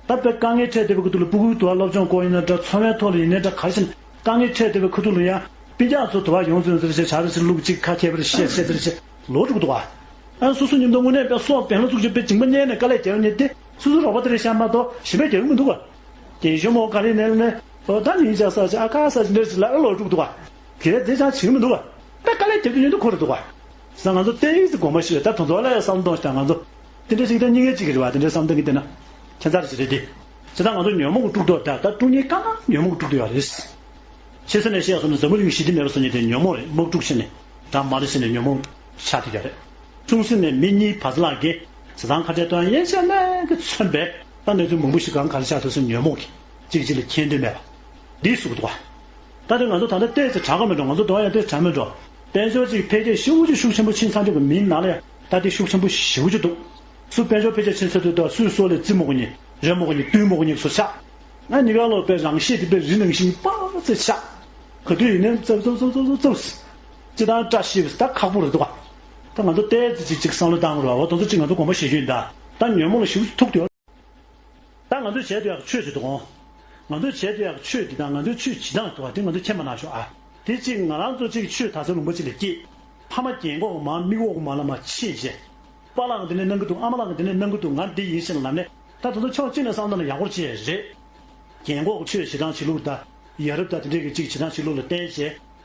ད་དཔེ་དཀའ་ངལ་འཕྲད་བསྡད་པའི་ཁུ་ཐུག་ལ་སྤུ་གུའི་དུ་བ་སློབ་སྦྱོང་སྐོར་ཡིན་ན་འདྲ་འཚོ་བའི་ཐོག་ལ་ཡིན་ན་འདྲ་ག་རེ་བྱས་ན་དཀའ་ངལ་འཕྲད་བསྡད་པའི་ཁུ་ཐུག་ལ་ཡང་སྤུན་ཀྱག་ཚོ་དུ་བ་ཡོང་ཚུན་ཚོད་བྱས་བྱ་རེ་ཞིག་ལུག་གཅིག་ཁ་ཁྱད་པར་བཤད་བཤད་ཚར་བྱས་ལོ་དྲུག་འདུག་ཨ། ཨ་སོ་སོ་མཉམ་དུ་དངོས་གནས་དཔེ་སྲོག་བེམ་ལ་བཙུགས་ཀྱི་དཔེ་འཇིགས་པ་རྙེད་ནས་དཀའ་ལས་རྒྱག་ཡོང་ནས་དེ་སོ་སོ་རོགས་པ་དེ་རེད་ཤག་མ་གཏོགས་ཞིམ་པས་རྒྱག་གི་མི་འདུག་ག་རྒན་གཞོན་མོ་ག་རེ་ནས་ནས་ཨོ་ད་ཉིན་ཞག་ས་ཆ་ཨ་ཁ་ས་ཆ་འདྲ་ཞིག་ལ་ཨ་ལོ་དྲུག་འདུག་ག་དེ་རེད་དེ་ཅང་བྱེད་ཀྱི་མི་འདུག་ག་དཔེ་དཀའ་ལས་རྒྱབ་ཀྱི་ཡོད་འདུག་ཁོ་རེ་འདུག་ག་ས་ང་ཚོ་ཏོག་ཙམ་དགོངས་པ་ཞིག་རེད་ད་དུང་ཚོ་ལ་བསམ་གཏོང་ཞིག་ད་ང་ཚོ་དེ་འདྲ་ཞིག་ད་སྙིང་ངལ་ཅིག་རེད་བ་དེ་འདྲ་བསམ་གཏོང་གི་བལྟས་ན་ཁྱད་མཚར་ཞིག་རེད་དེ་ཇི་ལྟར་ང་ཚོ་ཉོན་མོངས་དཀྲུག་དོགས་ད་ད་དཀྲུག་ཉེན་དཀའ་ན་ཉོན་མོངས་དཀྲུག་དོ་ཡོད་རེད། ཆེ་ས་ནས་བཤད་སོང་ན་འཛམ་བུ་གླིང་ཞི་བདེ་མེད་པ་སོང་ཉིན་དེ་ཉོན་མོངས་རེད་དམག་འཁྲུག་ཕྱིན་ནས་དྲང་མ་རེད་ཟེར་ནས་ཉོན་མོངས་ཆགས་ཐུབ་ཀྱི་རེད། ཆུང་སྲིད་ནས་མི་གཉིས་བར་ལག་གི་ཟ་ཐང་ཁ་བྲལ་དོན་ཡན་ཆད་ནས་ཀྱི་མཚོན་པས་ད་གནས་ཚུལ་མང་པོ་ཞིག་གང་ག་རེ་ཆགས་ཐུབ་སོང་ཉོན་མོངས་ཀྱི་གཅིག་གཅིག་ལ་ཁྱད་འདོད་མེད་པ་འདི་སུ་གི་འདུག་ག་ད་དེ་ང་ཚོ་ད་ལྟ་ཏོག་ཙམ་དྲག་ག་མི་འགྲོ་ང་ཚོ་དོན་ཡང་ཏོག་ཙམ་དྲག་མི་འགྲོ་དཔལ་འབྱོར་གཅིག་འཕེལ་རྒྱས་ཤུགས་ཆེ་ཤུགས་ཆེན་པོ་ཕྱིན་ཚར་འདུག་གི་མིའི་ནང་ལ་ཡང་ད་དེ་ཤུགས་ཆེན་པོ་ཞེ་པོ་ཅིག་འདུག་སུ་དཔལ་འབྱོར་འཕེལ་རྒྱས་ཕྱིན་ཚར་དུས་ད་སུས་སོ་ལས་རྩི་མོ་གོ་ཉིད་རེ་མོ་གོ་ཉིད་བསྟུན་མོ་གོ་ཉིད་སུ་ཆགས། ང་གཉིས་ཀ་ལོ་དཔེ་རང་བཞིན་དེ་དཔེ་རི་ནང་བཞིན་པ་ཚེ་ཆགས། ག་དུས་ཡིན་ནའི་ཙབ་ཙབ་ཙབ་ཙབ་ཙབ་ཙབ། ཅི་ལྟར་བཀྲ་ཤིས་པ་ད་ཁག་པོ་རེད་འདུག་ག་ད་ང་ཚོ་ཏོག་ཙམ་ཅིག་ཅིག་བསམ་བློ་བཏང་དགོས་རེད་བ་ད་ཚོ་ཅིག་ང་ཚོ་དགོངས་པ་བཞེས་རྒྱུ་ཡིན་ད། ད་ཉོན་མོངས་ལ་ཞེ་པོ་ཐུག་དུས། ད་ང་ཚོས་བྱས་དུས་ཡག་ཆོས་ཅིག་འདུག་གོ་ང་ཚོས་བྱས་དུས་ཡག་ཆོས་འདི་དང་ང་ཚོའི་ཆོས་བྱེད་སྟངས་འདུག་ག་དེ་ང་ཚོས་མཁྱེན་པ་གནང་ཤོག་ཨ། དེ་ཅིག་ང་རང་ཚོ་ཅིག་ཆོས་དར་སའི་ལུང་པ་ཅིག་ལ་སྐྱེས། ཕ་མ་རྒན་གོག་མ་མིག་འོག་མ་ལ་མ་ཕྱིན་བྱས། པཱ་ལགས་འདི་ནས་གནང་གི་འདུག་ཨ་མ་ལགས་འདི་ནས་གནང་གི་འདུག་ང་འདི་ཡིན་ཞེས་ལབ་ནས་ད་དེ་ཚོ་ཕྱོགས་གཅིག་ནས་བསམ་བློ་ནས་ཡག་པོ་བྱས་རེད། རྒན་གོག་ཆོས་བྱེད་སྟངས་བྱེད་ལུགས་དང་ཡ་རབས་དང་དེ་འདྲས་ཀྱི་ཅིག་བྱེད་སྟངས་བྱེད་ལུགས་ལ་བརྟེན་བྱས་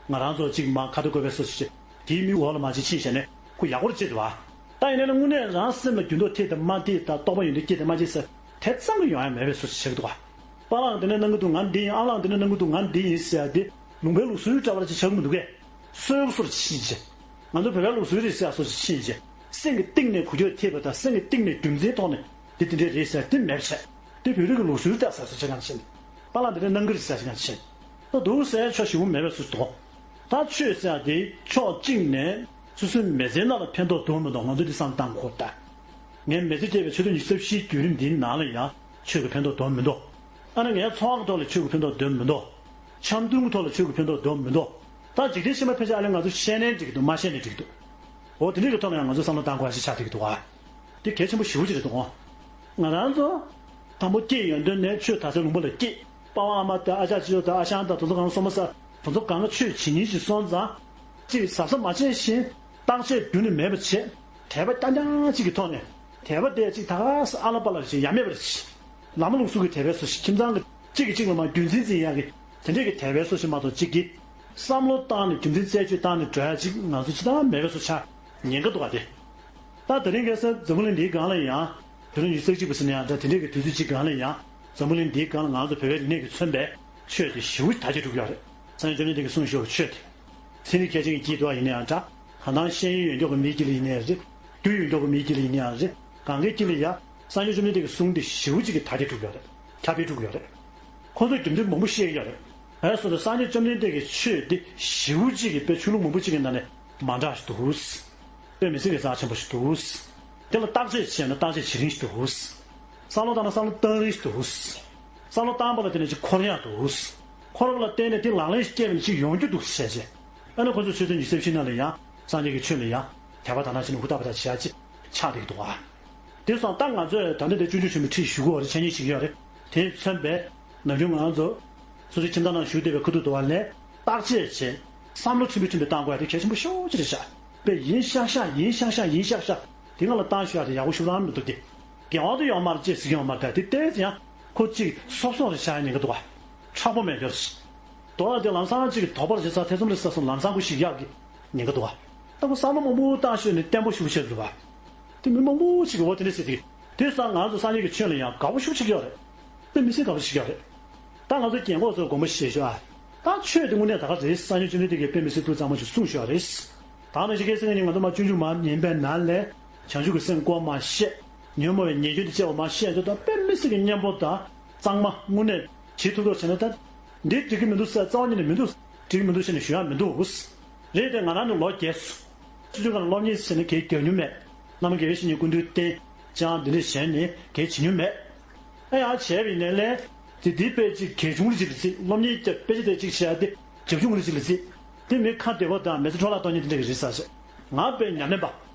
ང་རང་ཚོ་ཅིག་མ་ཁ་ཐུག་དགོས་པའི་སོ་སོ་བྱས་དེའི་མིག་འོག་ལ་མ་ཅིག་ཕྱིན་བྱས་ནས་ཁོ་ཡག་པོ་བྱེད་འདུག་ཨ། ད་ཡིན་ནའི་དངོས་གནས་རང་སེམས་ལ་འགྱུར་ལྡོག་ཐེབས་དང་མ་ཐེབས་དང་རྟོགས་པ་ཡོད་འདུག་སྐྱེས་དང་མ་སྐྱེས་ཟེར་དེ་ཙམ་གྱི་ཡོང་ཡ་མེད་པའི་སོ་སོ་བྱེད་ཀྱི་འདུག་ཨ། པཱ་ལགས་འདི་ནས་གནང་གི་འདུག་ང་འདི་ཡིན་ཨ་ལགས་འདི་ནས་གནང་གི་འདུག་ང་འདི་ཡིན་ཟེར་ཡ་དེ་ལུང་པའི་ལུགས་སྲོལ་འདྲ་བ་ལ་ཅིག་ཆགས་ཀྱི་མི་འདུག་གས། སྲོལ་སོར་ཕྱིན་བྱས། ང་ཚོ་བོད་པའི་ལུགས་སྲོལ་རེད་ཟེར་ཡ་སོ་སོ་ཕྱིན་བྱས། སེམས་ཀྱི་གཏིང་ནས་འགུལ་སྐྱོད་ཐེབས་པ་དང་སེམས་ཀྱི་གཏིང་ནས་རྒྱུ་མཚན་ཐོག་ནས་འདི་དེ་འདྲས་རེད་ཟེར་དེ་མེད་བྱས། དེ་བོད་རིགས་ཀྱི་ལུགས་སྲོལ་རེད་ཟེར་སོ་སོ་ཅིག་གང་ཕྱིན། པཱ་ལགས་འདི་འདྲས་གནང་གི་རེད་ཟེར་ཅིག་གང་ཕྱིན། ད་འདུག་ཟེར་ཆོག་ཞེ་པོ་མེད་པའི་སོ་སོ་འདུག་ད་ཆོས་ཟེར་ཡ་དེ་ཕྱོགས་གཅིག་ནས་སོ་སོའི་མི་ཚེའི་ནང་ལ་ཕན་ཐོགས་འདུག་མི་འདུག་ང་ཚོ་འདི་བསམ་བཏང་དགོས་ད། ངའི་མི་ཚེ་སྐྱེལ་བའི་ཆེད་དུ་ཉི་ཤུ་རྩ་བཞིའི་བརྒྱུད་རིམ་འདིའི་ནང་ལ་ཡང་ཆོས་ཀྱི་ཕན་ཐོགས་འདུག་མི་འདུག་ཨ་ནི་ངའི་འཚོ་བ་གི་ཐོག་ལ་ཆོས་ཀྱི་ཕན་ཐོགས་འདུག་མི་འདུག་འཆམ་མཐུན་གྱི་ཐོག་ལ་ཆོས་ཀྱི་ཕན་ཐོགས་འདུག་མི་འདུག་ད་འཇིག་རྟེན་ཤེས་མ་ཕན་ཆད་ཨ་ལས་ང་ཚོ་ཤེས་ནའི་འགྲིག་གི་འདུག་མ་ཤེས་ནའི་འགྲིག་གི་འདུག་འོ་དེ་འདྲའི་གི་ཐོག་ནས་ང་ཚོ་བསམ་བློ་བཏང་དགོས་ཞིག་ཆགས་བསྡད་ཀྱི་འདུག་ཨ། དེ་གལ་ཆེན་པོ་ཞེ་པོ་ཅིག་རེད་འདུག་ཨ། ང་རང་ཚོ་དང་པོ་སྐྱེས་ཡོང་དུས་ནས་ཆོས་དར་སའི་ལུང་པ་ལ་སྐྱེས། པ་ཕ་ཨ་མ་དང་ཨ་ཅག་ཅི་ཡོད་དང་ཨ་ཞང་དང་དེ་ཚོ་གང་སོང་མ་ས་དེ་ཚོ་གང་ག་ཆོས་བྱེད་ཉིན་ཞིག་སོང་ཙང་། ཅིག་གཟབ་གཟབ་མ་བྱས་ཤིང་བརྟག་དཔྱད་རྒྱུན་ནས་མེད་པ་བྱས། དད་པ་རྐྱང་རྐྱང་ཅིག་གི་ཐོག་ནས་དད་པ་དེ་ཅིག་ད་ག་ས་ཨ་ལ་པ་ལ་ཞིག་ཡ་མེད་པར་ཞིག་བླ་མ་ལུགས་སྲོལ་གྱི་དད་པའི་བཟོ་ཞིག་ཁྱིམ་ཚང་གི་གཅིག་གིས་གཅིག་ལ་མར་རྒྱུན་འཛིན་བྱེད་ཡག་གི་དེ་འདྲས་ཀྱི་དད་པའི་བཟོ་ཞིག་མ་གཏོགས་གཅིག་གིས་བསམ་བློ་བཏང་ནས་རྒྱུ་མཚན་རྩད་གཅོད་བཏང་ནས་འགྲོ་ཡག་ཅིག་ང་ཚོ་ཅི་ལྟར་མེད་པའི་བཟོ་ཆགས་ཉེན་ཁ་འདུག་ག་དེ། ད་དེ་རིང་ཁ་སང་འཛམ་བུ་གླིང་འདིའི་སྒང་ལ་ཡང་དུས་རབས་ཉི་ཤུ་རྩ་གཅིག་པ་ཟེར་ན་ཡང་འདྲ། དེ་འདྲས་ཀྱི་དུས་ཚོད་ཅིག་སྒང་ལ་ཡང་འཛམ་བུ་གླིང་འདིའི་སྒང་ལ་ང་ཚོ་བོད་པའི་རིག་གནས་ཀྱིས་མཚོན་པའི་ཆོས་དེ་ཞེ་པོ་དར་རྒྱས་འགྲོ་གི་ཡོད་རེད། སངས་རྒྱས་བཅོམ་ལྡན་འདས་ཀྱིས་གསུངས་བཞག་པའི་ཆོས་དེ། ཚན་རིག་མཁས་ཅན་གྱི་དཀྱིལ་དུ་ཡིན་ན་ཡང་འདྲ། གང་ལྟར་ཤེས་ཡོན་ཡོད་མཁན་གྱི་མིའི་དཀྱིལ་ལ་ཡིན་ན་ཡང་རེད། རྒྱུ་ཡོད་མཁན་གྱི་མིའི་དཀྱིལ་ལ་ཡིན་ན་ཡང་རེད། གང་གའི་དཀྱིལ་ལ་ཡང་སངས་རྒྱས་བཅོམ་ལྡན་འདས་ཀྱི་གསུང་དེ་ཞེ་པོ་ཅིག་གིས་དར་རྒྱས་འགྲོ་གི་ཡོད་རེད། ཁྱབ་སྤེལ་འགྲོ་གི་ཡོད་རེད། ཁོ་ཚོས་རྒྱུ་མཚན་མང་པོ་བཤད་ཀྱི་ཡོད་རེད། ཨེ་སོ་སོ་སངས་རྒྱས་བཅོམ་ལྡན་འདས་ཀྱི་ཆོས་འདི་ཞེ་པོ་ཅིག་གིས་དཔེ་ཆོས་ལུགས་མང་པོ་ཅིག་གི་ནང་ནས་མ་འདྲ་ཞིག་འདུག། དཔེ་མི་སྲིད་པའི་རྩ་ཆེན་པོ་ཞིག་འདུག། དེ་ལ་བརྟག་དཔྱད་བྱས་ན་བརྟག་དཔྱད་བྱེད་རིན་ཞིག་འདུག། བསམ་བློ་བཏང་ན་བསམ་བློ་བཏང་རིན་ཞིག་འདུག། བསམ་བློ་བཏང་བ་ལ་བརྟེན་ནས་ཅིག་འཁོར་ཡག་འདུག། འཁོར་བ་ལ་བརྟེན་ནས་དེ་ལག་ལེན་ཞིག་སྐྱེས་པ་ནས་ཅིག་ཡོང་རྒྱུ་འདུག་ཟེར་བྱས། ཨ་ནི་ཁོ་ཚོས་ཆོས་ཚན་ཉི་ཤུ་རྩ་བཞི་ནང་ལ་ཡང་སངས་རྒྱས་ཀྱི་ཆོས་ལ་ཡང་དད་པ་དག་སྣང་བྱས་ནས་ཧུར་ཐག་པ་དག་བྱེད་ཡག་ཅིག་ཆགས་བསྡད་ཀྱི་འདུག་ཨ། དེ་སོང་ཙང་ད་ང་ཚོས་ད་ལྟ་དེ་སྤྱོད་འཇུག་ཆེན་པོའི་ཁྲིད་ཞུ་གི་ཡོད་རེད། འཆད་ཉན་བྱེད་ཀྱི་ཡོད་རེད། དེ་མཚོན་པའི་ནམ་རྒྱུན་ང་ཚོ་སོ་སོའི་ཁྱིམ་ཚང་ནང་བཞུགས་བསྡད་པའི་ཁ་ཐུག་ཏུ་བ་ལས་བརྟག་དཔྱད་བྱས། བསམ་བློ་ཕྲན་བུ་ཕྲན་བུ་བཏང་དགོས་ཡ་དེ་གལ་ཆེན་པོ་ཤོག་ཅིག་རེད་ཤག། དཔེ་ཡིན་ཤག་ཤག་ཡིན་ཤག་ཤག་ཡིན་ཤག་ཤག་དེ་སྔ་ལ་བཏང་ཞུ་ཡ་དེ་ཡག་པོ་ཞུ་རང་མི་འདུག་སྟེ། དགེ་བ་དུ་ཡོང་མ་རེད་ཅེས་ཟེར་གྱི་ཡོད་མ་རེད། དེ་ལྟས་ཡང་ཁོ་གཅིག་སོབ་སོབ་རེ་བཞག་ཡ་ཉེན་ཁ་འདུག་བ། མཁྲེགས་པོ་མེད་པར། དོ་བ་དེ་ལམ་སང་གཅིག་གི་དོགས་པ་རེ་བྱེད་ས་ཐེ་ཚོམ་རེ་ཟ་སོང་ལམ་སང་ཁོ་ཞིག་ཡག་གི་ཉེན་ཁ་འདུག་བ། ད་ཁོ་བསམ་བློ་མང་པོ་བཏང་ཤོད་ནས་བརྟན་པོ་ཞུ་བྱེད་འདུག་བ། དེ་མི་མང་པོ་ཞིག་གི་འོ་དེ་འདྲ་ཟེར་དེ། དེ་སང་ང་ཚོ་སངས་རྒྱས་ཀྱི་ཆོས་ལ་ཡང་དགའ་པོ་ཤུགས་ཆེ་གི་ཡོད་རེད། དཔེ་མི་སྲིད་དགའ་པོ་ཞིག་ཡོད་རེད། ད་ང་ཚོ་རྒན་གོག་ཚོར་དགོངས་པ་བཞེས་ཤོག་ཨ། ད་ཆོས་དེ་དངོས་གནས་ད་ག་རེད། སངས་རྒྱས་བཅོམ་ལྡན་འདས་ཀྱིས་དཔེ་མི་སྲིད་སྤུས་གཙང་མ་ཞིག་གསུངས་ཤོག་རེད། ད་ནང་བཞིན་ཁ་སང་ཉིན་ང་ཚོ་མ་སྤྱོད་འཇུག་མ་ཉན་པའི་ནང་ལས་བྱང་ཆུབ་ཀྱི་སེམས་སྐོར་མ་བཤད། ཉོན་མོངས་པའི་ཉེས་སྐྱོན་དེ་བཅས་པ་མ་བཤད་འདུག། ད་དཔེ་མི་སྲིད་ཀྱི་སྙན་པོ་དང་གཙང་མ་དངོས་གནས་བྱེད་ཐུབ་རོགས་བྱས་ན། ད་འདི་འགྲིག་གི་མི་འདུག་ཟེར་རྩ་བ་ཉིད་ནས་མི་འདུག། འགྲིག་གི་མི་འདུག་ཟེར་ནས་ཞུ་ཡག་མི་འདུག། རེད་དེ་ང་རང་ནི་ལོ་རྒས་སོང་། སྤྱི་ཚོགས་ཁང་ལ་སློབ་གཉེར་ཟེར་ནས་གལ་རྒྱག་མྱོང་མེད། བླ་མ་དགེ་བའི་བཤེས་གཉེན་སྐུ་མདུན་བསྟེན། ཅང་འདི་འདྲ་བྱས་ནས་གལ་བྱེད་མྱོང་མེད། ཨེ་ཡང་བྱས་པ་ཡིན་ནའི་ལས། དེ་འདི་དཔེ་ཅིག་གལ་ཆུང་རེ་ཅིག་ལ་བརྩིས། སློབ་གཉེར་དཔེ་ཆ་དེ་ཅིག་བྱས་ཏེ་རྒྱབ་ཆུང་རེ་ཅིག་ལ་བརྩིས། དེ་མི་ཁ་བདེ་བོ་དང་མི་ཚེ་འཕྲོ་བརླག་གཏོང་མཁན་དེ་འདྲ་གི་རེད་ཟེར་བྱས། ང་དཔེ་ཉམས་ལེན་པ།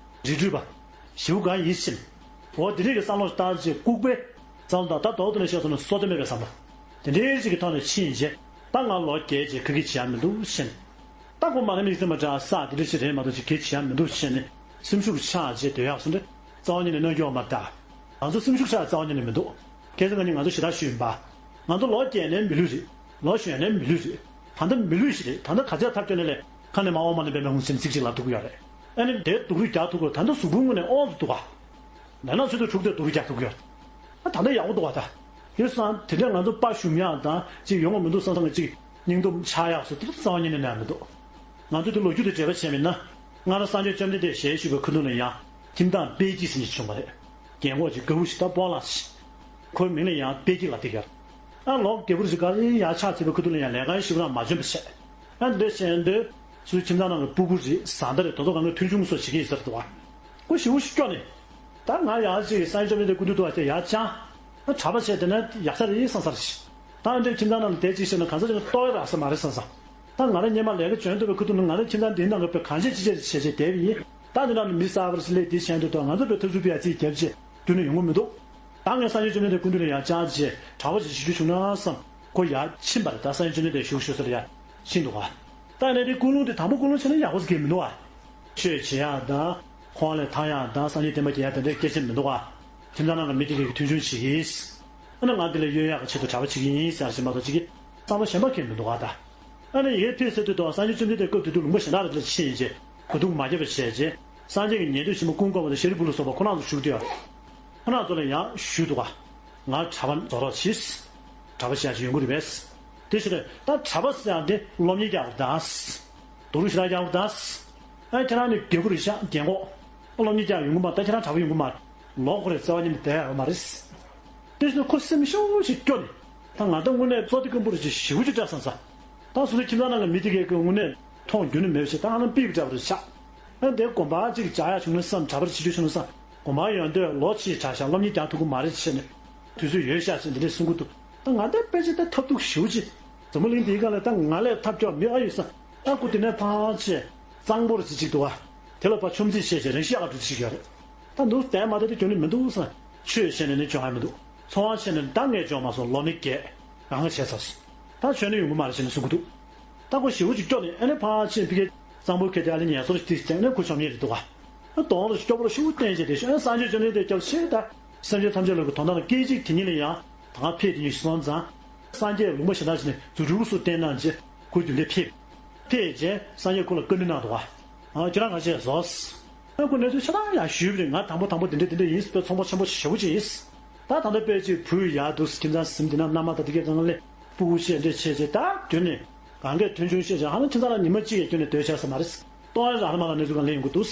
རི་ཁྲོད་པ། ཞེ་པོ་གང་ཡིན་ཕྱིན། འོ་དེ་འདྲས་ཀྱི་བསམ་བློ་བཏང་བྱས་ལྐུགས་པའི་བསམ་བློ་དང་། ད་མདོར་བསྡུས་ནས་བཤད་སོང་ན་བསོད་བདེ་མེད་པའི་བསམ་བློ། དེ་འདྲས་ཅིག་གི་ཐོག་ནས་ཕྱིན་བྱས། ད་ང་ལོ་རྒས་བྱས་ཁ་སྐད་བྱེད་ཡག་མི་འདུག་ཕྱིན། ད་ཁོ་མ་ནི་མི་སེམས་པ་འདྲ་ས་དེ་འདྲ་ཞིག་རེད་མ་གཏོགས་ཅིག་གལ་ཆེ་ཡ་མི་འདུག་བཤད་ནས་སེམས་ཤུགས་ཆག་བྱས་སྡོད་ཡག་སོང་སྟེ་རྩ་བ་ཉིད་ནས་གནང་རྒྱུ་ཡོད་མ་རེད་ད། ང་ཚོ་སེམས་ཤུགས་ཆག་རྩ་བ་ཉིད་ནས་མི་འདུག། ཁ་སང་ང་གཉིས་ང་ཚོ་ཞེ་དྲག་ཞུས་ཡིན་པ། ང་ཚོ་ལོ་རྒས་ནའི་མི་ལུས་རེད། ལོ་གཞོན་ནའི་མི་ལུས་རེད། ད་ལྟ་མི་ལུས་ཤིག་རེད། ད་ལྟ་ག་ཚད་ཐབས་སྐྱོ་ནས་ལས་ཁ་ནས་མ་འོངས་པ་ནས་འབད་མེད་ཧུང་སེམས་ཚིག་གཅིག་ལ་ཐུག་གི་ཡོད་རེད། ཨ་ནི་དེ་སྡུག་རུས་རྒྱག་ཐུབ་དགོས། ད་ལྟ་གཟུགས་པོའི་ངོས་ནས་དབང་དུ་འདུག་ག། ལས་སྣ་ཚོད་དུ་འཁྲུག་སྟེ་སྡུག་རུས་རྒྱག་ཐུབ་ཀྱི་ཡོད། ཨ་ད་ལྟ་ཡག་པོ་འདུག་བ་ད། དེ་སང་དེ་འདྲ་ང་ཚོ་དཔའ་ཞུམ་ཡག་དང་ཅིག་ཡོང་བ་མི་འདུག་བསམ་བསམ་གི་ཅིག་སྙིང་སྟོབས་ཆག་ཡག་སོགས་དེ་རྩ་བ་ཉིད་ནས་ན་མི་འདུག། ང་ཚོ་དེ་ལོ་རྒྱུས་དང་འབྲེལ་བ་བྱས་མིན་ན། སྔར་སངས་རྒྱས་བཅོམ་ལྡན་འདས་ཞལ་བཞུགས་པའི་ཁ་ཐུག་ལ་ཡང་ཁྱིམ་བདག་དཔལ་སྐྱེས་ཟེར་མཁན་བྱུང་བ་རེད། རྒན་གོག་ཅིག་དགའ་བོ་ཞིག་དང་སྤོ་ལགས་ཤིག། ཁོའི་མིང་ལ་ཡང་དཔལ་སྐྱེས་ལབ་བསྡད་ཀྱི་ཡོད། ཨ་ལོ་རྒས་པོ་རེད། ག་རེ་ཡག་ཆགས་ཚེ་བའི་ཁ་ཐུག་ལ་ཡང་ལས་ཀ་ཞིག་རང་མ་འཇོན་པ་བྱས། ཨ་འདི་འདྲ་བྱས་དུས་སུ་ཁྱིམ་ཚང་ནང་གི་སྤུ་གུ་རེད། བཟའ་ཟླ་རེད། དེ་ཚོ་གང་ག་མཐུན་ཆུང་སོགས་བྱེད་ཀྱི་ཡིན་ཟེར་འདུག་བ། ཁོ་ཞེ་པོ་ཞིག་སྐྱོ་ནས། ད་ང་ཡང་ཅིག་སངས་རྒྱས་བཅོམ་ལྡན་འདས་སྐུ་མདུན་དུ་བ་དེ་ཡར་བཅར། ཨ་གྲྭ་པ་བྱས་དེ་ན་ཡག་ས་རེད་བསམ་ས་རེད། ད་ཨ་འདྲའི་ཁྱིམ་ཚང་ནང་ལ་བསྡད་ཅིག་བྱས་ན་གང་ཟག་ཅིག་ལ་ལྟོ་ཡ་རག་ས་མ་རེད་བསམ་ས། ད་ང་རང་སྔོན་མ་ལས་ཀ་བྱོན་ཐུབ་པའི་ཁུ་ཐུག་ནི་ང་རང་ཁྱིམ་ཚང་འདིའི་ནང་གི་བོད་གངས་ཅན་སྤྱི་སྤྱི་བྱས་བྱས་བསྡད་པ་ཡིན། ད་འདི་ནང་ནས་མི་གསར་པ་རེ་སླེབས་དེ་བྱས་འདུག་ད་ང་ཚོ་བོད་འཐབ་རྩོད་པ་ཡ་རྩིས་རྒྱབ་བྱས་རྒྱུན་ནས་ཡོང་གི་མི་འདུག། ད་ངས་སངས་རྒྱས་བཅོམ་ལྡན་འདས་སྐུ་མདུན་ལ་ཡར་བཅར་བྱས་གྲྭ་པ་ཞིག་བྱེད་རྒྱུ་བྱུང་ན་བསམ། ཁོ་ཡར་ཕྱིན་པ་རེད། ད་སངས་རྒྱས་བཅོམ་ལྡན་འདས་བཞུགས་བཞུགས་ས་ལ་ཡར་ཕྱིན་འདུག་ག། ད་ཡིན་ནའི་དེ་ཀུན་སློང་དེ་དང་པོ་ཀུན་སློང་བྱས་ན་ཡག་པོ་ཟེར་གྱི་མི་འདུག་ག། ཆོས་བྱེད་ཡག་དང་ཁོང་ལ་ཐང་ཡག་དང་སངས་རྒྱས་བསྟན་པ་རྒྱས་ཡག་དེ་འདྲའི་སྐད་ཆ་མི་འདུག་ག། ཁྱིམ་ཚང་ནང་གི་མི་དེ་གས་ཀྱི་མཐུན་སྦྱོར་བྱེད་ཀྱི་ཡིན། ཨ་ནི་ང་འདི་ལ་གཡོལ་ཡག་གི་ཆེད་དུ་གྲྭ་པ་བྱེད་ཀྱི་ཡིན་ཟེར་བཞིན་མ་གཏོགས་ཅིག་གིས་བསམ་བློ་གཞན་པ་གང་ཡང་མི་འདུག་ག། ད་ཨ་ནི་ཡར་ཕེབས་ཟེར་དུས་དང་སངས་རྒྱས་བཅོམ་ལྡན་འདས་སྐབས་དེ་དུས་ལུང་པ་གཞན་དག་རེ་ལ་ཕྱིན་བྱས་གོ་བསྡུར་མ་བརྒྱབ་པ་བྱས་རྗེས་སངས་རྒྱས་ཀྱི་ཉན་ཐོས་ཆེན་མོ་ཀུན་དགའ་བོ་དང་ཤཱ་རིའི་བུ་ལ་སོགས་པ་ཁོ་རང་ཚོ་བཞུགས་བསྡད་ཡོད་རེད། ཁོ་རང་ཚོ་ལ་ཡང་ཞུས་འདུག་ག། ང་གྲྭ་པ་བཟོ་རོགས་བྱེད། གྲྭ་པ་བྱེད་ཡག་ཅིག་ཡོང་གི་རེད་པས། དེ་ཕྱིར་ད་གྲྭ་པ་ཟེར་ཡག་དེ་སློབ་གཉེར་རྒྱག་དགོས་ད། སྡུག་རུས་ཞེ་དྲག་རྒྱག་དགོས་ད། ཨ་ཁྱེད་རང་ནི་རྒད་པོ་རེད་ཤག། རྒན་གོག། སློབ་གཉེར་རྒྱག་ཡོང་གི་མ། ད་ཁྱེད་རང་གྲྭ་པ་ཡོང་གི་མ་རེད། ལོ་ཁོ་རེ་རྩ་བ་ཉིད་ནས་བསྡད་ཡག་ཡོད་མ་རེད། དེ་བཞིན་ཁོ་སེམས་ཤོར་ཞིག་སྐྱོ་ནས། ད་ང་ད་དངོས་གནས་བསོད་བདེ་སྐམ་པོ་རེ་ཅིག་ཞེ་པོ་ཅིག་སྤྲད་བསམ་ས། ད་སོ་སོའི་ཁྱིམ་ཚང་ནང་གི་མི་དེ་གས་ཀྱི་དངོས་གནས་མཐོང་རྒྱུ་ནི་མེད་པ་ཞིག། ད་ཧ་ལམ་ཕྱི་པའི་གྲྭ་པ་རེ་ཆགས། ཨ་འདིར་དགོན་པ་ཅིག་བཅག་ཡག་བྱུང་ན་བསམ། གྲྭ་པ་རེ་བྱེད་རྒྱུ་བྱུང་ན་བསམ། དགོན་པ་ཡོང་དུས་ལོ་ཆེ་དྲགས་ཤག། སློབ་གཉེར་རྒྱག་ཐུབ་ཀྱི་མ་རེད་བྱས་ནས། དུས་ཚོད་ཡོལ་ཤག་ཟེར་འདི་འདྲས་གསུང་གི་འདུག། ད་ང་ད་དཔེ་ཆ་ད་ཐབས་སྡུག་ཞེ་པོ་ཅིག། འཛམ་བུ་གླིང་འདིའི་སྒང་ལ་ད་ང་ལས་ཐབས་སྐྱོ་མི་ཨ་ཡོད་བསམ། ད་ཁོ་དེ་ནས་ཕར་ཕྱིན། གཙང་པོ་རེ་ཅིག་ཅིག་འདུག་ག། དེ་ལ་ཕར་ཆུམ་ཚིག་བཤད་བྱས་རང་ཤི་ཡག་ག་འགྲོ་ཚིག་ཡོད་རེད། ད་འདུག་དེ་མ་དེ་དེ་འགྱོ་ནི་མི་འདུག་བསམ། ཆོས་བཤད་ནས་ནི་འགྱོ་ཡ་མི་འདུག་ཚོང་བ་བཤད་ནས་ད་ངས་འགྱོ་མ་སོང་ལོ་ནི་བརྒྱད་གང་ག་བྱས་ཚར་སོང་། ད་ཆོས་ནི་ཡོང་གི་མ་རེད་བྱས་ནས་གསུང་གི་འདུག་ད་ཁོ་ཞེ་པོ་ཅིག་སྐྱོ་ནས་ཨ་ནི་ཕར་ཕྱིན་ཕ་གིའི་གཙང་པོ་ཁེ་དེ་ཨ་ལེ་ངལ་གསོ་ཞིག་དེ་བྱས་ནས་ཁོ་འཇོམས་ཉེས་རེད་འདུག་ག་ཨ་དོང་ལ་སྐྱོ་པོ་ཞེ་པོ་བསྟན་བྱས་དེ་ཤོད་ཨ་སངས་རྒྱས་བཅོམ་ལྡན་འདས་སྐྱབས་ཆེ་ད། སེམས་ཅན་ཐམས་ཅད་ལ་གི་དོན་དག་ལ་སྐད་ཅིག་དེ་ཉིད་ལ་ཡང་ད་ང་ཕེབས་དེ་ཉིད་སོང་ཙང་། སངས་རྒྱས་ལུང་པ་གཞན་དག་ཅིག་ནས་རྫུ་འཕྲུལ་སུ་བསྟན་གནང་རྗེས་ཁོ་རྒྱུན་ལས་ཕེབས། ཕེབས་རྗེས་སངས་རྒྱས་ཁོ་ལ་བཀའ་འདྲི་གནང་འདུག་ག་ཨ་ཁྱེད་རང་ག་བྱས་སོང་། ཨ་ཁོ་གནས་ཚུལ་ཆ་ཚང་ཡང་ཞུས་པ་རེད། ང་དང་པོ་དང་པོ་དེ་འདྲ་དེ་འདྲ་ཡིན་ཟེར་ཚོང་པ་ཆེན་པོ་ཞེ་པོ་ཅིག་ཡིན། ད་ད་ལྟ་དཔེ་ཅིག་བུ་ཡག་འདུག་ཁྱིམ་ཚང་ཟིན་དེ་ན་མནའ་མ་ད་དེ་གའི་སྒང་ལས་སྤུ་གུ་ཤེས་འདྲ་བྱས་རྗེས་ད་དོན་ནས་གང་གས་མཐོང་ཆུང་བཤད་བྱས་ཧ་ལམ་ཁྱིམ་ཚང་ལ་ཉི་མ་གཅིག་ཡས་སྐྱོན་ནས་སྡོད་བྱས་ས་མ་རེད། ལྟོ་ཨ་ར་ཧ་མ་ལ་གནས་ཚུལ་གང་ལེན་ཡོང་གི་འདུག་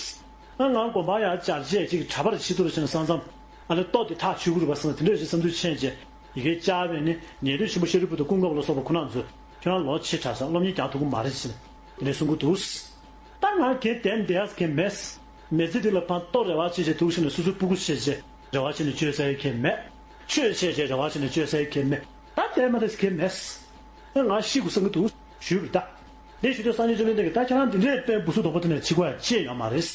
ཨ་ང་དགོན་པ་ཡར་བཅར་རྗེས་ཅིག་གྲྭ་པར་ཕྱི་དུར་ཕྱིན་ན་ས་མཚམས་ཨ་ལེ་ལྟོ་དེ་ཐག་ཆོད་གི་རེད་པ་བསམ་ན་དེ་འདྲ་ཞིག་བསམ་ཚུལ་ཕྱིན་རྗེས་ཡི་གེ་བཅར་བས་ནི་ཉན་ཐོས་ཆེན་པོ་ཤཱ་རིའི་བུ་དང་ཀུན་དགའ་བོ་ལ་སོགས་པ་ཁོ་རང་ཚོས་ཁྱོད་རང་ལོ་ཆེ་དྲགས་སོང་སློབ་གཉེར་རྒྱག་ཐུབ་ཀྱི་མ་རེད་ཟེར་ནས་དེ་འདྲ་གསུང་གི་འདུག་ད་ང་གལ་ཏེ་འདི་ཡག་གི་མེད། མི་ཚེ་འདི་ལ་ཕར་ལྟོ་རེ་བ་བྱེད་བྱེད་འདུག་ཕྱིན་ནས་སོ་སོའི་སྤུ་གུ་བྱེད་བྱེད་རེ་བ་བྱེད་ནས་བཅོས་ས་ཡི་གེ་མེད། ཆོས་བྱེད་བྱེད་རེ་བ་བྱེད་ནས་བཅོས་ས་ཡི་གེ་མེད། ད་དེ་མ་དེ་གེ་མེད། ཨེ་ང་ཤི་དགོས་བསམ་གྱི་འདུག་ཞུས་པ་རེད་ད། དེ་ཞུ་དུས་སངས་རྒྱས་བཅོམ་ལྡན་འདས་ཀྱིས་ད་ཁྱེད་རང་འདི་འདྲའི་དཔེ་སྦུ་སུ་དོག་པོ་དེ་ནས་འཆི་དགོས་ཡ་ཅི་ཡང་ཡོད་མ་རེད།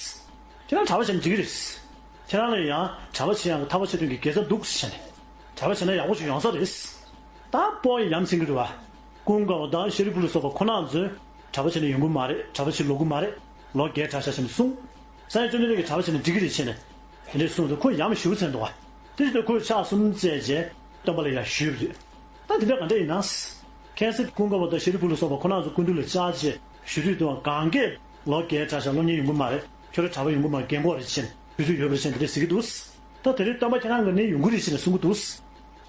ཁྱེད་རང་གྲྭ་པ་བྱས་ན་འགྲིག་གི་རེད། ཁྱེད་རང་ལ་ཡང་གྲྭ་པ་བྱེད་ཡག་གི་ཐར་པ་ཆོས་དོན་གྱི་དགེ་རྩ་འདུག་ཟེར་ནས། གྲྭ་པ་བྱས་ན་ཡག་པོ་ཞིག་ཡོང་ས་རེད། ད་སྤོ་ཡ་ཡ་མཚན་གྱི་རེད་བ། ཀུན་དགའ་བོ་དང་ཤཱ་རིའི་བུ་ལ་སོགས་པ་ཁོ་རང་ཚོས་གྲྭ་པ་བྱས་ན་ཡོང་གི་མ་རེད། གྲྭ་པ་བྱེད་ལོག་གི་མ་རེད། ལོ་བརྒྱད་དྲགས་ཤག་ཟེར་ནས་གསུངས། སངས་རྒྱས་བཅོམ་ལྡན་འདས་ཀྱིས་གྲྭ་པ་བྱས་ན་འགྲིག་གི་རེད་བྱས་ནས། དེ་འདྲས་གསུངས་ཏེ་ཁོ་ཡ་མཚན་ཞེ་པོ་ཅིག་འདུག་བ། དེ་བཞིན་དུ་ཁོས་ཕྱག་གསུམ་བཙལ་རྗེས་སྟོན་པ་ལ་ཡར་ཞུས་པ་རེད། ད་དེ་འདྲ་ག་འདྲ་ཡིན་ན། ཁ་སང་ཀུན་དགའ་བོ་དང་ཤཱ་རིའི་བུ་ལ་སོགས་པ་ཁོ་རང་ཚོ་སྐུ་མདུན་ལ་བཅར་རྗེས་ཞུ་དུས་དུ་གང་གས་ལོ་བརྒྱད་དྲགས་ཤག་སློབ་གཉེར་ཡོང་གི་མ་རེད། ཁྱོད་རང་གྲྭ་པ་ཡོང་གི་མ་རེད། རྒན་གོག་རེད་བྱས་ནས་དུས་ཚོད་ཡོལ་བ་རེད་བྱས་ནས་དེ་འདྲས་ཟེར་གྱི་འདུག་ད་དེ་རིང་སྟོན་པ་ཁྱེད་རང་གིས་ནི་ཡོང་གི་རེད་བྱས་ནས་གསུང་གི་འདུག་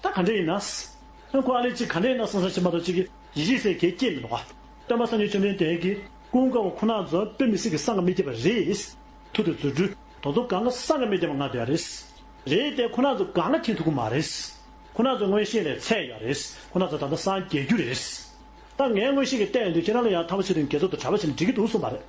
ད་ག་འདྲ་ཡིན་ན། ཨ་ཁོ་ཨ་ལས་ཅིག་ག་འདྲ་ཡིན་ན་བསམ་བསམ་བྱེད་མ་གཏོགས་ཅིག་གིས་ཡིད་ཆེས་ཟེར་གྱི་སྐྱེས་མི་འདུག་ག་སྟོན་པ་སངས་རྒྱས་བཅོམ་ལྡན་འདས་ཀྱིས་ཀུན་དགའ་བོ་ཁོ་རང་ཚོ་དཔེ་མི་སྲིད་ཀྱི་བསམ་གྱིས་མི་ཁྱབ་པ་རེད། མཐུ་དང་རྫུ་འཕྲུལ་དེ་ཚོ་གང་ག་བསམ་གྱིས་མི་ཁྱབ་པ་མངའ་བསྡད་ཡོད་རེད། རེད་དེ་ཁོ་རང་ཚོ་གང་ག་མཁྱེན་ཐུབ་ཀྱི་མ་རེད། ཁོ་རང་ཚོ་མངོན་ཤེས་ལས་ཚད་ཡོད་རེད། ཁོ་རང་ཚོ་ད་ལྟ་སངས་རྒྱས་རྒྱུ་རེད། ད་ངའི་མངོན་ཤེས་ཀྱིས་བལྟས་ཡོང་དུས་ཁྱེད་རང་ལ་ཡང་ཐར་པ་ཆོས་དོན་དགེ་ཚོགས་དང་གྲྭ་པ་བྱས་ནས་འགྲིག་གི་འདུག་གསུངས་པ་རེད།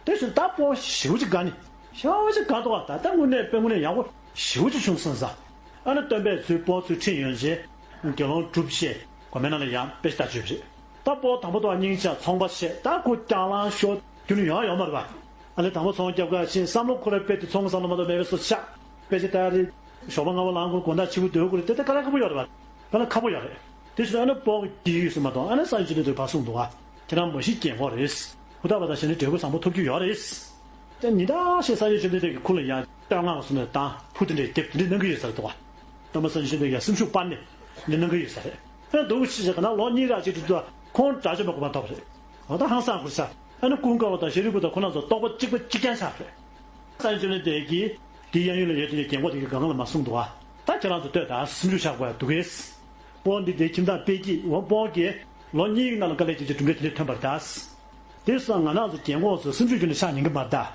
དེ་བཞིན་ད་སྤོ་ཞེ་པོ་ཅིག་དགའ་ནི། ཞེ་པོ་ཅིག་དགའ་འདུག་བ། ད་ལྟ་དངོས་གནས་དཔེ་དངོས་གནས་ཡག་པོ་ཞེ་པོ་ཅིག་བྱུང་སོང་ཟེར། ཨ་ནི་སྟོན་པས་ཚུར་སྤོ་ཚུར་ཁྲིད་ཡོང་རྗེས་དགེ་སློང་གྲུབ་རྗེས་དགོན་པའི་ནང་ལ་ཡང་དཔེ་ཆ་ལྟ་བཅུག་པ་རེད། ད་སྤོ་དང་པོ་དང་སྙིང་རྗེ་ཚོང་པ་བྱས་ད་ཁོ་རྐྱང་ལངས་ཤོར་རྒྱུ་ནི་ཡོང་ཡ་ཡོད་མ་རེད་པ། ཨ་ནི་དང་པོ་ཚོང་རྒྱབ་ག་ཕྱིན་བསམ་བློ་ཁོ་རའི་དཔེ་དེ་ཚོང་བསམ་བློ་མ་གཏོགས་མེད་པའི་བཟོ་ཆགས། དཔེ་ཆ་ལྟ་རེད། ཞོགས་པ་སྔ་པོ་ལངས་དགོས་དགོང་དག་ཕྱི་པོ་སྡོད་དགོས་རེད་དེ་ད་དཀའ་ལས་ཁག་པོ་ཡོད་རེད་པ། དཀའ་ལས་ཁག་པོ་ཡོད་རེད། དེ་བཞིན་ཨ་ནི་སྤོ་གི་སྐྱིད་ཡོད་སུ་མ་གཏོགས་ཨ་ནི་སངས་རྒྱས་བཅོམ་ལྡན་འདས་ཕར་གསུངས་འདུག་ག་ཁྱེད་རང་མ་གཞི་རྒན་གོག་རེད། ཧུར་ཐག་པ་དང་བྱས་ནས་འབྲས་བུ་བཟང་པོ་ཐོབ་རྒྱུ་ཡོད་རེད། དེ་ཉིན་ལྟར་བཞིན་སངས་རྒྱས་བཅོམ་ལྡན་འདས་ཀྱི་ཁུར་ལ་ཡང་བསྟོད་བསྔགས་སུ་ནས་བཏང་ཕུ་དེ་འདྲའི་རྒྱབ་དེ་འདྲའི་གནང་གི་ཡོད་ས་རེད་འདུག་ག་སྟོན་པ་སངས་རྒྱས་བཅོམ་ལྡན་འདས་ཀྱི་སེམས་ཤུགས་སྤར་ནས་འདི་གནང་གི་ཡོད་ས་རེད། ཨ་ནི་འདུག་ཕྱི་ཆ་ག་ན་ལོ་གཉིས་རག་ཅིག་ཏུ་ཁོང་དགྲ་བཅོམ་པ་གོ་མ་ཐོབ་པ་རེད། འོ་ད་ཧང་སང་ཁུར་ས། ཨ་ནི་ཀུན་དགའ་བོ་དང་ཤཱ་རིའི་བུ་དང་ཁོ་རང་ཚོ་རྟོགས་པ་གཅིག་པ་གཅིག་རྐྱང་ཆགས་པ་རེད། སངས་རྒྱས་བཅོམ་ལྡན་འདས་ཀྱིས་དེའི་གཡས་གཡོན་ལ་ཡོད་དེ་རྒན་གོག་དེ་གི་སྒང་ལ་མར་གསུངས་འདུག་ག་ད་ཁྱེད་རང་ཚོ་ལྟོས་དང་སེམས་ཤུགས་ཆག་དགོས་ཡ་འདུག་གས། སྤོ་འདི་དེ་ཁྱིམ་བདག་དཔལ་སྐྱིད་འོ་སྤོ་གིས་ལོ་གཉིས་ཀྱི་ནང་ལ་དཀའ་ལས་བརྒྱབ་རྗེས་གྲུབ་འབྲས་དེ་འདྲ་ཐོན་པ་རེད་ད། དེ་སོང་ང་རང་ཚོ་རྒན་གོག་ཚོ་སེམས་ཤུགས་ཀྱི་ནས་ཆག་ཉན་གི་མ་རེད་ད།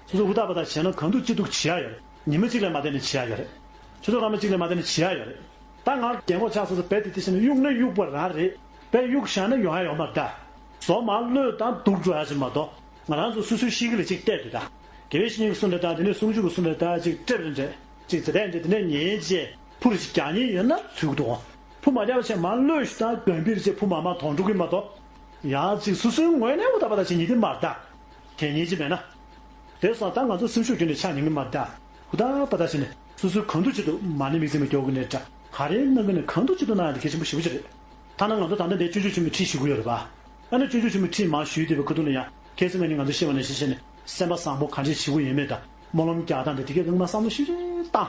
སོ་སོ་ཧུར་ཐག་པ་དག་བྱས་ན་གང་ཐུབ་ཅི་ཐུབ་བྱེད་ཡ་ཡོད་རེད། ཉི་མ་གཅིག་ལས་མ་བསྡད་ནས་བྱེད་ཡ་ཡོད་རེད། ཆུ་ཚོད་སྐར་མ་གཅིག་ལས་མ་བསྡད་ནས་བྱེད་ཡ་ཡོད་རེད། ད་ང་རྒན་གོག་ཆགས་སོ་སོ་བས་དེ་དེ་བྱས་ན་གཡུག་ན་གཡུག་པ་རང་རེད། བས་གཡུག་བཞག་ན་ཡོང་ཡ་ཡོད་མ་རེད་ད། བཟོ་མ་གློད་དང་སྡུག་འགྲོ་ཡ་ཅིག་མ་གཏོགས་ང་རང་ཚོ་སོ་སོའི་ཤེས་ཀྱི་ལ་ཅིག་བལྟས་དུས་ད། དགེ་བའི་བཤེས་གཉེན་གྱི་གསུང་རེད་ད། དེ་ནས་གསུང་ཆོས་ཀྱི་གསུང་རེད་ད། ཅིག་སྤྲད་རེད་འདྲ། ཅིག་ཛེ་དྲན་འདྲ་དེ་ནས་ཉན་རྗེས་ཕུར་ཞིག་རྒྱག་ཉེན་ཡོད་ན་ཚུལ་གྱི་འདུག་ཕུ་མ་རྒྱག་བྱས་མ་གློད་ཞིག་དང་དགོན་པའི་རྗེས་ཕུ་མ་མ་དོང་འགྲོ་གི་མ་གཏོགས། ཡང་ཅིག་སོ་སོའི་ངོས་ནས་ཧུར་ཐག་པ་དག་བྱེད་ཉེན་དེ་མ་རེད་ད། དེ་ཉིད་ཅིག་མེད་ན། དེ་སོང་ད་ང་ཚོ་སེམས་ཤུགས་རྒྱུན་ནས་ཆག་ཉན་གི་མ་རེད་ད། ཧུར་ཐག་པ་དག་བྱས་ནས་སོ་སོའི་གང་ཐུབ་ཅི་ཐུབ་མ་ཎི་དམིགས་བརྩེ་མ་སྐྱོར་གི་ནས་འདྲ། ག་རེ་གནང་གི་ནས་གང་ཐུབ་ཅི་ཐུབ་གནང་ཡ་དེ་གལ་ཆེན་པོ་ཞེ་པོ་ཅིག་རེད། ཐ་ན་ང་ཚོ་ད་ལྟ་འདིར་སྤྱོད་འཇུག་ཆེན་མོའི་ཁྲིད་ཞུ་གི་ཡོད་རེད་པ། ཨ་ནི་སྤྱོད་འཇུག་ཆེན་མོའི་ཁྲིད་མར་ཞུས་དུས་པའི་ཁ་ཐུག་ལ་ཡང་ཁ་སང་ང་གཉིས་ང་ཚོ་བཤད་པ་ནང་བཞིན་བྱས་ནས་སེམས་པ་བཟང་པོ་ག་འདྲས་བྱེད་དགོས་ཡོད་མེད་དང་སྨོན་ལམ་རྒྱག་སྟངས་དེ་དེ་གའི་རིང་མ་བསམ་བློ་ཞིབ་ཞིབ་བཏང་།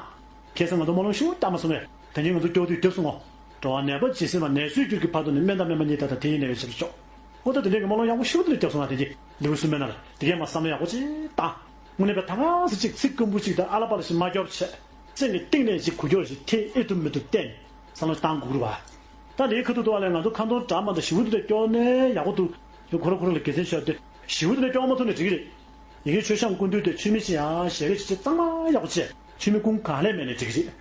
ཁ་སང་ང་ཚོ་སྨོན་ལམ་ཞིབ་བཏང་མ་སོང་བས་ད་ནི་ང་ཚོ་སྐྱོ་དུས་རྒྱབ་སོང་ངོ་། འགྲོ་བ་ནད་པ་ཇི་སྲིད་མ་ནད་སོས་གྱུར་གྱི་བར་དུ་ནི་སྨན་དང་སྨན་མ་གཉིས་དག་དང་དེ་ཡི་ནད་ཡོད་ཕྱིར་ཤོག་ཨོ་ད་དེ་འདྲའི་གི་སྨོན་ལམ་ཡག་པོ་ཞིབ་ཏུ་རྒྱབ་སོང་ང་དེ་གི་ལེའུ་གསུམ་པའི་ནང་ལ་དེ་གས་མ་བསམ་བློ་ཡག་པོ་ཅིག་བཏང་། དངོས་གནས་པའི་ད་ག་སེ་ཅིག་ཚིག་སྐམ་པོ་ཅིག་དང་ཨ་ལ་པ་ལ་ཞིག་མ་སྐྱོར་བྱས། སེམས་ཀྱི་གཏིང་ནས་ཅིག་གུ་སྐྱོར་ཞིག་ཐེ་ཨེ་ཐུབ་མི་ཐུབ་བསྟན། བསམ་བློ་བཏང་དགོས་རེད་བ། ད་ལས་ཁ་ཐུག་ཏུ་བ་ལས་ང་ཚོ་ཁ་འདོན་འདྲ་མ་འདྲ་ཞིབ་པོ་འདི་འདྲ་སྐྱོར་ནས་ཡག་པོ་འདུག་ཁོ་ར་ཁོ་ར་ལ་དགེ་མཚན་ཤོར་ཏེ་ཞིབ་པོ་འདི་འདྲ་སྐྱོར་མ་ཐུབ་ན་འགྲིག་གི་རེད། ཡི་གེ་མཆོད་བཤམས་སྐུ་མདུན་དེ་མཆོད་མེ་ཅི་ཡང་ཞལ་རས་ཅི་གཙང་མ་ཡག་པོ་བྱས་མཆོད་མེ་ཀུན་གང་ལས་མེད་ནས་འགྲིག་གི་རེད།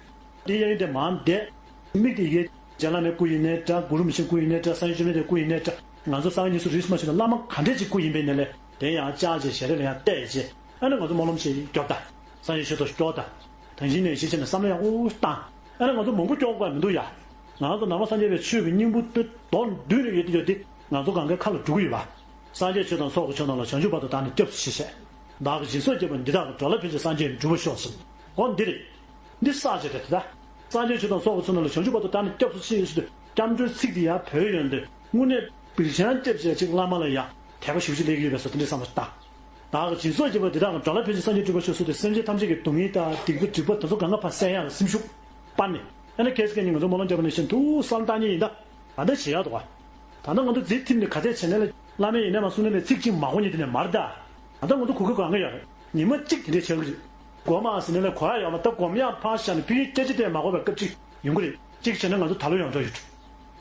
དེ་གཡས་གཡོན་དེ་མར་བསྡད། མིག་དེ་ཡི་གེ་རྗེ་བླ་མའི་སྐུ་ཡིན་ནའི་འདྲ་གུ་རུ་མི་ཆེན་སྐུ་ཡིན་ནའི་འདྲ་སངས་རྒྱས་བཅོམ་ལྡན་འདས་སྐུ་ཡིན་ནའི་འདྲ་ང་ཚོ་སངས་རྒྱས་གཉིས་སུ་རིས་སུ་མ་ཆད་པའི་བླ་མ་ག་འདྲས་ཅིག་སྐུ་ཡིན་པའི་ནས་ལས་དེ་ཡང་བཅག་བྱས་ཞལ་རས་ལ་ཡང་བལྟས་བྱས་ཨ་ནི་ང་ཚོ་སྨོན་ལམ་ཞིག་སྐྱོར་ད། སངས་རྒྱས་ཆོས་ཐོག་སྐྱོར་ད། ད་གིན་ནས་ཤེས་བྱས་ནས་བསམ་བློ་ཡག་པོ་བཏང་། ཨ་ནི་ང་ཚོ་མང་པོ་སྐྱོར་དགོས་མི་འདུག་ཡ། ང་ཚོ་ནང་པ་སངས་རྒྱས་པའི་ཆོས་ཀྱི་སྙིང་པོ་དེ་མདོར་བསྡུས་ནས་ཡོད་དེ་ཡོད་དེ་ང་ཚོ་གང་གའི་ཁ་ལ་འགྲོ་གི་ཡོད་པ། སངས་རྒྱས་ཆོས་དང་ཚོགས་ཀྱི་མཆོག་རྣམས་ལ་བྱང་ཆུབ་བར་དུ་བདག་ནི་སྐྱབས་སུ་མཆི་ཞེས། བདག་གིས་སྦྱིན་སོགས་བགྱིས་པ་འདི་དག་གི། འགྲོ་ལ་ཕན་ཕྱིར་སངས་རྒྱས་འགྲུབ་པར་ཤོག་ཟེར། འོ་འདི་རེད། འདི་བསགས་བྱས་ཏེ་ད་ལྟ། སངས་རྒྱས་ཆོས་དང་ཚོགས་ཀྱི་ཚོགས་རྣམས་ལ། བྱང་ཆུབ་བར་དུ་བདག་ནི་སྐྱབས་སུ་མཆི་ཞེས་ཏེ་སྐྱབས་འགྲོའི་ཚིག་འདི་ཡར་བོས་ཡོང་དུས་དངོས་གནས་བིར་ཆང་ལྕེབ་བྱས་ཅིག་བླ་མ་ལ་ཡ་དད་པ་ཞེ་པོ་ཅིག་སླེབས་ཀྱི་ཡོད་པའི་བཟོ་དེ་འདྲའི་བསམ་བློ་བཏང་། བདག་གིས་སྦྱིན་སོགས་བགྱིས་པ་འདི་དག་གིས། འགྲོ་ལ་ཕན་ཕྱིར་སངས་རྒྱས་འགྲུབ་པར་ཤོག་ཟེར་དུས་སེམས་ཅན་ཐམས་ཅད་ཀྱི་སྡུག་བསྔལ་དང་སྡིག་སྒྲིབ་སྒྲིབ་པ་དེ་ཚོ་གང་ག་ཕར་བསལ་ཡག་ལ་སེམས་ཤུགས་སྤར་ནས། ཨ་ནི་ཁ་སང་ཉིན་ང་ཚོ་སྨོན་ལམ་བརྒྱབ་པ་ནང་བཞིན་དུ་བསམ་བློ་བཏང་མཁན་ཡིན་ད། ད་ལྟ་བྱེད་ཡག་འདུག་ག་ད་ལྟ་ང་ཚོ་རྫིག་ཐིམ་ནས་ག་ཚད་བྱས་ནའི་བླ་མས་ཡིན་ནའི་མ་གསུངས་ནའི་ཚིག་གཅིག་མ་གོ་མཁན་དེ་ནས་མ་རེད་ད། ད་ལྟ་ང་ཚོ་གོ་གི་གང་ག་ཡོད་རེད། ཉི་མ་གཅིག་དེ་འདྲས་ཆགས་ཀྱི་རེད། སྒོམ་ཨ་ཟེར་ནའི་གོ་ཡག་ཡོད་མ་རེད། ད་སྒོམ་ཡག་ཕར་བཞག་ནས་ཕ་གིའི་སྐད་ཆ་དེ་མ་གོ་བའི་སྐབས་ཅིག་ཡོང་གི་རེད། གཅིག་བྱས་ན་ང་ཚོ་ད་ལོ་ཡོངས་གྲགས་ཡོད་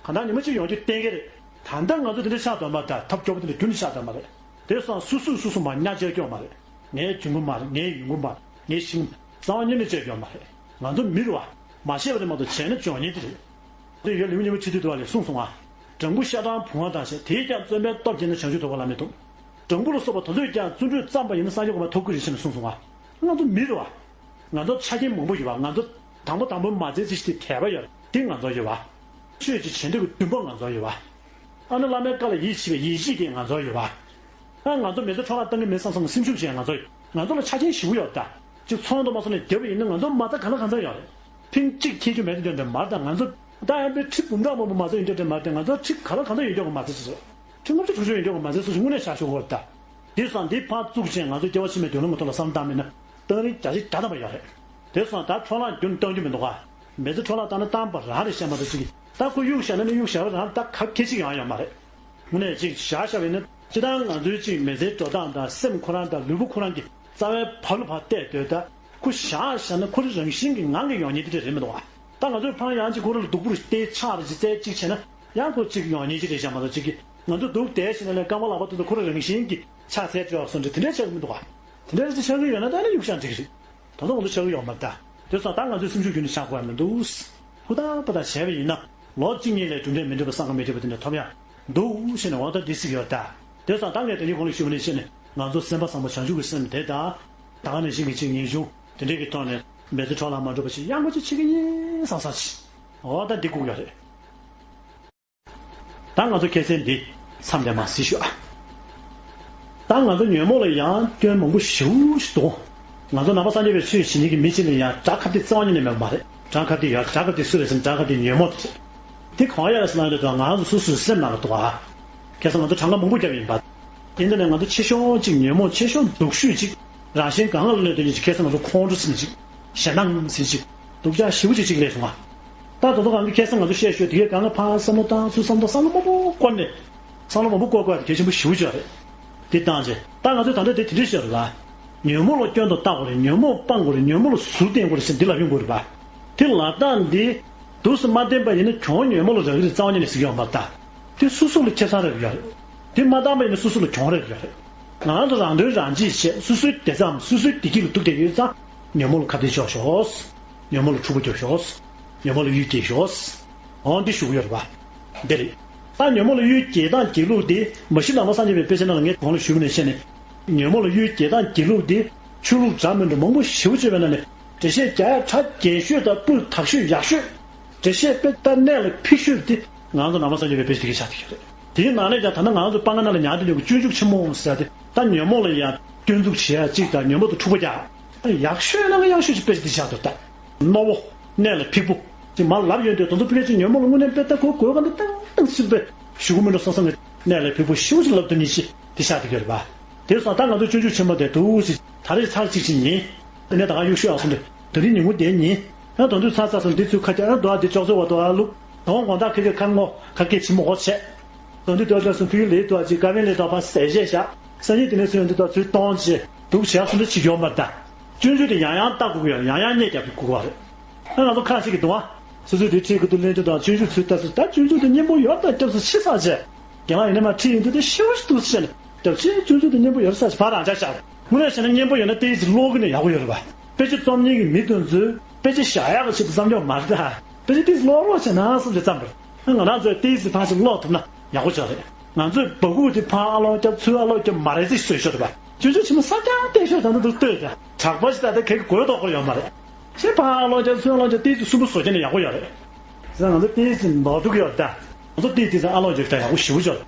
འགྲོ། གང་ལྟར་ཉི་མ་གཅིག་ཡོང་རྒྱུ་གཏན་འཁེལ་རེད། ད་ལྟ་ང་ཚོ་དེ་འདྲ་ཆགས་དོན་མ་རེད། ཐབས་སྐྱོ་པོ་དེ་འདྲ་ཁྱོན་ནས་ཆགས་དོན་མ་རེད། དེ་སོང་སུ་སུས་སུ་སུ་མར་གཉའ་བཅད་ཀྱི་ཡོད་མ་རེད། ངའི་གྱོང་གུན་མ་རེད། ངའི་ཡོང་གུན་མ་རེད། ངའི་ཤིང་རྩ་བ་ཉིད་ནས་བཅད་ཀྱི་ཡོད་མ་རེད། ང་ཚོ་མི་རེད་བ། མ་ཤེས་པ་རེད་མ་གཏོགས་བྱས་ན་སྦྱོང་ཉེན་དེ་རེད། དེ་ཡོད་ལེའུ་གཉིས་པ་ཆེ་བསྡུས་དུ་བ་ལས་གསུངས་སོང་ང་། སྦྲང་བུ་ཤ་སྦྲང་བུང་བ་དང་བཞིན། དེས་ཀྱང་བརྩོན་པས་སྟོབས་བསྐྱེད་ན། བྱང་ཆུབ་ཐོབ་པ་བླ་མེད་ཐོབ། སྦྲང་བུ་ལ་སོགས་པ་དེ་ཚོས་ཀྱང་བརྩོན་འགྲུས་བརྩམས་པ་ཡིན་ན་སངས་རྒྱས་གོ་འཕང་ཐོབ་ཀྱི་རེད་ཟེར་ནས་གསུངས་སོང་ང་། ང་ཚོ་མི་རེད་བ། ང་ཚོ་ཆ་རྐྱེན་མང་པོ་ཡོད་བ། ང་ཚོ་དང་པོ་དང་པོ་མ་བཙལ་ཚེ་ཞིག་དེ་དད་པ་ཡོད། དེ་ང་ཚོ་ཡོད་བ། ཆོས་ཅིག་བྱེད་འདོད་ཀྱི་འདུན་པ་ང་ཚོ་ཡོད་བ། ཨ་ནི་བླ་མའི་བཀའ་ལ་ཡིད་ཆེས་པའི་ཡིད་ཆེས་དེ་ང་ཚོ་ཡོད་བ། ཨ་ང་ཚོ་མི་ཚེ་འཕྲོ་བརླག་བཏང་གི་མེད་བསམ་བསམ་སེམས་ཤུགས་ཆེ་ང་ཚོ་ཡོད། ང་ཚོ་ལ་ཆ་རྐྱེན་ཞེ་པོ་ཡོད་ད། ཅིག་ཚོང་དུ་མ་སོང་ནས་རྒྱབ་ཡིན་ན་ང་ཚོ་མ་རྩ་ག་ལ་གང་འཚམ་ཡོད་རེད། ཕིང་གཅིག་ཁྱེར་རྒྱུ་མེད་དུ་འགྲོ་འདྲ་མ་རེད་ད། ང་ཚོ་ད་ཡང་པའི་ཁྲི་འབུམ་ཕྲག་མང་པོ་མ་རྩ་ཡོད་འགྲོ་འདྲ་མ་རེད་ད། ང་ཚོ་ཁྲི་ག་ལ་གང་འཚམ་ཡོད་འགྲོ་གི་མ་རྩ་ཅིག་རེད། ཁྲི་ལྔ་བཅུ་དྲུག་ཅུ་ཡོད་འགྲོ་གི་མ་རྩ་སོ་སོ་དངོས་གནས་བཞག་ཤོག་གོ་ད། དེ་སང་དེ་ཕར་བཙུགས་བྱས་ང་ཚོ་སྐྱེ་བ་ཕྱི་མའི་དོན་ལ་མ་ཐོག་ལ་བསམ་བཏང་མེད་ན། གཏང་རིན་བརྒྱ་ཆ་བརྒྱ་ཐམ་པ་ཡོད་རེད། དེ་སོང་ད་འཕྲོ་བརླག་རྒྱུན་གཏོང་རྒྱུ་མི་འདུག་ག་མི་ཚེ་འཕྲོ་བརླག་བཏང་ན་བཏང་བ་རང་རེད་བཤད་མ་གཏོགས་ཅིག་གིས་ད་ཁོ་གཡུག་བཞག་ན་ནི་གཡུག་བཞག་པ་རང་ད་ག་གེ་ཅིག་ཡང་ཡོད་མ་རེད། དངོས་གནས་ཅིག་བཞག་བཞག་པ་ཡིན་ན་སྤྱིར་བཏང་ང་ཚོའི་ཅིག་མི་ཚེའི་འགྲོ་སྟངས་དང་སེམས་ཁོ་རང་དང་ལུས་པོ་ཁོ་རང་གི་རྩ་བའི་བར་ལ་ཕར་བལྟས་སྡོད་ད། ཁོ་བཞག་བཞག་ན་ཁོ་རང་རང་བཞིན་གྱི་ངང་གིས་ཡོང་ཉེན་དེ་འདྲ་རེད་མི་འདུག་ག་ད་ང་ཚོས་ཕར་ཡང་ཅིག་ཁོ་རང་ལ་སྡུག་པོ་རེ་སྟེར་ཆག་རེ་ཅིག་བཙལ་ཅིག་བྱས་ན་ཡང་ཁོ་ཅིག་ཡོང་ཉེན་ཅིག་རེད་བཞག་མ་གཏོགས་ཅིག་གིས་ང་ཚོ་སྡུག་བསྡད་བྱས་ན་ལས་རྐང་པ་ལག་པ་དེ་ཚོ་ཁོ་རང་རང་བཞིན་གྱིས་ཆག་ཚར་འགྲོ་སོང་འདྲ་དེ་འདྲ་ཆགས་ཀྱི་མི་འདུག་ག་དེ་འདྲ་ཅིག་ཆགས་ཀྱི་ཡོད་ན་ད་ནི་གཡུག་བཞག་འགྲིག་གི་རེད། ད་དུང་ང་ཚོ་ཆགས་ཀྱི་ཡོད་མ་རེད་ད། དེ་སོང་ད་ང་ཚོའི་སེམས་ཤུགས་རྒྱུན་ནས་ཆག་དགོས་ཡ་མི་འདུག་ཧུར་ཐག་པ་ཐག་བྱས་པ་ཡིན་ན་ལོ་གཅིག་གཉིས་ལས་གྲུབ་འབྲས་མི་འགྲུབ་པ་བསམ་གྱིས་མི་ཁྱབ་པ་དེ་འདྲ་ཐོབ་ཡ་འདུག་ཟེར་ནས་འོ་ད་འདི་ཟིག་ཡོད་ད། དེ་སོང་ད་ངས་དེ་རིང་གོང་ལ་ཞུས་པ་ནང་བཞིན་ནས་ང་ཚོ་སེམས་པ་བཟང་པོ་བྱང་ཆུབ་ཀྱི་སེམས་དེ་དང་། ད་ག་ནང་བཞིན་གྱི་ཅིག་ངེས་འབྱུང་དེ་འདྲས་ཀྱི་ཐོག་ནས་མི་ཚེ་འཕྲོ་བརླག་མ་འགྲོ་བ་ཞིག་གཡང་འགུལ་ཅིག་བྱེད་ཀྱི་ཡིན་བསམ་བསམ་ཞིག་འོ་ད་འདི་སྒུག་ཡོད་རེད། ད་ང་ཚོ་ཁ་སང་འདི་མཚམས་འདིར་མར་ཟིག་ཞུ་ཨ། ད་ང་ཚོ་ཉོན་མོངས་ལ་ཡང་སྐྱོན་མང་པོ་ཞེ་པོ་ཞིག་འདུག་ང་ཚོ་ནང་པ་སངས་རྒྱས་པའི་ཆོས་བྱེད་མཁན་གྱི་མི་གཅིག་ལ་ཡང་དགྲ་ཁ་གཏད་རྩ་བ་ཉིད་ནས་མེད་པ་མ་རེད། དགྲ་ཁ་གཏད་ཡོད། དགྲ་ཁ་གཏད་སུ་རེད་ཟེར་ན་དགྲ་ཁ་གཏད་ཉོན་མོངས་དེ་རེད། དེ་གང་ཡོད་ཟེར་ན་རེད་དོ། ང་ཚོ་སོ་སོའི་སེམས་ནང་ལ་འདུག་ཨ། ཁ་སང་ང་ཚོ་གྲངས་ཀ་མང་པོ་བརྒྱབ་ཡིན་པ། དེ་འདི་ནས་ང་ཚོ་ཆེ་ཤོས་གཅིག་ཉོན་མོངས་ཆེ་ཤོས་སྡུག་ཤོས་གཅིག་རང་གཞན་གང་ལ་གནོད་དོན་གཅིག་ཁ་སང་ང་ཚོ་ཁོང་ཁྲོ་ཟེར་ནི་གཅིག་ཞེད་སྣང་ཟེར་གཅིག་སྡུག་ཅག་ཞེ་པོ་ཅིག་གཅིག་སླེབས་སོང་ང་། ད་དོ་དོ་གང་གི་ཁ་སང་ང་ཚོ་བཤད་ཤོད་དེ་གའི་གང་ག་ཕར་བསམ་བློ་བཏང་ཚུལ་བསམ་བློ་བསམ་བློ་མང་པོ་བསྐོར་ནས། བསམ་བློ་མང་པོ་བསྐོར་དགོས་དེ་གལ་ཆེན་པོ་ཞེ་པོ་ཅིག་རེད། དེ་བཏང་རྗེས་ད་ང་ཚོས་ད་ལྟ་དེ་དེ་འདྲས་ཤོད་རེད་ལ། ཉོན་མོངས་ལ་སྐྱོན་དུ་བལྟ་དགོས་རེད། ཉོན་མོངས་སྤང་དགོས་རེད། ཉོན་མོངས་ལ་ཟུར་བསྟེན་དགོས་རེད་ཟེར་འདི་ལབ་ཡོང་དགོས་རེད་པ། དེ་ལབ་སྟངས་འདི་འདུག་སེ་མ་བསྟེན་པ་ཡིན་ན་གྱོང་ཉོན་མོངས་ལ་རག་གི་རེད་རྩ་བ་ཉིད་ནས་ཟེར་གྱི་ཡོད་མ་རེད་ད། དེ་སོ་སོ་ལ་ཁེ་བཟང་རག་གི་ཡོད་རེད། དེ་མ་བཏང་པ་ཡིན་ན་སོ་སོ་ལ་གྱོང་རག་གི་ཡོད་རེད། ང་རང་ཚོ་རང་དོན་རང་གཅེས་བྱས་སོ་སོའི་བདེ་འཚམ་སོ་སོའི་བདེ་སྐྱིད་ལ་ཐུག་བསྡད་ཡོད་ཙང་ཉོན་མོངས་ལ་ཁ་གཏད་གཅོག་ཤོག་ཉོན་མོངས་ལ་འཁྲུལ་པ་རྒྱོབ་ཤོག་ཉོན་མོངས་ལ་གཡུལ་འགྱེད་ཤོག་འོ་འདི་ཞུ་གི་ཡོད་རེད་པ། འདི་རེད། ད་ཉོན་མོངས་ལ་གཡུལ་འགྱེད་སྟངས་འགྱེད་ལུགས་དེ་མ་གཞི་ནང་པ་སངས་རྒྱས་པའི་དཔེ་ཆ་ནང་ལ་ངས་གོང་ལ་ཞུས་པ་ནང་བཞིན་ནས། ཉོན་མོངས་ལ་གཡུལ་འགྱེད་སྟངས་འགྱེད་ལུགས་དེ་ཆོས་ལུགས་འདྲ་མི་འདྲ་མང་པོ་ཞེ་པོ་ཅིག་ཡོད་པའི་ནང་ནས་འགྲེལ་བཤད་རྒྱག་ཡ་གྲ་རྒྱས་ཤོས་དང་སྤུས་དག་ཤོས་ཡག་ཤོས། འགྲེལ་བཤད་དཔེ་ལྟ་གནད་ལ་འཕིགས་ཤོས་དེ་ང་ཚོ་ནང་པ་སངས་རྒྱས་པའི་དཔེ་ཆ་དེ་གས་ཆགས་བསྡད་ཡོད་རེད། དེའི་ནང་ནས་ཀྱང་ད་ལྟ་ང་ཚོ་སྤང་ཁ་ནང་ལ་ཉར་བསྡད་ཡོད་ཀྱི་སྤྱོད་འཇུག་ཆེན་མོ་ཟེར་ཡ་དེ་ད་ཉོན་མོངས་ལ་ཡང་སྐྱོན་འཛུགས་བྱེད་ཡ་གཅིག་དང་ཉོན་མོངས་དང་འཁྲུག་པ་རྒྱག་ཡག་ཤོས་ནང་གི་ཡག་ཤོས་ཀྱི་དཔེ་ཆ་དེ་ཆགས་འདུག་ད་རྣོ་བོ་གནད་ལ་འཕིགས་པོ་ཅིག་མར་ལབ་ཡོང་དུས་དེ་ཚོ་དཔེ་ཆ་ཉོན་མོངས་ལ་དངོས་གནས་དཔེ་ལྟ་གོ་དགོས་ག་འདི་ཏང་ཏང་སྲིད་པའི་གཞུག་གུ་མི་འགྲོ་བསམ་བསམ་གི་གནད་ལ་འཕིགས་པོ་ཞེ་པོ་ཅིག་ལབ་ཐུབ་མཁན་ཅིག་དེ་ཆགས་བསྡད་ཀྱི་ཡོད་རེད་པ། དེ་སོང་ད་ང་ཚོ་སྤྱོད་འཇུག་ཆེན་མོ་དེ་འདུག་སེ་ད་རེས་ཚར་གཅིག་ཅིག་ཉན། དེ་ནས་ད་ག་གཡུག་ཤོད་ཨ་སོང་དེ་དེ་རིང་ཉིན་གུང་དེ་ཉན། ཡང་དོན་དུ་ཚར་ཚར་སོང་འདི་ཚུར་ཁ་རྒྱག་ཡང་འདུག་ཨ་འདི་ཅོག་ཙེ་འོག་ཏུ་ཨ་བླུག་དོན་དགོང་དག་ཁ་རྒྱག་ཁ་ངོ་ཁ་སྐད་ཆེན་མོ་འོ་བྱས། དོན་དུ་དོ་ཅོག་སོང་ཕུལ་ལས་དུ་ཨ་ཅིག་ཀ་བན་ལས་དུ་ཨ་ཕ་ཟས་བཞེས་བཞག་སང་ཉིན་དེ་ནས་སོང་འདི་དུ་ཚུར་གཏོང་བྱས་འདུག་བྱས་ཨ་སོང་འདི་ཅིག་ཡོད་མ་རེད་ད། སྤྱོད་འཇུག་དེ་ཡང་ཡང་ལྟ་དགོས་ཀྱི་ཡོད་ཡང་ཡང་རྙེད་རྒྱག་དགོས་ཀྱི་ཡོད་རེད། ཨ་ང་ཚོ་ཁ་ཅིག་གིས་འདུག་ཨ། སོ་སོའི་དེ་ཁྲིད་ཀྱི་འདུག་ལེན་རྒྱུ་དང་སྤྱོད་འཇུག་ཚུར་ལྟ་ཚུལ་ད་སྤྱོད་འཇུག་དེ་སྙན་པོ་ཡོད་ད་སྐྱབས་སུ་མཆི་ས་བྱས། རྒན་ལགས་ཡིན་ན་མ་ཁྲིད་ཡིན་དུས་དེ་ཤེའུ་ཞིག་འདུག་ཟེར་ནས་སྐྱབས་ཆེ་སྤྱོད་འཇུག་དེ་སྙན་པོ་ཡོད་ས་ཕར་རང་འཇགས་བཞག་དངོས་གནས་བྱས་ན་སྙན་པོ་ཡོད་ན་ཏོག་ཙམ་ཀློག་གི་ནས་ཡག་པོ་ཡོད་རེད་པ། དཔེ་ཆ་རྩོམ་མཁན་གྱི་མི་དེ་ཚོས་དཔེ་ཆ་བཞག་ཡག་གི་ཆེད་དུ་བརྩམས་ཀྱི་མ་རེད་ད། དཔེ་ཆ་ཏོག་ཙམ་ཀློག་རོགས་བྱས་ན་བསམ་བྱས་བརྩམས་པ་རེད། ང་རང་ཚོས་ཏོག་ཙམ་ཐང་ཞིག་ཀློག་ཐུབ་ན་ཡག་པོ་ཆགས་རེད། ང་ཚོས་སྦ་ཁུག་དེ་ཕར་ཨ་ལོང་རྒྱབ་ཚུར་ཨ་ལོང་རྒྱབ་མ་རེད་ཟིག་བཟོས་ཤོག་རེད་པ། སྤྱོད་འཇུག་ཆེན་མོ་གསར་རྐྱང་བལྟས་ཤོག་ད་ནི་འདུག་ལྟོས་ཀྱང་དྲག་པ་ཞིག་ད་ལྟ་ག་གི་དགོས་དོགས་སྐོར་ཡོད་མ་རེད། ཞེས་ཕར་ཨ་ལོང་རྒྱབ་ཚུར་ཨ་ལོང་རྒྱབ་ཏོག་ཙམ་གསུམ་པོ་བཟོ་རྒྱུ་ནི་ཡག་པོ་ཡོད་རེད། ཟེར་ན་ང་ཚོ་ཏོག་ཙམ་ལོག་འགྲོ་གི་ཡོད་ད། ང་ཚོ་ཏོག་ཙམ་ཨ་ལོང་རྒྱབ་ད་ཡག་པོ་ཞེ་པོ་ཅིག་ཡོད་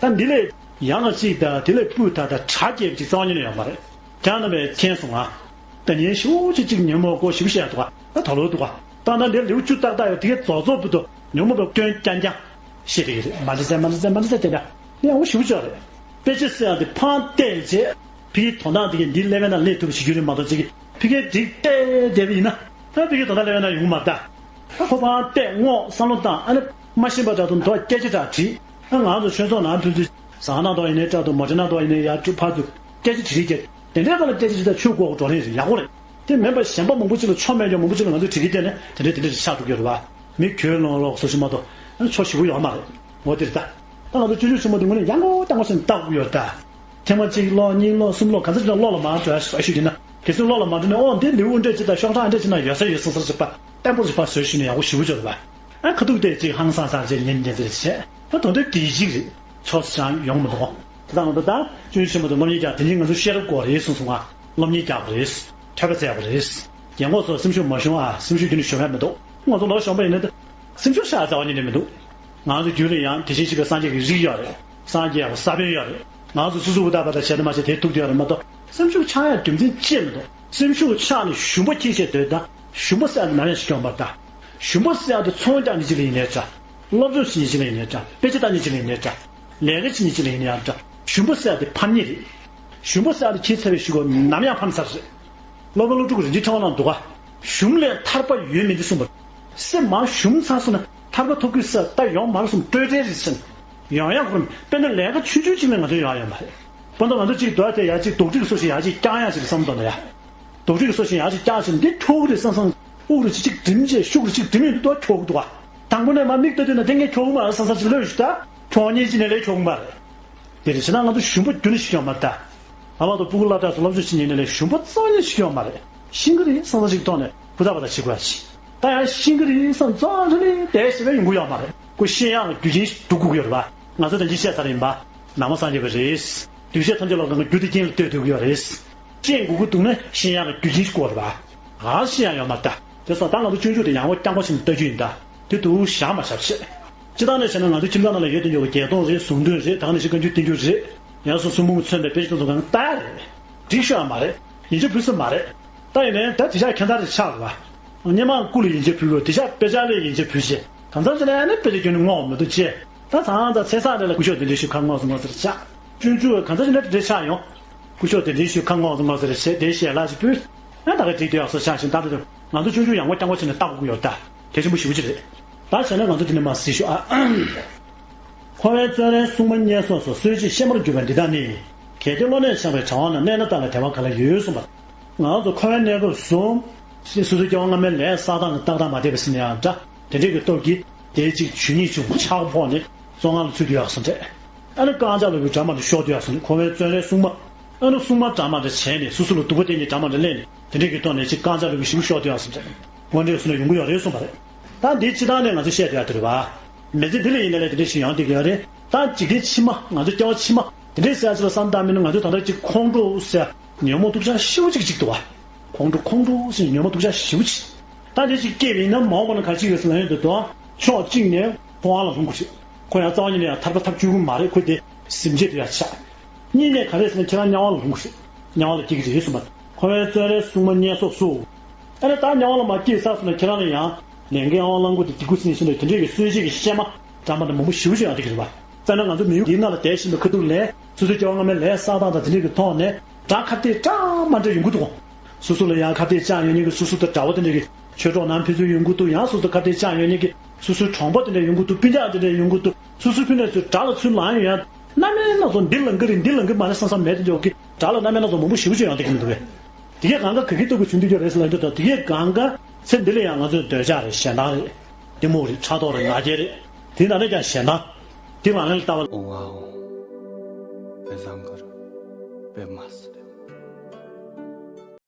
རེད། ད་འདི་ལས་ཡང་ན་གཅིག་དང་དེ་ལས་སྤུས་དག་དང་གྲ་རྒྱས་པ་ཅིག་རྩ་བ་ཉིད་ནས་ཡོད་མ་རེད། ཁྱེད་རྣམ་པས་མཁྱེན་སོང་ང་། ད་ཉན་ཞུ་ཅིག་ཅིག་ཉོན་མོངས་སྐོར་ཞིབ་བཤད་འདུག་ག་ད་ད་ལོ་འདུག་ག་ད་ན་འདིར་ལེའུ་བཅུ་ཏག་ཏག་ཡོད། དེ་གའི་རྫོགས་རྫོགས་བུ་དུ་ཉོན་མོངས་པའི་སྐྱོན་རྐྱང་རྐྱང་བཤད་དེ་གི་རེད། མ་འདི་ཟེར་མ་འདི་ཟེར་མ་འདི་ཟེར་དེ་འདྲ་ཡང་འོ་ཞིབ་ཅོག་རེད། དཔེ་ཆ་ཟེར་ཡང་དེ་ཕང་བལྟས་རྗེས་ཕ་གིའི་དོན་དག་འདི་གའི་འདི་ཀླད་པའི་ནང་སླེབས་ཐུབ་པ་བྱེད་རྒྱུ་རེད་མ་གཏོགས་ཅིག་གི་ཕ་གིའི་འགྲིག་བལྟས་བསྡད་པ་ཡིན་ན་ད་ཕ་གིའི་དོན་དག་ཀླད་པའི་ནང་ཡོང་མ་ད། ཁོ་པ་བལྟས་སྔོག་བསམ་བློ་བཏང་ཨ་ནི་མ་ཤེས་པ་འདྲ་དུ་མདོ་སྐད་ཆ་འདྲ་དྲིས། ཨ་ང་ཚོ་ཆོས་ཚོགས་ནང་ཕན་ཚུན་ཟ་ཁང་ནང་དུ་ཡིན་ནའི་འདྲ་དུ་མོ་ཊ་ནང་དུ་ཡིན་ནའི་ཡར་ཕར་ཚུར་སྐད་ཆ་དྲིས་རིགས་ཀྱི་དེ་འདྲའི་སྒང་ལ་སྐད་ཆ་དྲིས་ད་ཆོས་གོ་བགྲོ་གླེང་རེད་ཡག་པོ་རེད། དེ་མིན་པ་གཞན་པ་མང་པོ་ཅིག་ལ་ཆོ་མེད་ཀྱང་མང་པོ་ཅིག་ལ་ང་ཚོས་དྲི་གི་བལྟས་ནས་དེ་འདྲའི་དེ་འདྲའི་ཆགས་འགྲོ་གི་རེད་བ། མི་གྱོད་ལོང་ལོག་སོ་ཞིག་མ་གཏོགས་ཨ་ཆོ་ཞིག་པོ་ཡོད་མ་རེད། འོ་དེ་རེད་ད། ད་ང་ཚོ་སྤྱོད་འཇུག་ཆེན་མོ་དེ་ངོས་ནས་ཡང་གོ་ཏང་གོ་ཞིག་ལྟ་དགོས་ཡོད་ད། ཐེངས་མ་གཅིག་ཀློག་གཉིས་ཀློག་གསུམ་ཀློག་ག་ཚོད་ཀྱང་ཀློག་ལ་མ་འགྲོ་ཡ་ཞུ་དེ་ན་གལ་སྲིད་ཀློག་ལ་མ་འགྲོ་ན་ཨོ་འདི་ལེའུ་འདྲ་ཅིག་དང་ཤོག་གྲངས་འདྲ་ཅིག་ན་ཡོད་ས་ཡོད་སོང་ས་ཞིག་པ་བརྟན་པོ་ཞིག་པ་བཟོས་ཞུས་ནས་ཡག་པོ་ཞེ་པོ་བྱོས་པ། ཨ་ཁ་ཐུག་དེ་ཅིག་ཧང་སང་སང་བྱས་ཉན་ཉན་ཟེར་བྱས་ཨ་དོན་དུ་དགེ་ཞིག་རེད་ཆོག་ས་ཅང་ཡོང་མི་འདུག་དེ་དང་ང་ཚོ་ད་སྤྱོད་འཇུག་ཆེན་མོ་དང་སློབ་གཉེར་རྒྱག་དེ་ཉིད་ང་ཚོ་ཤེས་རབ་སྐོར་རེད་གསུངས་སོང་ང་། སློབ་གཉེར་རྒྱག་པ་རེད། ཐོས་པ་བཙལ་བ་རེད། རྒན་གོག་ཚོ་སེམས་ཤུགས་མ་ཞུམ་ཨ། སེམས་ཤུགས་རྒྱུན་ནས་ཞུམ་ཡ་མི་འདུག་ང་ཚོ་ལོ་གཞོན་པ་ཡིན་ན་ད་སེམས་ཤུགས་ཤར་རྩ་བ་ཉིད་ནས་མི་འདུག་ང་ཚོ་རྒྱུད་ལ་ཡང་དེ་བཞིན་གཤེགས་པའི་སངས་རྒྱས་ཀྱི་རིགས་ཡོད་རེད། སངས་རྒྱས་ཡག་པོ་ས་བོན་ཡོད་རེད། ང་ཚོ་སོ་སོ་བུ་ད་བ་ད་བྱས་ན་མ་བྱས་དེ་ཐུག་དུ་ཡོད་རེད་མ་གཏོགས་སེམས་ཤུགས་ཆག་ཡ་རྒྱུ་མཚན་ཅི་ཡང་མི་འདུག་སེམས་ཤུགས་ཆག་ནས་ཞུམ་པ་ཁྱེད་བཤད་འདོད་ད། ཞུམ་པ་ཟེར་ཡ་དེ་ནམ་ཡང་ཞིག་ཡོང་བར་ད། ཞུམ་པ་ཟེར་ཡ་དེ་ཚོང་རྒྱག་ནི་ཅི་ལ་ཡིན་ནའི་འདྲ། སློབ་སྦྱོང་བྱེད་ནི་ཅི་ལ་ཡིན་ནའི་འདྲ། དཔེ་ཆ་ལྟ་ནི་ཅི་ལ་ཡིན་ནའི་འདྲ། ལས་ཀ་བྱེད་ནི་ཅི་ལ་ཡིན་ནའི་འདྲ། ཞུམ་པ་ཟེར་ཡ་དེ་ཕམ་ཉེས་རེད། ཞུམ་པ་ཟེར་ཡ་དེ་ཁྱེད་ཚ་བའི་ཞུ་གོ་ནམ་ཡང་ཕམ་ཚར་རེད། སློབ་དཔོན་སློབ་ཕྲུག་རིན་ཆེན་ཕྲེང་བ་ལ་འདུག་ག་ཞུམ་ལས་ཐར་པ་ཡོད་མི་འདི་གསུངས་པ། སེམས་མ་ཞུམ་ཚར་སོང་ན་ཐར་པ་ཐོབ་ཀྱི་ས་ད་ཡོང་མར་གསུངས་སྤྲོས་བྲལ་རེད་ཟེར། ཡོང་ཡག་གོ་རམ་དཔེར་ན་ལས་ཀ་ཆུང་ཆུང་ཅིག་ལས་ང་ཚོ་ཡོང་ཡ་ཡོད་མ་རེད། དཔེར་ན་ང་ཚོ་གཅིག་རྡོ་དེ་ཡ་གཅིག་རྡོག་ཁྲེས་སོ་ཞིག་ཡ་གཅིག་རྐྱང་ཡ་ཞིག་བསམ་དོན་ལ་ཡ། རྡོག་ཁྲེས་སོ་ཞིག་ཡ་གཅིག་རྐྱང་ཞིག་འདི་འཁྱོག་གི་རེད་བསམ་བསམ་དབུགས་རེ་གཅིག་གཅིག་འགྲིམ་བྱས་ཤུགས་རེ་གཅིག་འགྲིམ་ཡོང་དུས་འཁྱོག་གི་འདུག་ག་དང་པོ་ནས་མ་མིག་ལྟ་དུས་ན་དེ་ངས་འཁྱོག་གི་མ་རེད་བསམ་བསམ་ཞིག་ལོས་ཞུ་ད་འཁྱོག་ཉེས་ཅི་ནས་ལས་འཁྱོག་གི་མ་རེད། དེ་རེད་བྱས་ན་ང་ཚོ་ཞུམ་པ་རྒྱུན་ནས་ཞིག་ཡོང་མ་རེད་ད། ང་མ་གཏོགས་སྤུ་གུ་སློབ་གྲྭ་སོགས་སློབ་སྦྱོང་བྱེད་ཉིན་ནས་ལས་ཞུམ་པ་རྩ་བ་ཉིད་ཞིག་ཡོད་མ་རེད། ཤེས་ཀྱི་རེད་བསམ་བློ་ཞིག་གཏོང་ནས་ཧུར་ཐག་པ་ཐག་བྱེད་དགོས་ཡ་ཞིག་ད་ཡང་ཤེས་ཀྱི་རེད་བསམ་རྩ་བ་ཉིད་ནས་བསྡད་ཤེས་པའི་ཡོང་གི་ཡོད་མ་རེད། ཁོ་ཤེས་ཡག་ལ་རྒྱུ་རྐྱེན་ཞིག་སྒྲུབ་དགོས་ཀྱི་ཡོད་རེད་པ། ང་ཚོ་ད་གིན་བཤད་ཚར་ཡིན་པ། ནང་པ་སངས་རྒྱས་པ་རེད། གདུལ་བྱ་ཐམས་ཅད་ལ་གང་ག་རྒྱུ་དེ་རྐྱེན་ལ་ལྟོས་དགོས་ཀྱི་ཡོད་རེད། ཤེས་དགོས་ཀྱི་འདུག་ན་ཤེས་ཡག་ལ་རྒྱུ་རྐྱེན་ཞིག་དགོས་རེད་པ། གང་ཤེས་ཡག་ཡོད་མ་རེད་ད། དེ་སོགས་ད་ང་ཚོ་སྤྱོད་འཇུག་དེ་ཡང་བསྐྱར་སྐྱོང་བྱེད་ནས་ལྟ་རྒྱུ་ཡིན་ད། དེ་འདུག་བཞག་མ་བཞག་བྱེད། སྤྱིར་བཏང་ནས་བཤད་ན་ང་ཚོའི་ཁྱིམ་ཚང་ནང་ལ་ཡོད་དེ་འཇོག་པའི་བརྒྱད་སྟོང་རེད་གཟུངས་འདོན་རེད་ད་ག་ནང་བཞིན་བཀའ་འགྱུར་བསྟན་འགྱུར་རེད། ཡང་སོ་སོ་སྲུང་འབུམ་མཚོན་པའི་དཔེ་ཆ་དེ་ཚོ་གང་ལྟར་རེད། འགྲིག་ཤོས་ཡང་མ་རེད། ཡིན་གཅིག་འབུལ་ས་མ་རེད། ད་ཡིན་ནའི་ད་དེ་ཤག་ཁྱད་མཚར་རེ་ཆགས་རེད་བ། སྔོན་མ་སྐུ་ལ་ཡིན་གཅིག་འབུལ་དགོས་དེ་ཤག་དཔེ་ཆ་ལ་ཡིན་གཅིག་འབུལ་བྱས་གང་འཚམ་ཅིག་ལ་ཡང་ནི་དཔེ་ཆ་ཁྱོན་ནས་བསྔོག་མི་འདུག་ཅེས། ད་ཚང་ཚང་ཚེ་སང་རེ་ལ་སྐུ་ཞབས་དེ་འདྲའི་ཞིག་ཁ་བསྔོག་ཟེར་བསྔོག་ཟེར་ཆགས། སྤྱོད་འཇུག་གང་འཚམ་ཅིག་ལ་དེ་འདྲའི་ཆགས་ཡོང་། སྐུ་ཞབས་དེ་འདྲའི་ཞིག་ཁ་བསྔོག་ཟེར་བསྔོག་ཟེར་བྱས་དེ་ཞལ་ལག་ཅིག་ཕུལ། ཡང་ད་ག་འགྲིག་དེ་ཡག་སོ་ཆགས་ཤིང་ད་དེ་ང་ཚོ་སྤྱོད་འཇུག་ཡང་བསྐྱར་སྐྱོང་བྱས་ནས་ལྟ་དགོས་ཀྱི་ཡོད་ད། གལ་ཆེན་པོ་ཞེ་པོ་ཅིག་རེད། ད་བྱས་ན་ང་ཚོ་དེ་ནས་མར་གཟིགས་ཤོག་ཨ། འཁོར་བའི་བཙོན་རའི་སྲུང་མ་བསྙེན་སོགས་སུ། གསོད་བྱེད་གཤེད་མར་གྱུར་པ་འདི་དག་ནི། གལ་ཏེ་བློ་གནས་འཆང་བའི་གྲྭ་བ་རྣམས། གནས་ན་བདག་ལ་དད་པ་ག་ལ་ཡོད་གསུངས་པ། ང་ཚོ་འཁོར་བའི་གནས་སྐབས་སུ། སོ་སོའི་སྐྱེ་བ་སྔ་མའི་ལས་བསགས་སྟངས་ཀྱི་ཏག་ཏག་མ་བསྡད་པ་ཟེར་ན་ཡང་འདྲ། དེ་འདྲའི་གི་སྟོབས་ཀྱིས་དེའི་གཅིག་ཇུས་ཉིད་བྱུང་ཆག་ཕོག་ནས་བཙོན་ཁང་ལ་ཚུད་དུ་ཡག་སོང་རེད། ཨ་ནི་རྐང་ལྕགས་ལུག་གི་གྲྭ་མ་འདྲ་ཤོར་དུ་ཡག་སོང་རེད། འཁོར་བའི་བཙོན་རའི་སྲུང་མ། ཨ་ནི་སྲུང་མ་གྲྭ་མ་འདྲ་བྱས་ནས་སོ་སོ་ལ་སྡུག་པ་བསྟན་གྱི་གྲྭ་མ་འདྲ་སླེབས་ནས་དེ་འདྲའི་གི་ཐོག་ནས་ཅིག་རྐང་ལྕགས་ལུག་གི་ཞིག་ཤོར་དུ་ཡག་སོང་རེད། དངོས་འབྲེལ་སོང་ན་ཡོང་གི་ཡོད་རེད་གསུངས་པ་རེད། ད་འདི་སྤྱི་བཏང་ནས་ང་ཚོ་བཤད་བསྡད་ཡག་དེ་རེད་བ། མི་ཚེ་འདི་ལ་ཡིན་ན་ལས་དེ་འདྲ་ཞིག་ཡོང་བསྡད་ཀྱི་ཡོད་རེད། ད་འཇིག་རྟེན་ཕྱི་མ་ང་ཚོ་སྐྱེ་བ་ཕྱི་མ་དེ་འདྲའི་ཟེར་ཡག་ཅིག་ལ་བསམ་བཏང་མིན་ན་ང་ཚོ་ད་ལྟ་ཅིག་ཁོང་ཁྲོ་ཟེར་ཉོན་མོངས་སྡུག་ཅག་ཞེ་པོ་ཅིག་ཅིག་འདུག་བ། ཁོང་ཁྲོ་ཁོང་ཁྲོ་ཟེར་ཉོན་མོངས་སྡུག་ཅག་ཞེ་པོ་ཅིག་ད་དེ་ཅིག་སྐྱེས་པ་ཡིན་ན་མ་འོངས་པ་ན་ག་ཅིག་ཡོད་ཟེར་ན་ཡོད་འདུག་དོ། ཕྱོགས་གཅིག་ནས་ཁོ་རང་ལ་ལྷུང་དགོས་རེད། ཁོ་ཡང་རྩ་བ་ཉིད་ནས་ཡང་ཐར་པ་ཐག་གཅོད་ཀྱི་མ་རེད། ཁོ་དེ་ཟིན་བྱེད་དུ་ཡང་ཆགས། གཉིས་ནས་ག་རེ་ཟེར་ན་ཁྱེད་རང་དམྱལ་བ་ལ་ལྷུང་གི་རེད། དམྱལ་བ་ལ་སྐྱེ་གི་རེད་གསུངས་པ། འཁོར་བའི་བཙོན་རའི་སྲུང་མ་བསྙེན་སོགས་སུ། ཨ་ནི་ད་དམྱལ་བ་ལ་མར་སྐྱེས་ཚར་སོང་ན་ཁྱེད་རང་ལ་ཡང་ལས་འགན་ཨང་བླང་དགོས་དེ་སྡིག་པ་སྲིད་ཞིང་དེ་འདྲས་ཀྱི་གསོད་བྱེད་ཀྱི་གཤེད་མ་འདྲ་མ་འདྲ་མང་པོ་ཞེ་པོ་ཅིག་ཡང་འགྲིག་གི་རེད་པ། དཔེར་ན་ང་ཚོ་མི་ཡུལ་འདིའི་ནང་ལ་བསྡད་བཞིན་པའི་ཁ་ཐུག་ལ་སོ་སོའི་སྐྱེ་བ་སྔ་མའི་ལས་བསགས་སྟངས་དང་དེ་འདྲས་ཀྱི་ཐོག་ནས་དགྲ་ཁ་གཏད་འདྲ་མ་འདྲ་ཡོང་གི་འདུག་སོ་སོ་ལ་ཡང་ཁ་གཏད་བཅག་ཡོད་མཁན་གྱི་སོ་སོ་དང་འདྲ་བོ་དེ་འདྲས་ཀྱི་ཆོས་གྲོགས་ནང་ཕན་ཚུན་ཡོང་གི་འདུག་ཡང་སོ་སོ་ཁ་གཏད་བཅག་ཡོད་མཁན་གྱི་སོ་སོའི་གྲོང་པ་དེ་འདྲ་ཡོང་གི་འདུག་སྤུན་ཀྱག་དེ་འདྲ་ཡོང་གི་འདུག་སོ་སོའི་ཕུ་ནུ་ཚོས་དགྲ་ལ་ཚུར་ལངས་ཡོང་ཡ། གནམ་མེད་ས་མེད་འདི་ལངས་ཀྱི་རེད། འདི་ལངས་ཀྱི་མ་རེད་བསམ་བསམ་མེད་དེ་འཇོག་གི་དགྲ་ལ་གནམ་མེད་ས་མེད་མང་པོ་ཞེ་པོ་ཅིག་ཡོང་བསྡད་ཀྱི་མི་འདུག་གས། དེ་གས་གང་ག་ག་གི་སྟོབས་ཀྱིས་བྱུང་བསྡད་རྒྱུ་རེད་ཟེར་ལབ་འདུག་ད་དེ་གས་གང་ག་ཚེ་འདི་ལ་ཡང་ང་ཚོའི་འདོད་ཆགས་རེད། ཞེ་སྡང་རེད། གཏི་མུག་རེད། ཕྲག་དོག་རེད། ང་རྒྱལ་རེད། དེ་ནང་ནས་ཀྱང་ཞེ་སྡང་། དེ་ལ་ལན་ལྟ་བ། འོང་ཨ་འོང་། བེ་བཟང་གར་བེ་མ་སི་རེད།